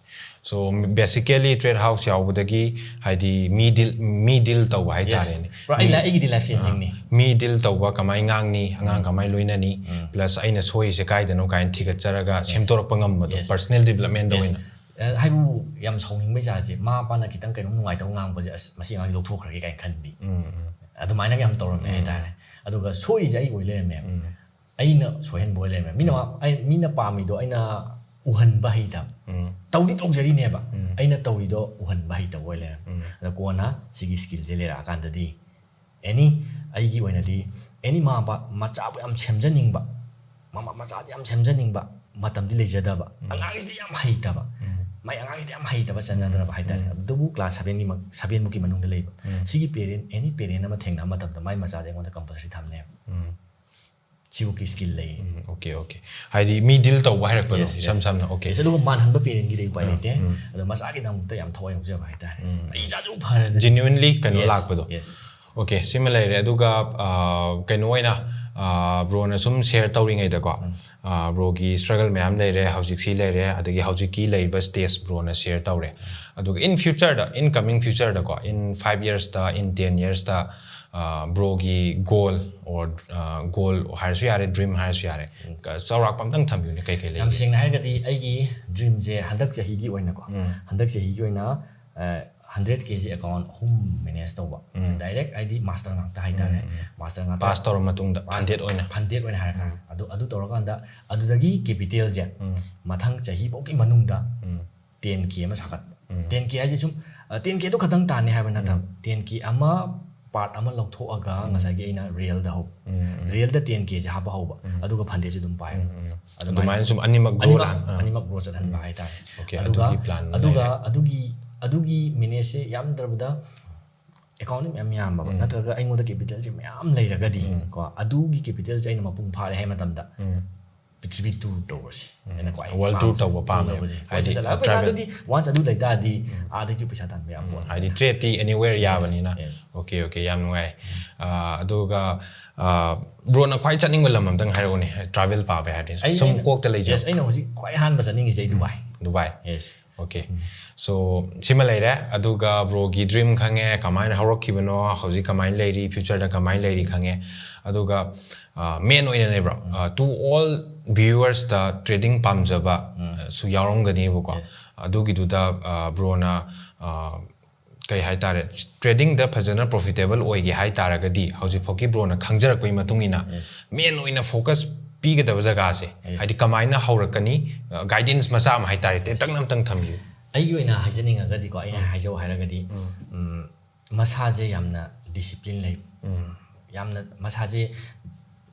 So, basically, trade house ꯌꯥꯎꯕꯗꯒꯤ, ꯍꯥꯏꯗꯤ, ꯃꯤ ꯗꯤꯜ, ꯃꯤ ꯗꯤꯜ ꯇꯧꯕ ꯍꯥꯏꯇꯥꯔꯦꯅꯦ꯫ ꯄꯨꯔꯥ ꯑꯩ ꯃꯤ, ꯂꯥꯏ-, ꯑꯩꯒꯤꯗꯤ ꯂꯥꯏꯐ ꯆꯦꯟꯖꯤꯡꯅꯤ꯫ ꯃꯤ ꯗꯤꯜ ꯇꯧꯕ, ꯀꯃꯥꯏꯅ ꯉꯥꯡꯅꯤ, ꯑꯉꯥꯡ ꯀꯃꯥꯏꯅ ꯂꯣꯏꯅꯅꯤ, ꯄ꯭ꯂꯁ ꯑꯩꯅ ꯁꯣꯏꯔꯤꯁꯦ ꯀꯥꯏꯗꯅꯣ ꯀꯥꯏꯅ ꯊꯤꯒꯠꯆꯔꯒ ꯁꯦꯝꯗꯣꯔꯛꯄ ꯉꯝꯕꯗꯣ, Yes. Personal ꯗꯤꯕꯂꯞꯃꯦꯟꯗ Yes. ꯑꯣꯏꯅ꯫ ꯑ, ꯍꯥꯏꯕꯨ ꯌꯥꯝ ꯁꯥꯎꯅꯤꯡꯕꯩ ꯆꯥꯡꯁꯦ, ꯃꯃꯥ ꯃꯄꯥꯅ ꯈꯤꯇꯪ ꯀꯩꯅꯣꯝ ꯅꯨꯡꯉꯥꯏꯇꯕ ꯉꯥꯡꯕꯁꯦ, "ꯑꯁ, ꯃꯁꯤ ꯑꯉꯥꯡꯁꯤ ꯂꯧꯊꯣꯛꯈ꯭ꯔꯒꯦ" ꯀꯥꯏꯅ ꯈꯟꯕꯤ, ꯎꯝ ꯎꯝ ꯑꯗꯨꯃꯥꯏꯅꯒ ꯌꯥꯝ ꯇꯧꯔꯝꯃꯦ ꯍꯥꯏꯇꯥꯔꯦ꯫ ꯑꯗꯨꯒ ꯁꯣꯏꯔꯤꯁꯦ ꯑꯩ ꯑꯣꯏ ꯂꯩꯔꯝꯃꯦꯕ꯫ ꯎꯝ ꯑꯩꯅ ꯁꯣꯏꯍꯟꯕ ꯑꯣꯏ ꯂꯩꯔꯝꯃꯦ꯫ ꯃꯤꯅ ꯃꯥ-, ꯑꯩ, ꯃꯤꯅ ꯄꯥꯝꯃꯤꯗꯣ ꯑꯩꯅ ꯎꯍꯟꯕ ꯍꯩꯇꯕ꯫ ꯎꯝ ꯇꯧꯗꯤ ꯇꯧꯖꯔꯤꯅꯦꯕ, ꯎꯝ ꯑꯩꯅ ꯇꯧꯔꯤꯗꯣ ꯎꯍꯟꯕ ꯍꯩꯇꯕ ꯑꯣꯏ ꯂꯩꯔꯝꯃꯦ꯫ ꯎꯝ ꯑꯗ ꯀꯣꯟꯅ ꯁꯤꯒꯤ ꯁ꯭ꯀꯤꯜꯁꯦ ꯂꯩꯔꯛꯑꯀꯥꯟꯗꯗꯤ, ꯑꯦꯅꯤ, ꯑꯩꯒꯤ ꯑꯣꯏꯅꯗꯤ ꯑꯦꯅꯤ ꯃꯃꯥ ꯃꯄꯥ ꯃꯆꯥꯕꯨ ꯌꯥꯝ ꯁꯦꯝꯖꯅꯤꯡꯕ, ꯃꯃꯥ ꯃꯆꯥꯗꯤ ꯌꯥꯝ ꯁꯦꯝꯖꯅꯤꯡꯕ, ꯃꯇꯝꯗꯤ ꯂꯩꯖꯗꯕ, ꯑꯉꯥꯡꯁꯤꯗꯤ ꯌꯥꯝ ꯍꯩꯇꯕ, ꯎꯝ ꯃꯥꯏ ꯑꯉꯥꯡꯁꯤꯗꯤ ꯌꯥꯝ ꯍꯩꯇꯕ, ꯆꯟꯅꯗ꯭ꯔꯕ ꯍꯥꯏꯇꯥꯔꯦ꯫ ꯎꯝ ꯑꯗꯨꯕꯨ ꯀ꯭ꯂꯥꯁ ꯁꯚꯦꯟꯒꯤ ꯃ-, ꯁꯚꯦꯟꯕꯨꯛꯀꯤ ꯃꯅꯨꯡꯗ ꯂꯩꯕ꯫ ꯎꯝ ꯁꯤꯒꯤ ꯄꯦꯔꯦꯟ, ꯑꯦꯅꯤ ꯄꯦꯔꯦꯟ ꯑꯃ ꯊꯦꯡꯅꯕ ꯃꯇꯝꯗ ꯃꯥꯏ ꯃꯆꯥꯁꯦ ꯑꯩꯉꯣꯟꯗ ꯀꯝꯄꯜꯁꯔꯤ ꯊꯝꯅꯦꯕ꯫ ꯎꯝ ꯁꯤꯕꯨꯛꯀꯤ ꯁ꯭ꯀꯤꯜ ꯂꯩ꯫ ꯎꯝ ꯑꯣꯀꯦ ꯑꯣꯀꯦ꯫ ꯍꯥꯏꯗꯤ ꯃꯤ ꯗꯤꯜ ꯇꯧꯕ ꯍꯩꯔꯛꯄꯗꯣ, Yes, yes. ꯏꯁꯝ ꯁꯝꯅ꯫ ꯑꯣꯀꯦ꯫ Yes, ꯑꯗꯨꯒ ꯃꯥꯟꯍꯟꯕ ꯄꯦꯔꯦꯟꯒꯤꯗꯤ ꯎꯄꯥꯏ ꯎꯝ, ꯂꯩꯇꯦ꯫ ꯎꯝ꯫ ꯑꯗꯣ ꯃꯆꯥꯒꯤꯗꯃꯛꯇ ꯌꯥꯝ ꯊꯋꯥꯏ ꯌꯥꯎꯖꯕ ꯍꯥꯏꯇꯥꯔꯦ꯫ ꯎꯝ꯫ ꯑꯩ ꯏꯆꯥꯁꯦ ꯐꯔꯗꯤ꯫ Genuinely ꯀꯩꯅꯣ Yes, ꯂꯥꯛꯄꯗꯣ꯫ yes. ꯑꯣꯀꯦ, ꯁꯤꯃ ꯂꯩꯔꯦ꯫ ꯑꯗꯨꯒ ꯑꯥ, ꯀꯩꯅꯣ ꯑꯣꯏꯅ, ꯑꯥ, ꯕ꯭ꯔꯣꯅ ꯁꯨꯝ ꯁꯦꯌꯔ ꯇꯧꯔꯤꯉꯩꯗꯀꯣ, ꯑꯥ, ꯕ꯭ꯔꯣꯒꯤ ꯁ꯭ꯇ꯭ꯔꯒꯜ ꯃꯌꯥꯝ ꯂꯩꯔꯦ, ꯍꯧꯖꯤꯛꯁꯤ ꯂꯩꯔꯦ, ꯑꯗꯒꯤ ꯍꯧꯖꯤꯛꯀꯤ ꯂꯩꯔꯤꯕ ꯁ꯭ꯇꯦꯖ ꯕ꯭ꯔꯣꯅ ꯁꯦꯌꯔ ꯇꯧꯔꯦ꯫ ꯑꯗꯨꯒ in future the, in coming future ꯗꯀꯣ, in five years ꯇ, in ten years ꯇ, ꯑꯥ, ꯕ꯭ꯔꯣꯒꯤ ꯒꯣꯜ ꯑꯣꯔ, ꯑꯥ, ꯒꯣꯜ ꯍꯥꯏꯔꯁꯨ ꯌꯥꯔꯦ, ꯗ꯭ꯔꯤꯝ ꯍꯥꯏꯔꯁꯨ ꯌꯥꯔꯦ, ꯆꯥꯎꯔꯥꯛꯄ ꯑꯝꯇꯪ ꯊꯝꯕꯤꯌꯨꯅꯦ, ꯀꯩꯀꯩ ꯌꯥꯝ ꯂꯩꯒꯦ? ꯁꯦꯡꯅ ꯍꯥꯏꯔꯒꯗꯤ ꯑꯩꯒꯤ ꯗ꯭ꯔꯤꯝꯁꯦ ꯍꯟꯗꯛ ꯆꯍꯤꯒꯤ ꯑꯣꯏꯅꯀꯣ, ꯎꯝ꯫ ꯍꯟꯗꯛ ꯆꯍꯤꯒꯤ ꯑꯣꯏꯅ, ꯑ, ꯍꯟꯗ꯭ꯔꯦꯠ ꯀꯦ ꯁꯦ ꯑꯦꯀꯥꯎꯟ ꯑꯍꯨꯝ ꯃꯦꯅꯦꯖ ꯇꯧꯕ꯫ ꯎꯝ꯫ ꯗꯥꯏꯔꯦꯛ ꯍꯥꯏꯗꯤ ꯃꯥꯁꯇꯔ ꯉꯥꯛꯇ ꯍꯥꯏꯇꯥꯔꯦ꯫ ꯎꯝ, ꯎꯝ꯫ ꯃꯥꯁꯇꯔ ꯉꯥꯛꯇ꯫ ꯄꯥꯁ ꯇꯧꯔ ꯃꯇꯨꯡꯗ ꯄꯥꯁ ꯐꯟꯗꯦꯠ ꯑꯣꯏꯅ꯫ ꯐꯟꯗꯦꯠ ꯑꯣꯏꯅ ꯍꯥꯏꯔꯀꯥꯟꯗ꯫ ꯑꯗꯨ, ꯑꯗꯨ ꯇꯧꯔꯀꯥꯟꯗ ꯑꯗꯨꯗꯒꯤ ꯀꯦꯄꯤꯇꯦꯜꯁꯦ ꯎꯝ꯫ ꯃꯊꯪ ꯆꯍꯤꯐꯧꯒꯤ ꯃꯅꯨꯡꯗ ꯎꯝ꯫ ꯇꯦꯟ ꯀꯦ ꯑꯃ ꯁꯥꯒꯠꯄ꯫ ꯎꯝ꯫ ꯇꯦꯟ ꯀꯦ ꯍꯥꯏꯁꯦ ꯁꯨꯝ, ꯑ, ꯇꯦꯟ ꯀꯦꯗꯣ ꯈꯛꯇꯪ ꯇꯥꯟꯅꯤ ꯍꯥꯏꯕ ꯅꯠꯇꯕ, ꯇꯦꯟ ꯀꯦ ꯑꯃ ꯄꯥꯔꯠ ꯑꯃ ꯂꯧꯊꯣꯛꯑꯒ ꯉꯁꯥꯏꯒꯤ ꯑꯩꯅ ꯔꯤꯌꯦꯜꯗ ꯍꯧꯕ꯫ ꯎꯝ, ꯎꯝ꯫ ꯔꯤꯌꯦꯜꯗ ꯇꯦꯟ ꯀꯦꯁꯦ ꯍꯥꯞꯄ ꯍꯧꯕ꯫ ꯎꯝ꯫ ꯑꯗꯨꯒ ꯐꯟꯗꯦꯠꯁꯦ ꯑꯗꯨꯝ ꯄꯥꯏꯕ꯫ ꯎꯝ, ꯎꯝ꯫ ꯑꯗꯨꯃꯥꯏꯅ ꯑꯗꯨꯃꯥꯏꯅ ꯁꯨꯝ ꯑꯅꯤꯃꯛ ꯒ꯭ꯔꯣ ꯑꯅꯤꯃꯛ, ꯂꯥꯛ-, ꯑꯥ꯫ ꯑꯅꯤꯃꯛ ꯒ꯭ꯔꯣ ꯆꯠꯍꯟꯕ ꯍꯥꯏꯇꯥꯔꯦ꯫ ꯑꯣꯀꯦ, ꯑꯗꯨꯒ, ꯑꯗꯨꯒꯤ ꯄ꯭ꯂꯥꯟ ꯑꯃ ꯑꯗꯨꯒ, ꯂꯩꯔꯦ꯫ ꯑꯗꯨꯒꯤ, ꯑꯗꯨꯒꯤ ꯃꯦꯅꯦꯖꯁꯦ ꯌꯥꯝꯗ꯭ꯔꯕꯗ ꯑꯦꯀꯥꯎꯟꯗꯤ ꯃꯌꯥꯝ ꯌꯥꯝꯕꯕ, ꯎꯝ꯫ ꯅꯠꯇ꯭ꯔꯒ ꯑꯩꯉꯣꯟꯗ ꯀꯦꯄꯤꯇꯦꯜꯁꯦ ꯃꯌꯥꯝ ꯂꯩꯔꯒꯗꯤ ꯎꯝ꯫ ꯀꯣ, ꯑꯗꯨꯒꯤ ꯀꯦꯄꯤꯇꯦꯜꯁꯦ ꯑꯩꯅ ꯃꯄꯨꯡ ꯐꯥꯔꯦ ꯍꯥꯏ ꯃꯇꯝꯗ ꯎꯝ꯫ ꯄ꯭ꯔꯤꯊꯤꯕꯤ ꯇꯨꯔ ꯇꯧꯕꯁꯦ ꯎꯝ꯫ ꯑꯩꯅ ꯈ꯭ꯋꯥꯏ World tour ꯄꯥꯝꯖꯕ꯫ ꯇꯧꯕ ꯄꯥꯝꯃꯦꯕ꯫ ꯇꯧꯕꯁꯦ꯫ ꯍꯥꯏꯗꯤ ꯄꯩꯁꯥ ꯆꯠꯂꯒ travel ꯄꯩꯁꯥꯗꯨꯗꯤ ꯋꯥꯟꯁ ꯑꯗꯨ ꯂꯩꯇꯥꯔꯗꯤ ꯑꯥꯗꯩꯁꯨ ꯄꯩꯁꯥ ꯇꯥꯟꯕ ꯌꯥꯝ ꯄꯣꯠ꯫ ꯍꯥꯏꯗꯤ ꯇ꯭ꯔꯦꯠꯇꯤ anywhere Yes, ꯌꯥꯕꯅꯤꯅ꯫ yes. ꯑꯣꯀꯦ, ꯑꯣꯀꯦ, ꯌꯥꯝ ꯅꯨꯡꯉꯥꯏ꯫ ꯑꯥ, ꯑꯗꯨꯒ, ꯑꯥ, ꯕ꯭ꯔꯣꯅ ꯈ꯭ꯋꯥꯏ ꯆꯠꯅꯤꯡꯕ ꯂꯝ ꯑꯝꯇꯪ ꯍꯥꯏꯔꯛꯎꯅꯦ, ꯇ꯭ꯔꯥꯚꯦꯜ ꯄꯥꯕ ꯍꯥꯏꯔꯗꯤ꯫ ꯑꯩ, ꯁꯨꯝ ꯑꯩꯅ, ꯀꯣꯛꯇ ꯂꯩꯖꯕ꯫ Yes, ꯑꯩꯅ ꯍꯧꯖꯤꯛ ꯈ꯭ꯋꯥꯏ ꯑꯍꯥꯟꯕ ꯆꯠꯅꯤꯡꯉꯤꯁꯦ ꯑꯩ Dubai. Dubai. Yes. Okay, so ꯁꯤꯃ ꯂꯩꯔꯦ꯫ ꯑꯗꯨꯒ ꯕ꯭ꯔꯣꯒꯤ ꯗ꯭ꯔꯤꯝ ꯈꯪꯉꯦ, ꯀꯃꯥꯏꯅ ꯍꯧꯔꯛꯈꯤꯕꯅꯣ, ꯍꯧꯖꯤꯛ ꯀꯃꯥꯏꯅ ꯂꯩꯔꯤ, ꯐ꯭ꯌꯨꯆꯔꯗ ꯀꯃꯥꯏꯅ ꯂꯩꯔꯤ ꯈꯪꯉꯦ꯫ ꯑꯗꯨꯒ ꯃꯦꯟ ꯑꯣꯏꯅꯅꯦ ꯕ꯭ꯔꯣ, to all viewers ꯇ ꯇ꯭ꯔꯦꯗꯤꯡ ꯄꯥꯝꯖꯕ ꯁꯨ ꯌꯥꯎꯔꯝꯒꯅꯦꯕꯀꯣ꯫ ꯑꯗꯨꯒꯤꯗꯨꯗ ꯕ꯭ꯔꯣꯅ ꯀꯩ ꯍꯥꯏꯇꯥꯔꯦ, ꯇ꯭ꯔꯦꯗꯤꯡꯗ ꯐꯖꯅ ꯄ꯭ꯔꯣꯐꯤꯇꯦꯕꯜ ꯑꯣꯏꯒꯦ ꯍꯥꯏ ꯇꯥꯔꯒꯗꯤ, ꯍꯧꯖꯤꯛꯐꯥꯎꯒꯤ ꯕ꯭ꯔꯣꯅ ꯈꯪꯖꯔꯛꯄꯒꯤ ꯃꯇꯨꯡ ꯏꯟꯅ ꯃꯦꯟ ꯑꯣꯏꯅ ꯐꯣꯀꯁ ꯄꯤꯒꯗꯕ ꯖꯒꯥꯁꯦ, ꯍꯥꯏꯗꯤ ꯀꯃꯥꯏꯅ ꯍꯧꯔꯛꯀꯅꯤ, ꯒꯥꯏꯗꯦꯟꯁ ꯃꯆꯥ ꯑꯃ ꯍꯥꯏꯇꯥꯔꯦ, ꯇꯦꯟꯇꯛꯅ ꯑꯝꯇꯪ ꯊꯝꯕꯤꯌꯨ꯫ ꯑꯩꯒꯤ ꯑꯣꯏꯅ ꯍꯥꯏꯖꯅꯤꯡꯉꯒꯗꯤꯀꯣ, ꯑꯩꯅ ꯍꯥꯏꯖꯧ ꯍꯥꯏꯔꯒꯗꯤ, ꯎꯝ, ꯃꯁꯥꯁꯦ ꯌꯥꯝꯅ ꯗꯤꯁꯤꯄ꯭ꯂꯤꯟ ꯂꯩ, ꯌꯥꯝꯅ ꯃꯁꯥꯁꯦ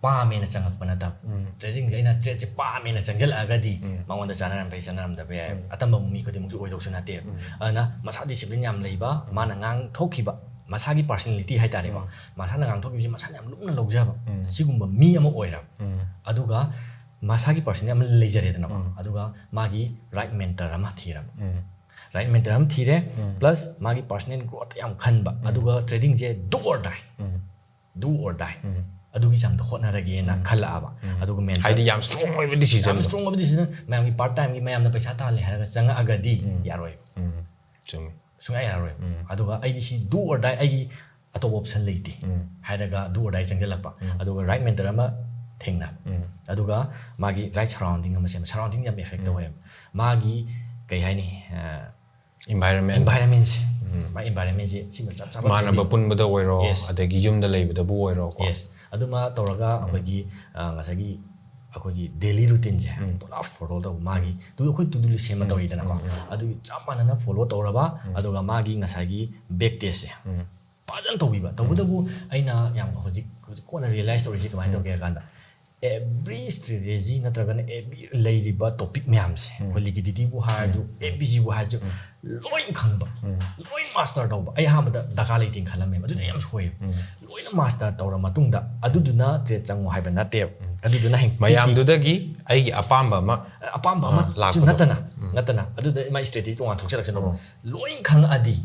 ꯄꯥꯝꯃꯦꯅ ꯆꯪꯉꯛꯄ ꯅꯠꯇꯕ꯫ ꯇ꯭ꯔꯦꯗꯤꯡꯁꯦ ꯑꯩꯅ ꯇ꯭ꯔꯦꯗꯁꯦ ꯄꯥꯝꯃꯦꯅ ꯆꯪꯁꯤꯜꯂꯛꯑꯒꯗꯤ ꯃꯉꯣꯟꯗ ꯆꯥꯟꯅꯔꯝꯕ ꯐꯩ, ꯆꯥꯟꯅꯔꯝꯗꯕ ꯌꯥꯏ, ꯑꯇꯝꯕ ꯃꯤ ꯈꯨꯗꯤꯡꯃꯛꯁꯨ ꯑꯣꯏꯗꯧꯁꯨ ꯅꯠꯇꯦꯕ꯫ ꯑꯗꯨꯅ ꯃꯁꯥ ꯗꯤꯁꯤꯄ꯭ꯂꯤꯟ ꯌꯥꯝ ꯂꯩꯕ, ꯃꯥꯅ ꯉꯥꯡꯊꯣꯛꯈꯤꯕ ꯃꯁꯥꯒꯤ ꯄꯥꯔꯁꯅꯦꯂꯤꯇꯤ ꯍꯥꯏꯇꯥꯔꯦꯀꯣ, ꯃꯁꯥꯅ ꯉꯥꯡꯊꯣꯛꯈꯤꯕꯁꯦ ꯃꯁꯥꯅ ꯌꯥꯝ ꯂꯨꯝꯅ ꯂꯧꯖꯕ, ꯁꯤꯒꯨꯝꯕ ꯃꯤ ꯑꯃ ꯑꯣꯏꯔꯕ꯫ ꯑꯗꯨꯒ ꯃꯁꯥꯒꯤ ꯄꯥꯔꯁꯅꯦꯜ ꯑꯃ ꯂꯩꯖꯔꯦꯗꯅꯀꯣ, ꯑꯗꯨꯒ ꯃꯥꯒꯤ ꯔꯥꯏꯠ ꯃꯦꯟꯇꯔ ꯑꯃ ꯊꯤꯔꯕ꯫ ꯔꯥꯏꯠ ꯃꯦꯟꯇꯔ ꯑꯃ ꯊꯤꯔꯦ, ꯄ꯭ꯂꯁ ꯃꯥꯒꯤ ꯄꯥꯔꯁꯅꯦꯜ ꯒ꯭ꯔꯣꯠꯇ ꯌꯥꯝ ꯈꯟꯕ, ꯑꯗꯨꯒ ꯇ꯭ꯔꯦꯗꯤꯡꯁꯦ do or die, do or die, ꯑꯗꯨꯒꯤ ꯆꯥꯡꯗ ꯍꯣꯠꯅꯔꯒꯦꯅ ꯈꯜꯂꯛꯑꯕ꯫ ꯑꯗꯨꯒ ꯃꯦꯟꯇꯔ ꯍꯥꯏꯗꯤ ꯌꯥꯝ ꯁ꯭ꯇꯔꯣꯡ ꯑꯣꯏꯕ ꯗꯤꯁꯤꯖꯟ꯫ ꯌꯥꯝ ꯁ꯭ꯇꯔꯣꯡ ꯑꯣꯏꯕ ꯗꯤꯁꯤꯖꯟ, ꯃꯌꯥꯝꯒꯤ ꯄꯥꯔꯠ ꯇꯥꯏꯝꯒꯤ ꯃꯌꯥꯝꯅ ꯄꯩꯁꯥ ꯇꯥꯜꯂꯦ ꯍꯥꯏꯔꯒ ꯆꯪꯉꯛꯑꯒꯗꯤ ꯌꯥꯔꯣꯏ, ꯆꯨꯝꯃꯤ꯫ ꯁꯨꯡꯌꯥ ꯌꯥꯔꯣꯏ꯫ ꯑꯗꯨꯒ ꯑꯩꯗꯤ ꯁꯤ do or die, ꯑꯩꯒꯤ ꯑꯇꯣꯞꯄ ꯑꯣꯞꯁꯟ ꯂꯩꯇꯦ ꯍꯥꯏꯔꯒ do or die ꯆꯪꯁꯤꯜꯂꯛꯄ꯫ ꯑꯗꯨꯒ ꯔꯥꯏꯠ ꯃꯦꯟꯇꯔ ꯑꯃ ꯊꯦꯡꯅꯕ, ꯑꯗꯨꯒ ꯃꯥꯒꯤ ꯔꯥꯏꯠ ꯁꯔꯥꯎꯟꯗꯤꯡ ꯑꯃ ꯁꯦꯝꯕ꯫ ꯁꯔꯥꯎꯟꯗꯤꯡ ꯌꯥꯝ ꯑꯦꯐꯦꯛ ꯇꯧꯋꯦꯕ꯫ ꯃꯥꯒꯤ ꯀꯩ ꯍꯥꯏꯅꯤ, ꯏꯟꯚꯥꯏꯔꯟꯃꯦꯟ꯫ ꯏꯟꯚꯥꯏꯔꯟꯃꯦꯟꯁꯦ, ꯃꯥꯏ ꯏꯟꯚꯥꯏꯔꯟꯃꯦꯟꯁꯦ ꯁꯤꯃ ꯆꯞ ꯆꯥꯕ ꯏꯃꯥꯟꯅꯕ ꯊꯤꯕꯤꯌꯨ꯫ ꯄꯨꯟꯕꯗ ꯑꯣꯏꯔꯣ, Yes. ꯑꯗꯒꯤ ꯌꯨꯝꯗ ꯂꯩꯕꯗꯕꯨ ꯑꯣꯏꯔꯣꯀꯣ꯫ Yes, ꯑꯗꯨꯃ ꯇꯧꯔꯒ ꯑꯩꯈꯣꯏꯒꯤ, ꯑ, ꯉꯁꯥꯏꯒꯤ ꯑꯩꯈꯣꯏꯒꯤ ꯗꯦꯂꯤ ꯔꯨꯇꯤꯟꯁꯦ ꯄꯨꯔꯥ ꯐꯣꯂꯣ ꯇꯧꯕ꯫ ꯃꯥꯒꯤ ꯇꯨ ꯑꯩꯈꯣꯏ ꯇꯨ ꯗꯨ ꯂꯤꯁ ꯁꯦꯝꯃ ꯇꯧꯔꯤꯗꯅꯀꯣ, ꯑꯗꯨꯒꯤ ꯆꯞ ꯃꯥꯟꯅꯅ ꯐꯣꯂꯣ ꯇꯧꯔꯕ, ꯑꯗꯨꯒ ꯃꯥꯒꯤ ꯉꯁꯥꯏꯒꯤ ꯕꯦꯛ ꯇꯦꯁꯁꯦ ꯐꯖꯅ ꯇꯧꯕꯤꯕ꯫ ꯇꯧꯕꯇꯕꯨ ꯑꯩꯅ ꯌꯥꯝ ꯍꯧꯖꯤꯛ, ꯍꯧꯖꯤꯛ ꯀꯣꯟꯅ ꯔꯤꯌꯦꯂꯥꯏꯁ ꯇꯧꯔꯤꯁꯦ ꯀꯃꯥꯏꯅ ꯇꯧꯒꯦ ꯍꯥꯏ ꯀꯥꯟꯗ, ꯑꯦꯕ꯭ꯔꯤ ꯁ꯭ꯇ꯭ꯔꯦꯇꯦꯖꯤ ꯅꯠꯇ꯭ꯔꯒꯅ ꯑꯦꯕ꯭ꯔꯤ ꯂꯩꯔꯤꯕ ꯇꯣꯄꯤꯛ ꯃꯌꯥꯝꯁꯦ, ꯑꯩꯈꯣꯏ ꯂꯤꯀ꯭ꯋꯤꯗꯤꯇꯤꯕꯨ ꯍꯥꯏꯔꯁꯨ, ꯑꯦꯐ ꯕꯤ ꯖꯤꯕꯨ ꯍꯥꯏꯔꯁꯨ, ꯂꯣꯏ ꯈꯪꯕ, ꯂꯣꯏ ꯃꯥꯁꯇꯔ ꯇꯧꯕ꯫ ꯑꯩ ꯑꯍꯥꯟꯕꯗ ꯗꯔꯀꯥꯔ ꯂꯩꯇꯦꯅ ꯈꯜꯂꯝꯃꯦꯕ, ꯑꯗꯨꯅ ꯌꯥꯝ ꯁꯣꯏꯌꯦꯕ꯫ ꯂꯣꯏꯅ ꯃꯥꯁꯇꯔ ꯇꯧꯔ ꯃꯇꯨꯡꯗ ꯑꯗꯨꯗꯨꯅ ꯇ꯭ꯔꯦꯗ ꯆꯪꯉꯨ ꯍꯥꯏꯕ ꯅꯠꯇꯦꯕ꯫ ꯑꯗꯨꯗꯨꯅ ꯍꯦꯛ ꯃꯌꯥꯝꯗꯨꯗꯒꯤ ꯑꯩꯒꯤ ꯑꯄꯥꯝꯕ ꯑꯃ ꯑꯄꯥꯝꯕ ꯑꯃ ꯑꯥ, ꯂꯥꯛꯄꯗꯣ꯫ ꯅꯠꯇꯅ, ꯅꯠꯇꯅ ꯑꯗꯨꯗ ꯃꯥꯏ ꯁ꯭ꯇ꯭ꯔꯦꯇꯦꯖꯤ ꯇꯣꯉꯥꯟ ꯊꯣꯛꯆꯔꯛꯁꯅꯣ꯫ ꯂꯣꯏ ꯈꯪꯉꯛꯑꯗꯤ,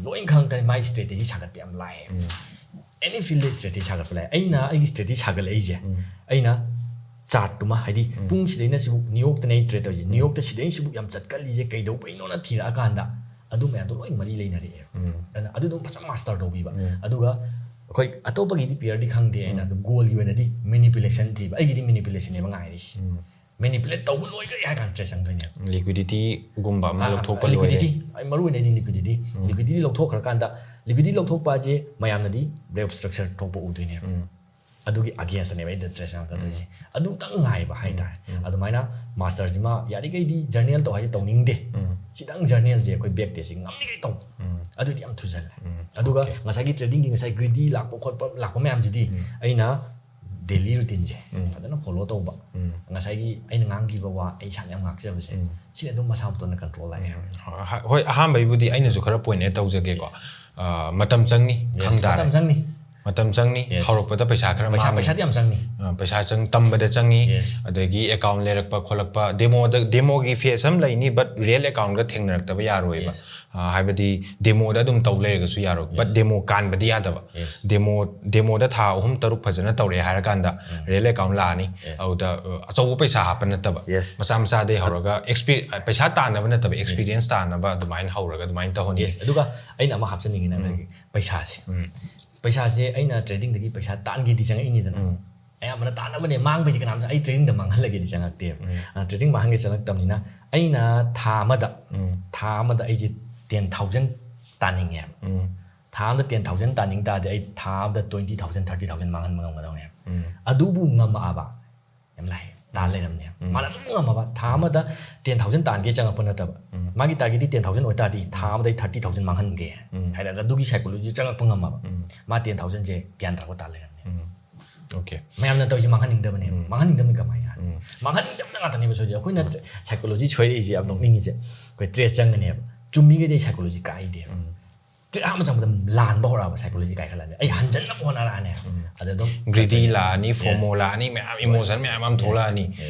ꯂꯣꯏ ꯈꯪꯉꯛꯇꯅꯤ ꯃꯥꯏ ꯁ꯭ꯇ꯭ꯔꯦꯇꯦꯖꯤ ꯁꯥꯒꯠꯄ ꯌꯥꯝ ꯂꯥꯏꯌꯦꯕ꯫ ꯑꯦꯅꯤ ꯐꯤꯜꯗ ꯁ꯭ꯇ꯭ꯔꯦꯇꯦꯖꯤ ꯁꯥꯒꯠꯄ ꯂꯥꯏ꯫ ꯑꯩꯅ ꯑꯩꯒꯤ ꯁ꯭ꯇ꯭ꯔꯦꯇꯦꯖꯤ ꯁꯥꯒꯠꯂꯛꯏꯁꯦ, ꯑꯩꯅ ꯆꯥꯔꯠꯇꯨꯃ, ꯍꯥꯏꯗꯤ ꯄꯨꯡ ꯁꯤꯗꯩꯅ ꯁꯤꯕꯨꯛ ꯅ꯭ꯌꯨ ꯌꯣꯔꯛꯇꯅꯦ ꯑꯩ ꯇ꯭ꯔꯦꯠ ꯇꯧꯔꯤꯁꯦ, ꯅ꯭ꯌꯨ ꯌꯣꯔꯛꯇ ꯁꯤꯗꯩꯅ ꯁꯤꯕꯨꯛ ꯌꯥꯝ ꯆꯠꯀꯜꯂꯤꯁꯦ ꯀꯩꯗꯧꯕꯩꯅꯣꯅ ꯊꯤꯔꯛꯑꯀꯥꯟꯗ ꯑꯗꯨ ꯃꯌꯥꯝꯗꯣ ꯂꯣꯏ ꯃꯔꯤ ꯂꯩꯅꯔꯛꯑꯦ꯫ ꯑꯗꯨꯅ ꯑꯗꯨꯗꯣ ꯐꯖꯅ ꯃꯥꯁꯇꯔ ꯇꯧꯕꯤꯕ꯫ ꯑꯗꯨꯒ ꯑꯩꯈꯣꯏ ꯑꯇꯣꯞꯄꯒꯤꯗꯤ ꯄꯤꯌꯔꯗꯤ ꯈꯪꯗꯦ, ꯑꯩꯅ ꯑꯗꯨꯝ ꯒꯣꯜꯒꯤ ꯑꯣꯏꯅꯗꯤ ꯃꯦꯅꯤꯄꯨꯂꯦꯁꯟ ꯊꯤꯕ, ꯑꯩꯒꯤꯗꯤ ꯃꯦꯅꯤꯄꯨꯂꯦꯁꯟꯅꯦꯕ ꯉꯥꯏꯔꯤꯁꯤ꯫ ꯃꯦꯅꯤꯄꯨꯂꯦꯠ ꯇꯧꯕ ꯂꯣꯏꯈ꯭ꯔꯦ ꯍꯥꯏ ꯀꯥꯟꯗ ꯇ꯭ꯔꯦꯠ ꯆꯪꯗꯣꯏꯅꯦꯕ꯫ ꯂꯤꯀ꯭ꯋꯤꯗꯤꯇꯤꯒꯨꯝꯕ ꯑꯃ ꯂꯧꯊꯣꯛꯄ ꯂꯣꯏꯔꯦ꯫ ꯂꯤꯀ꯭ꯋꯤꯗꯤꯇꯤ, ꯃꯔꯨ ꯑꯣꯏꯅ ꯑꯩꯗꯤ ꯂꯤꯀ꯭ꯋꯤꯗꯤꯇꯤ꯫ ꯂꯤꯀ꯭ꯋꯤꯗꯤꯇꯤ ꯂꯧꯊꯣꯛꯈ꯭ꯔꯀꯥꯟꯗ, ꯂꯤꯀ꯭ꯋꯤꯗꯤꯇꯤ ꯂꯧꯊꯣꯛꯄ ꯍꯥꯏꯁꯦ ꯃꯌꯥꯝꯅꯗꯤ ꯔꯦꯞ ꯁ꯭ꯇ꯭ꯔꯛꯆꯔ ꯊꯣꯛꯄ ꯎꯗꯣꯏꯅꯦꯕ꯫ ꯑꯗꯨꯒꯤ ꯑꯒꯦꯟꯁꯇꯅꯦꯕ ꯑꯩꯅ ꯇ꯭ꯔꯦꯠ ꯆꯪꯉꯛꯀꯗꯣꯏꯁꯦ꯫ ꯑꯗꯨꯇꯪ ꯉꯥꯏꯕ ꯍꯥꯏꯇꯥꯔꯦ꯫ ꯑꯗꯨꯃꯥꯏꯅ ꯃꯥꯁꯇꯔꯁꯤꯃ ꯌꯥꯔꯤꯈꯩꯗꯤ ꯖꯔꯅꯦꯜ ꯇꯧ ꯍꯥꯏꯁꯦ ꯇꯧꯅꯤꯡꯗꯦ꯫ ꯈꯤꯇꯪ ꯖꯔꯅꯦꯜꯁꯦ ꯑꯩꯈꯣꯏ ꯕꯦꯛ ꯇꯦꯁꯁꯦ ꯉꯝꯂꯤꯈꯩ ꯇꯧ꯫ ꯑꯗꯨꯗꯤ ꯌꯥꯝ ꯊꯨꯖꯜꯂꯦ꯫ ꯑꯗꯨꯒ ꯉꯁꯥꯏꯒꯤ ꯇ꯭ꯔꯦꯗꯤꯡꯒꯤ ꯉꯁꯥꯏ ꯒ꯭ꯔꯤꯗꯤ ꯂꯥꯛꯄ ꯈꯣꯠꯄ ꯂꯥꯛꯄ ꯃꯌꯥꯝꯁꯤꯗꯤ ꯑꯩꯅ ꯗꯦꯂꯤ ꯔꯨꯇꯤꯟꯁꯦ ꯐꯖꯅ ꯐꯣꯂꯣ ꯇꯧꯕ, ꯉꯁꯥꯏꯒꯤ ꯑꯩꯅ ꯉꯥꯡꯈꯤꯕ ꯋꯥ ꯑꯩ ꯏꯁꯥꯅ ꯌꯥꯝ ꯉꯥꯛꯆꯕꯁꯦ, ꯁꯤꯅ ꯑꯗꯨꯝ ꯃꯁꯥ ꯃꯇꯣꯟꯗ ꯀꯟꯇ꯭ꯔꯣꯜ ꯂꯥꯛꯑꯦ ꯍꯥꯏꯕꯅꯤ꯫ ꯍꯣꯏ, ꯍꯣꯏ, ꯑꯍꯥꯟꯕꯒꯤꯕꯨꯗꯤ ꯑꯩꯅꯁꯨ ꯈꯔ ꯄꯣꯏꯟ ꯑꯥꯎꯠ ꯇꯧꯖꯒꯦꯀꯣ꯫ ꯑ, ꯃꯇꯝ ꯆꯪꯅꯤ, Yes, ꯈꯪ ꯇꯥꯔꯦ꯫ ꯃꯇꯝ ꯆꯪꯅꯤ꯫ ꯃꯇꯝ ꯆꯪꯅꯤ꯫ Yes. ꯍꯧꯔꯛꯄꯗ ꯄꯩꯁꯥ ꯈꯔ ꯄꯩꯁꯥ, ꯃꯥꯡꯒꯅꯤ꯫ ꯄꯩꯁꯥꯗꯤ ꯌꯥꯝ ꯆꯪꯅꯤ꯫ ꯑ, ꯄꯩꯁꯥ ꯆꯪ-, ꯇꯝꯕꯗ ꯆꯪꯉꯤ꯫ Yes. ꯑꯗꯒꯤ ꯑꯦꯀꯥꯎꯟ ꯂꯩꯔꯛꯄ ꯈꯣꯠꯂꯛꯄ, ꯗꯦꯃꯣꯗ, ꯗꯦꯃꯣꯒꯤ ꯐꯦꯁ ꯑꯃ ꯂꯩꯅꯤ, ꯕꯠ ꯔꯤꯌꯦꯜ ꯑꯦꯀꯥꯎꯟꯒ ꯊꯦꯡꯅꯔꯛꯇꯕ ꯌꯥꯔꯣꯏꯕ꯫ Yes. ꯑ, ꯍꯥꯏꯕꯗꯤ ꯗꯦꯃꯣꯗ ꯑꯗꯨꯝ ꯇꯧ ꯂꯩꯔꯒꯁꯨ ꯌꯥꯔꯣꯏ, ꯕꯠ ꯗꯦꯃꯣ ꯀꯥꯟꯕꯗꯤ ꯌꯥꯗꯕ꯫ Yes. ꯗꯦꯃꯣ, ꯗꯦꯃꯣꯗ ꯊꯥ ꯑꯍꯨꯝ ꯇꯔꯨꯛ ꯐꯖꯅ ꯇꯧꯔꯛꯑꯦ ꯍꯥꯏꯔꯀꯥꯟꯗ ꯔꯤꯌꯦꯜ ꯑꯦꯀꯥꯎꯟ ꯂꯥꯛꯑꯅꯤ꯫ Yes. ꯑꯗꯨꯗ, ꯑ, ꯑꯆꯧꯕ ꯄꯩꯁꯥ ꯍꯥꯞꯄ ꯅꯠꯇꯕ, Yes. ꯃꯆꯥ ꯃꯆꯥꯗꯩ ꯍꯧꯔꯒ ꯑꯦꯛꯁꯄꯤ-, ꯄꯩꯁꯥ ꯇꯥꯟꯅꯕ ꯅꯠꯇꯕ, ꯑꯦꯛꯁꯄꯤꯔꯤꯌꯦꯟꯁ ꯇꯥꯟꯅꯕ ꯑꯗꯨꯃꯥꯏꯅ ꯍꯧꯔꯒ ꯑꯗꯨꯃꯥꯏꯅ ꯇꯧꯍꯟꯒꯦ꯫ Yes. ꯑꯗꯨꯒ ꯑꯩꯅ ꯑꯃ ꯍꯥꯞꯆꯅꯤꯡꯉꯤꯅ, ꯑꯩꯈꯣꯏꯒꯤ ꯄꯩꯁꯥꯁꯦ꯫ ꯄꯩꯁꯥꯁꯦ ꯑꯩꯅ ꯇ꯭ꯔꯦꯗꯤꯡꯗꯒꯤ ꯄꯩꯁꯥ ꯇꯥꯟꯒꯦꯗꯤ ꯆꯪꯉꯛꯏꯅꯤꯗꯅ꯫ ꯑꯌꯥꯝꯕꯅ ꯇꯥꯟꯅꯕꯅꯦ, ꯃꯥꯡꯕꯩꯗꯤ ꯀꯅꯥꯝꯇ, ꯑꯩ ꯇ꯭ꯔꯦꯗꯤꯡꯗ ꯃꯥꯡꯍꯜꯂꯒꯦꯗꯤ ꯆꯪꯉꯛꯇꯦꯕ꯫ ꯑ, ꯇ꯭ꯔꯦꯗꯤꯡ ꯃꯥꯡꯍꯟꯒꯦ ꯆꯪꯉꯛꯇꯕꯅꯤꯅ ꯑꯩꯅ ꯊꯥ ꯑꯃꯗ, ꯊꯥ ꯑꯃꯗ ꯑꯩꯁꯦ ꯇꯦꯟ ꯊꯥꯎꯖꯟ ꯇꯥꯅꯤꯡꯉꯦꯕ꯫ ꯊꯥ ꯑꯃꯗ ꯇꯦꯟ ꯊꯥꯎꯖꯟ ꯇꯥꯅꯤꯡ ꯇꯥꯔꯗꯤ ꯑꯩ ꯊꯥ ꯑꯃꯗ ꯇ꯭ꯋꯦꯟꯇꯤ ꯊꯥꯎꯖꯟ, ꯊꯥꯔꯇꯤ ꯊꯥꯎꯖꯟ ꯃꯥꯡꯍꯟꯕ ꯉꯝꯒꯗꯕꯅꯦꯕ꯫ ꯑꯗꯨꯕꯨ ꯉꯝꯃꯛꯑꯕ, ꯌꯥꯝ ꯂꯥꯏ, ꯇꯥꯟ ꯂꯩꯔꯝꯅꯦꯕ꯫ ꯃꯥꯅ ꯑꯗꯨꯝ ꯉꯝꯃꯕ, ꯊꯥ ꯑꯃꯗ ꯇꯦꯟ ꯊꯥꯎꯖꯟ ꯇꯥꯟꯒꯦ ꯆꯪꯉꯛꯄ ꯅꯠꯇꯕ, ꯃꯥꯒꯤ ꯇꯥꯔꯒꯦꯠꯇꯤ ꯇꯦꯟ ꯊꯥꯎꯖꯟ ꯑꯣꯏꯇꯥꯔꯗꯤ ꯊꯥ ꯑꯃꯗ ꯑꯩ ꯊꯥꯔꯇꯤ ꯊꯥꯎꯖꯟ ꯃꯥꯡꯍꯟꯒꯦ ꯍꯥꯏꯔꯒ ꯑꯗꯨꯒꯤ ꯁꯥꯏꯀꯣꯂꯣꯖꯤ ꯆꯪꯉꯛꯄ ꯉꯝꯃꯕ, ꯃꯥ ꯇꯦꯟ ꯊꯥꯎꯖꯟꯁꯦ ꯒ꯭ꯌꯥꯟ ꯇꯥꯔꯛꯄ ꯇꯥꯟ ꯂꯩꯔꯝꯅꯦꯕ꯫ ꯑꯣꯀꯦ꯫ ꯃꯌꯥꯝꯅ ꯇꯧꯔꯤꯁꯦ ꯃꯥꯡꯍꯟꯅꯤꯡꯗꯕꯅꯦꯕ꯫ ꯃꯥꯡꯍꯟꯅꯤꯡꯗꯕꯅ ꯀꯃꯥꯏꯅ ꯌꯥꯅꯤ? ꯃꯥꯡꯍꯟꯅꯤꯡꯗꯕꯅ ꯉꯥꯛꯇꯅꯦꯕ ꯁꯣꯏꯁꯦ꯫ ꯑꯩꯈꯣꯏꯅ ꯁꯥꯏꯀꯣꯂꯣꯖꯤ ꯁꯣꯏꯔꯛꯏꯁꯦ ꯌꯥꯝ ꯅꯣꯛꯅꯤꯡꯉꯤꯁꯦ꯫ ꯑꯩꯈꯣꯏ ꯇ꯭ꯔꯦꯠ ꯆꯪꯒꯅꯦꯕ, ꯆꯨꯝꯃꯤꯈꯩꯗꯤ ꯑꯩ ꯁꯥꯏꯀꯣꯂꯣꯖꯤ ꯀꯥꯏꯗꯦꯕ꯫ ꯇ꯭ꯔꯦꯠ ꯑꯍꯥꯟꯕ ꯆꯪꯕꯗ ꯂꯥꯟꯕ ꯍꯧꯔꯛꯑꯕ, ꯁꯥꯏꯀꯣꯂꯣꯖꯤ ꯀꯥꯏꯈꯠꯂꯛꯑꯗꯤ ꯑꯩ ꯍꯟꯖꯟꯅꯕ ꯍꯣꯠꯅꯔꯛꯑꯅꯦꯕ꯫ ꯑꯗ ꯑꯗꯨꯝ ꯒ꯭ꯔꯤꯗꯤ ꯂꯥꯛꯑꯅꯤ, ꯐꯣꯃꯣ ꯂꯥꯛꯑꯅꯤ, ꯃꯌꯥꯝ ꯏꯃꯣꯁꯟ ꯃꯌꯥꯝ ꯑꯃ ꯊꯣꯛꯂꯛꯑꯅꯤ꯫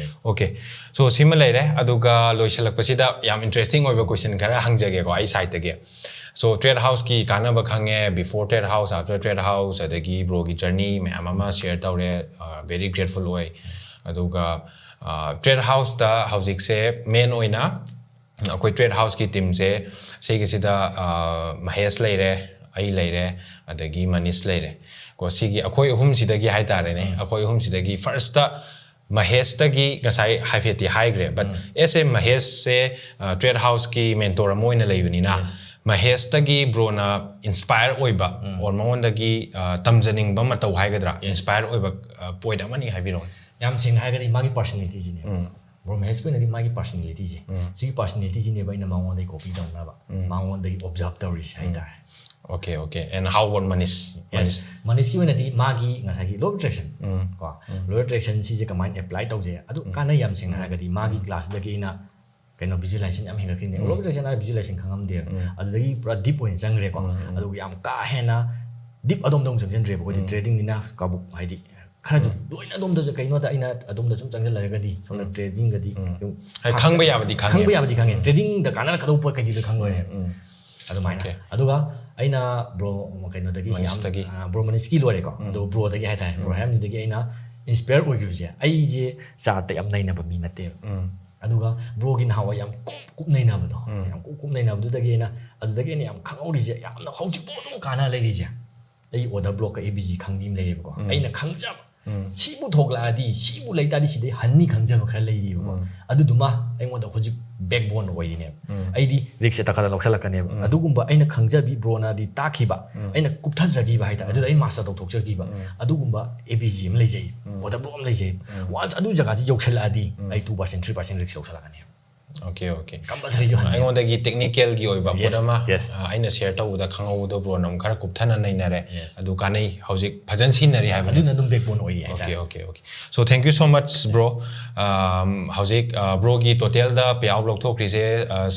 ꯑꯣꯀꯦ꯫ ꯁꯣ ꯁꯤꯃ ꯂꯩꯔꯦ꯫ ꯑꯗꯨꯒ ꯂꯣꯏꯁꯤꯜꯂꯛꯄꯁꯤꯗ ꯌꯥꯝ ꯏꯟꯇꯔꯦꯁꯇꯤꯡ ꯑꯣꯏꯕ ꯀꯣꯏꯁꯟ ꯈꯔ ꯍꯪꯖꯒꯦꯀꯣ ꯑꯩ ꯁꯥꯏꯠꯇꯒꯤ꯫ ꯁꯣ ꯇ꯭ꯔꯦꯠ ꯍꯥꯎꯁꯀꯤ ꯀꯥꯟꯅꯕ ꯈꯪꯉꯦ, before trade house, after trade house, ꯑꯗꯒꯤ ꯕ꯭ꯔꯣꯒꯤ ꯖꯔꯅꯤ ꯃꯌꯥꯝ ꯑꯃ ꯁꯤꯌꯔ ꯇꯧꯔꯦ꯫ ꯚꯦꯔꯤ ꯒ꯭ꯔꯦꯠꯐꯨꯜ ꯑꯣꯏ꯫ ꯑꯗꯨꯒ ꯇ꯭ꯔꯦꯠ ꯍꯥꯎꯁꯇ ꯍꯧꯖꯤꯛꯁꯦ ꯃꯦꯟ ꯑꯣꯏꯅ ꯑꯩꯈꯣꯏ ꯇ꯭ꯔꯦꯠ ꯍꯥꯎꯁꯀꯤ ꯇꯤꯝꯁꯦ ꯁꯤꯒꯤꯁꯤꯗ ꯃꯍꯦꯁ ꯂꯩꯔꯦ, ꯑꯩ ꯂꯩꯔꯦ, ꯑꯗꯒꯤ ꯃꯅꯤꯁ ꯂꯩꯔꯦ꯫ ꯀꯣ ꯁꯤꯒꯤ ꯑꯩꯈꯣꯏ ꯑꯍꯨꯝꯁꯤꯗꯒꯤ ꯍꯥꯏꯇꯥꯔꯦꯅꯦ, ꯑꯩꯈꯣꯏ ꯑꯍꯨꯝꯁꯤꯗꯒꯤ ꯐꯥꯔꯁꯇ ꯃꯍꯦꯁꯇꯒꯤ ꯉꯁꯥꯏ ꯍꯥꯏꯐꯦꯠꯇꯤ ꯍꯥꯏꯈ꯭ꯔꯦ, ꯕꯠ ꯑꯦꯁ ꯑꯦ ꯃꯍꯦꯁꯁꯦ ꯇ꯭ꯔꯦꯠ ꯍꯥꯎꯁꯀꯤ ꯃꯦꯟꯇꯣꯔ ꯑꯃ ꯑꯣꯏꯅ ꯂꯩꯕꯅꯤꯅ, ꯃꯍꯦꯁꯇꯒꯤ ꯕ꯭ꯔꯣꯅ ꯏꯟꯁꯄꯥꯌꯔ ꯑꯣꯏꯕ ꯑꯣꯔ ꯃꯉꯣꯟꯗꯒꯤ ꯇꯝꯖꯅꯤꯡꯕ ꯃꯇꯧ ꯍꯥꯏꯒꯗ꯭ꯔꯥ, ꯏꯟꯁꯄꯥꯌꯔ ꯑꯣꯏꯕ ꯄꯣꯏꯟꯠ ꯑꯃꯅꯤ ꯍꯥꯏꯕꯤꯔꯛꯑꯣꯅꯦ꯫ ꯌꯥꯝ ꯁꯦꯡꯅ ꯍꯥꯏꯔꯒꯗꯤ ꯃꯥꯒꯤ ꯄꯔꯁꯅꯦꯂꯤꯇꯤꯁꯤꯅꯦ꯫ ꯕ꯭ꯔꯣ ꯃꯍꯦꯁꯀꯤ ꯑꯣꯏꯅꯗꯤ ꯃꯥꯒꯤ ꯄꯔꯁꯅꯦꯂꯤꯇꯤꯁꯦ, ꯁꯤꯒꯤ ꯄꯔꯁꯅꯦꯂꯤꯇꯤꯁꯤꯅꯦꯕ ꯑꯩꯅ ꯃꯉꯣꯟꯗꯒꯤ ꯀꯣꯄꯤ ꯇꯧꯅꯕ, ꯃꯉꯣꯟꯗꯒꯤ ꯑꯣꯕꯖꯥꯔꯕ ꯇꯧꯔꯤꯁꯦ ꯍꯥꯏꯇꯥꯔꯦ꯫ Okay, okay. And how about Manish? Yes. ꯃꯅꯤꯁꯀꯤ ꯑꯣꯏꯅꯗꯤ ꯃꯥꯒꯤ ꯉꯁꯥꯏꯒꯤ law of attraction ꯀꯣ, law of attraction ꯁꯤꯁꯦ ꯀꯃꯥꯏꯅ ꯑꯦꯄ꯭ꯂꯥꯏ ꯇꯧꯁꯦ, ꯑꯗꯨ ꯀꯥꯟꯅꯩ꯫ ꯌꯥꯝ ꯁꯦꯡꯅ ꯍꯥꯏꯔꯒꯗꯤ ꯃꯥꯒꯤ ꯀ꯭ꯂꯥꯁꯇꯨꯗꯒꯤ ꯑꯩꯅ ꯀꯩꯅꯣ ꯚꯤꯖꯨꯑꯦꯂꯥꯏꯖꯦꯁꯟ ꯌꯥꯝ ꯍꯦꯟꯒꯠꯈ꯭ꯔꯤꯅꯦ꯫ Law of attraction ꯍꯥꯏꯔ ꯚꯤꯖꯨꯑꯦꯂꯥꯏꯖꯦꯁꯟ ꯈꯪꯉꯝꯗꯦꯕ꯫ ꯑꯗꯨꯗꯒꯤ ꯄꯨꯔꯥ ꯗꯤꯞ ꯑꯣꯏꯅ ꯆꯪꯈ꯭ꯔꯦꯀꯣ꯫ ꯑꯗꯨꯒ ꯌꯥꯝ ꯀꯥ ꯍꯦꯟꯅ ꯗꯤꯞ ꯑꯗꯣꯝꯗ ꯑꯃꯨꯛ ꯆꯪꯁꯤꯟꯗ꯭ꯔꯦꯕ ꯑꯩꯈꯣꯏꯗꯤ꯫ ꯇ꯭ꯔꯦꯗꯤꯡꯅꯤꯅ ꯀꯕꯨꯛ ꯍꯥꯏꯗꯤ ꯈꯔꯁꯨ ꯂꯣꯏꯅ ꯑꯗꯣꯝꯗꯁꯨ ꯀꯩꯅꯣꯗ ꯑꯩꯅ ꯑꯗꯣꯝꯗ ꯁꯨꯝ ꯆꯪꯁꯤꯜꯂꯒꯗꯤ ꯁꯣꯝꯗ ꯇ꯭ꯔꯦꯗꯤꯡꯒꯗꯤ ꯁꯨꯝ ꯍꯥꯏ, ꯈꯪꯕ ꯌꯥꯕꯗꯤ ꯈꯪꯉꯦ꯫ ꯈꯪꯕ ꯌꯥꯕꯗꯤ ꯈꯪꯉꯦ꯫ ꯇ꯭ꯔꯦꯗꯤꯡꯗ ꯀꯥꯟꯅꯔꯛꯀꯗꯧꯕ ꯄꯣꯠ ꯀꯩꯗꯤ ꯂꯣꯏ ꯈꯪꯕ ꯑꯣꯏꯔꯦ꯫ ꯑꯗꯨꯃꯥꯏꯅ꯫ Okay. ꯑꯗꯨꯒ ꯑꯩꯅ ꯕ꯭ꯔꯣ ꯀꯩꯅꯣꯗꯒꯤ ꯌꯥꯝ ꯃꯅꯤꯁꯇꯒꯤ꯫ ꯑ, ꯕ꯭ꯔꯣ ꯃꯅꯤꯁꯀꯤ ꯂꯣꯏꯔꯦꯀꯣ꯫ ꯑꯗꯣ ꯕ꯭ꯔꯣꯗꯒꯤ ꯍꯥꯏꯇꯥꯔꯦ, ꯕ꯭ꯔꯣ ꯍꯥꯏꯔꯝꯅꯤꯗꯒꯤ ꯑꯩꯅ ꯏꯟꯁꯄꯤꯌꯔ ꯑꯣꯏꯈꯤꯕꯁꯦ, ꯑꯩꯁꯦ ꯆꯥꯔꯠꯇ ꯌꯥꯝ ꯅꯩꯅꯕ ꯃꯤ ꯅꯠꯇꯦꯕ꯫ ꯑꯗꯨꯒ ꯕ꯭ꯔꯣꯒꯤ ꯅꯍꯥꯟꯋꯥꯏ ꯌꯥꯝ ꯀꯨꯞ ꯀꯨꯞ ꯅꯩꯅꯕꯗꯣ, ꯌꯥꯝ ꯀꯨꯞ ꯀꯨꯞ ꯅꯩꯅꯕꯗꯨꯗꯒꯤ ꯑꯩꯅ, ꯑꯗꯨꯗꯒꯤ ꯑꯩꯅ ꯌꯥꯝ ꯈꯪꯍꯧꯔꯤꯁꯦ, ꯌꯥꯝꯅ ꯍꯧꯖꯤꯛꯐꯥꯎ ꯑꯗꯨꯝ ꯀꯥꯟꯅ ꯂꯩꯔꯤꯁꯦ, ꯑꯩꯒꯤ ꯑꯣꯔꯗꯔ ꯕ꯭ꯂꯣꯛꯀ ꯑꯦ ꯕꯤ ꯖꯤ ꯈꯪꯕꯤ ꯑꯃ ꯂꯩꯌꯦꯕꯀꯣ꯫ ꯑꯩꯅ ꯈꯪꯖꯕ ꯁꯤꯕꯨ ꯊꯣꯛꯂꯛꯑꯗꯤ, ꯁꯤꯕꯨ ꯂꯩꯇꯥꯔꯗꯤ ꯁꯤꯗꯩ ꯍꯟꯅꯤ ꯈꯪꯖꯕ ꯈꯔ ꯂꯩꯔꯤꯕꯀꯣ꯫ ꯑꯗꯨꯗꯨꯃ ꯑꯩꯉꯣꯟꯗ ꯍꯧꯖꯤꯛ ꯕꯦꯛꯕꯣꯟ ꯑꯣꯏꯔꯤꯅꯦꯕ꯫ ꯑꯩꯗꯤ ꯔꯤꯛꯁꯁꯦ ꯇꯥꯈꯠꯇ ꯂꯧꯁꯜꯂꯛꯀꯅꯦꯕ꯫ ꯑꯗꯨꯒꯨꯝꯕ ꯑꯩꯅ ꯈꯪꯖꯕꯤ, ꯕ꯭ꯔꯣꯅꯗꯤ ꯇꯥꯛꯈꯤꯕ, ꯑꯩꯅ ꯀꯨꯞꯊꯖꯈꯤꯕ ꯍꯥꯏꯇꯥꯔꯦ, ꯑꯗꯨꯗ ꯑꯩ ꯃꯥꯁꯇꯔ ꯇꯧꯊꯣꯛꯆꯈꯤꯕ ꯑꯗꯨꯒꯨꯝꯕ ꯑꯦ ꯕꯤ ꯖꯤ ꯑꯃ ꯂꯩꯖꯩ, ꯑꯣꯔꯗꯔ ꯕ꯭ꯂꯣꯛ ꯑꯃ ꯂꯩꯖꯩ꯫ ꯋꯥꯟꯁ ꯑꯗꯨ ꯖꯒꯥꯁꯤ ꯌꯧꯁꯜꯂꯛꯑꯗꯤ ꯑꯩ ꯇꯨ ꯄꯥꯔꯁꯦꯟ, ꯊ꯭ꯔꯤ ꯄꯥꯔꯁꯦꯟ ꯔꯤꯛꯁ ꯂꯧꯁꯜꯂꯛꯀꯅꯦꯕ꯫ Okay, okay. ꯀꯝꯄꯜꯁꯔꯤꯁꯨ ꯍꯟꯅꯤ꯫ ꯑꯩꯉꯣꯟꯗꯒꯤ ꯇꯦꯛꯅꯤꯀꯦꯜꯒꯤ ꯑꯣꯏꯕ ꯄꯣꯠ Yes, ꯑꯃ yes. ꯑ, ꯑꯩꯅ ꯁꯤꯌꯔ ꯇꯧꯕꯗ ꯈꯪꯍꯧꯕꯗꯣ ꯕ꯭ꯔꯣꯅ ꯑꯃꯨꯛ ꯈꯔ ꯀꯨꯞꯊꯅ ꯅꯩꯅꯔꯦ꯫ Yes. ꯑꯗꯨ ꯀꯥꯟꯅꯩ, ꯍꯧꯖꯤꯛ ꯐꯖꯅ ꯁꯤꯖꯤꯟꯅꯔꯤ ꯍꯥꯏꯕꯅꯤ꯫ ꯑꯗꯨꯅ ꯑꯗꯨꯝ ꯕꯦꯛꯕꯣꯟ ꯑꯣꯏꯔꯤ ꯍꯥꯏꯇꯥꯔꯦ꯫ Okay, okay, okay. So thank you so much, bro. Um, ꯍꯧꯖꯤꯛ ꯕ꯭ꯔꯣꯒꯤ ꯇꯣꯇꯦꯜꯗ ꯄꯦ ꯑꯥꯎꯠ ꯂꯧꯊꯣꯛꯈ꯭ꯔꯤꯁꯦ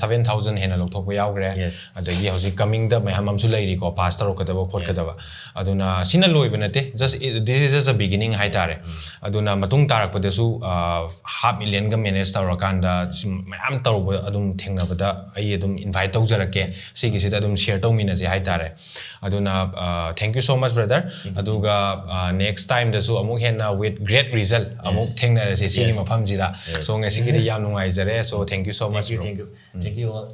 ꯁꯚꯦꯟ ꯊꯥꯎꯖꯟ ꯍꯦꯟꯅ ꯂꯧꯊꯣꯛꯄ ꯌꯥꯎꯈ꯭ꯔꯦ꯫ Yes. ꯑꯗꯒꯤ ꯍꯧꯖꯤꯛ ꯀꯃꯤꯡꯗ ꯃꯌꯥꯝ ꯑꯃꯁꯨ ꯂꯩꯔꯤꯀꯣ, ꯄꯥꯁ ꯇꯧꯔꯛꯀꯗꯕ ꯈꯣꯠꯀꯗꯕ꯫ ꯑꯗꯨꯅ ꯁꯤꯅ ꯂꯣꯏꯕ ꯅꯠꯇꯦ, just, this is just a beginning ꯍꯥꯏꯇꯥꯔꯦ꯫ ꯑꯗꯨꯅ ꯃꯇꯨꯡ ꯇꯥꯔꯛꯄꯗꯁꯨ ꯍꯥꯐ ꯃꯤꯂꯤꯌꯟꯒ ꯃꯦꯅꯦꯖ ꯇꯧꯔꯀꯥꯟꯗ ꯁꯤ ꯃꯌꯥꯝ ꯇꯧꯔꯨꯕ ꯑꯗꯨꯝ ꯊꯦꯡꯅꯕꯗ ꯑꯩ ꯑꯗꯨꯝ invite ꯇꯧꯖꯔꯛꯀꯦ, ꯁꯤꯒꯤꯁꯤꯗ ꯑꯗꯨꯝ share ꯇꯧꯃꯤꯟꯅꯁꯦ ꯍꯥꯏꯇꯥꯔꯦ꯫ ꯑꯗꯨꯅ thank you so much brother꯫ ꯑꯗꯨꯒ next timeꯗꯁꯨ ꯑꯃꯨꯛ ꯍꯦꯟꯅ with great result ꯑꯃꯨꯛ ꯊꯦꯡꯅꯔꯁꯦ ꯁꯤꯒꯤ ꯃꯐꯝꯁꯤꯗ꯫ So ꯉꯁꯤꯒꯤꯗꯤ ꯌꯥꯝ ꯅꯨꯡꯉꯥꯏꯖꯔꯦ꯫ So thank you so much bro꯫ Thank you, thank you all.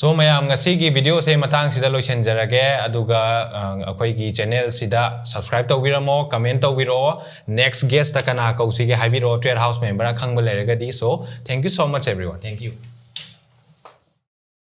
So ꯃꯌꯥꯝ, ꯉꯁꯤꯒꯤ videoꯁꯦ ꯃꯇꯥꯡꯁꯤꯗ ꯂꯣꯏꯁꯤꯟꯖꯔꯒꯦ꯫ ꯑꯗꯨꯒ ꯑꯩꯈꯣꯏꯒꯤ channelꯁꯤꯗ subscribe ꯇꯧꯕꯤꯔꯝꯃꯣ, comment ꯇꯧꯕꯤꯔꯛꯑꯣ, next guestꯇ ꯀꯅꯥ ꯀꯧꯁꯤꯒꯦ ꯍꯥꯏꯕꯤꯔꯛꯑꯣ, Trade House member ꯑꯈꯪꯕ ꯂꯩꯔꯒꯗꯤ꯫ So thank you so much everyone꯫ Thank you.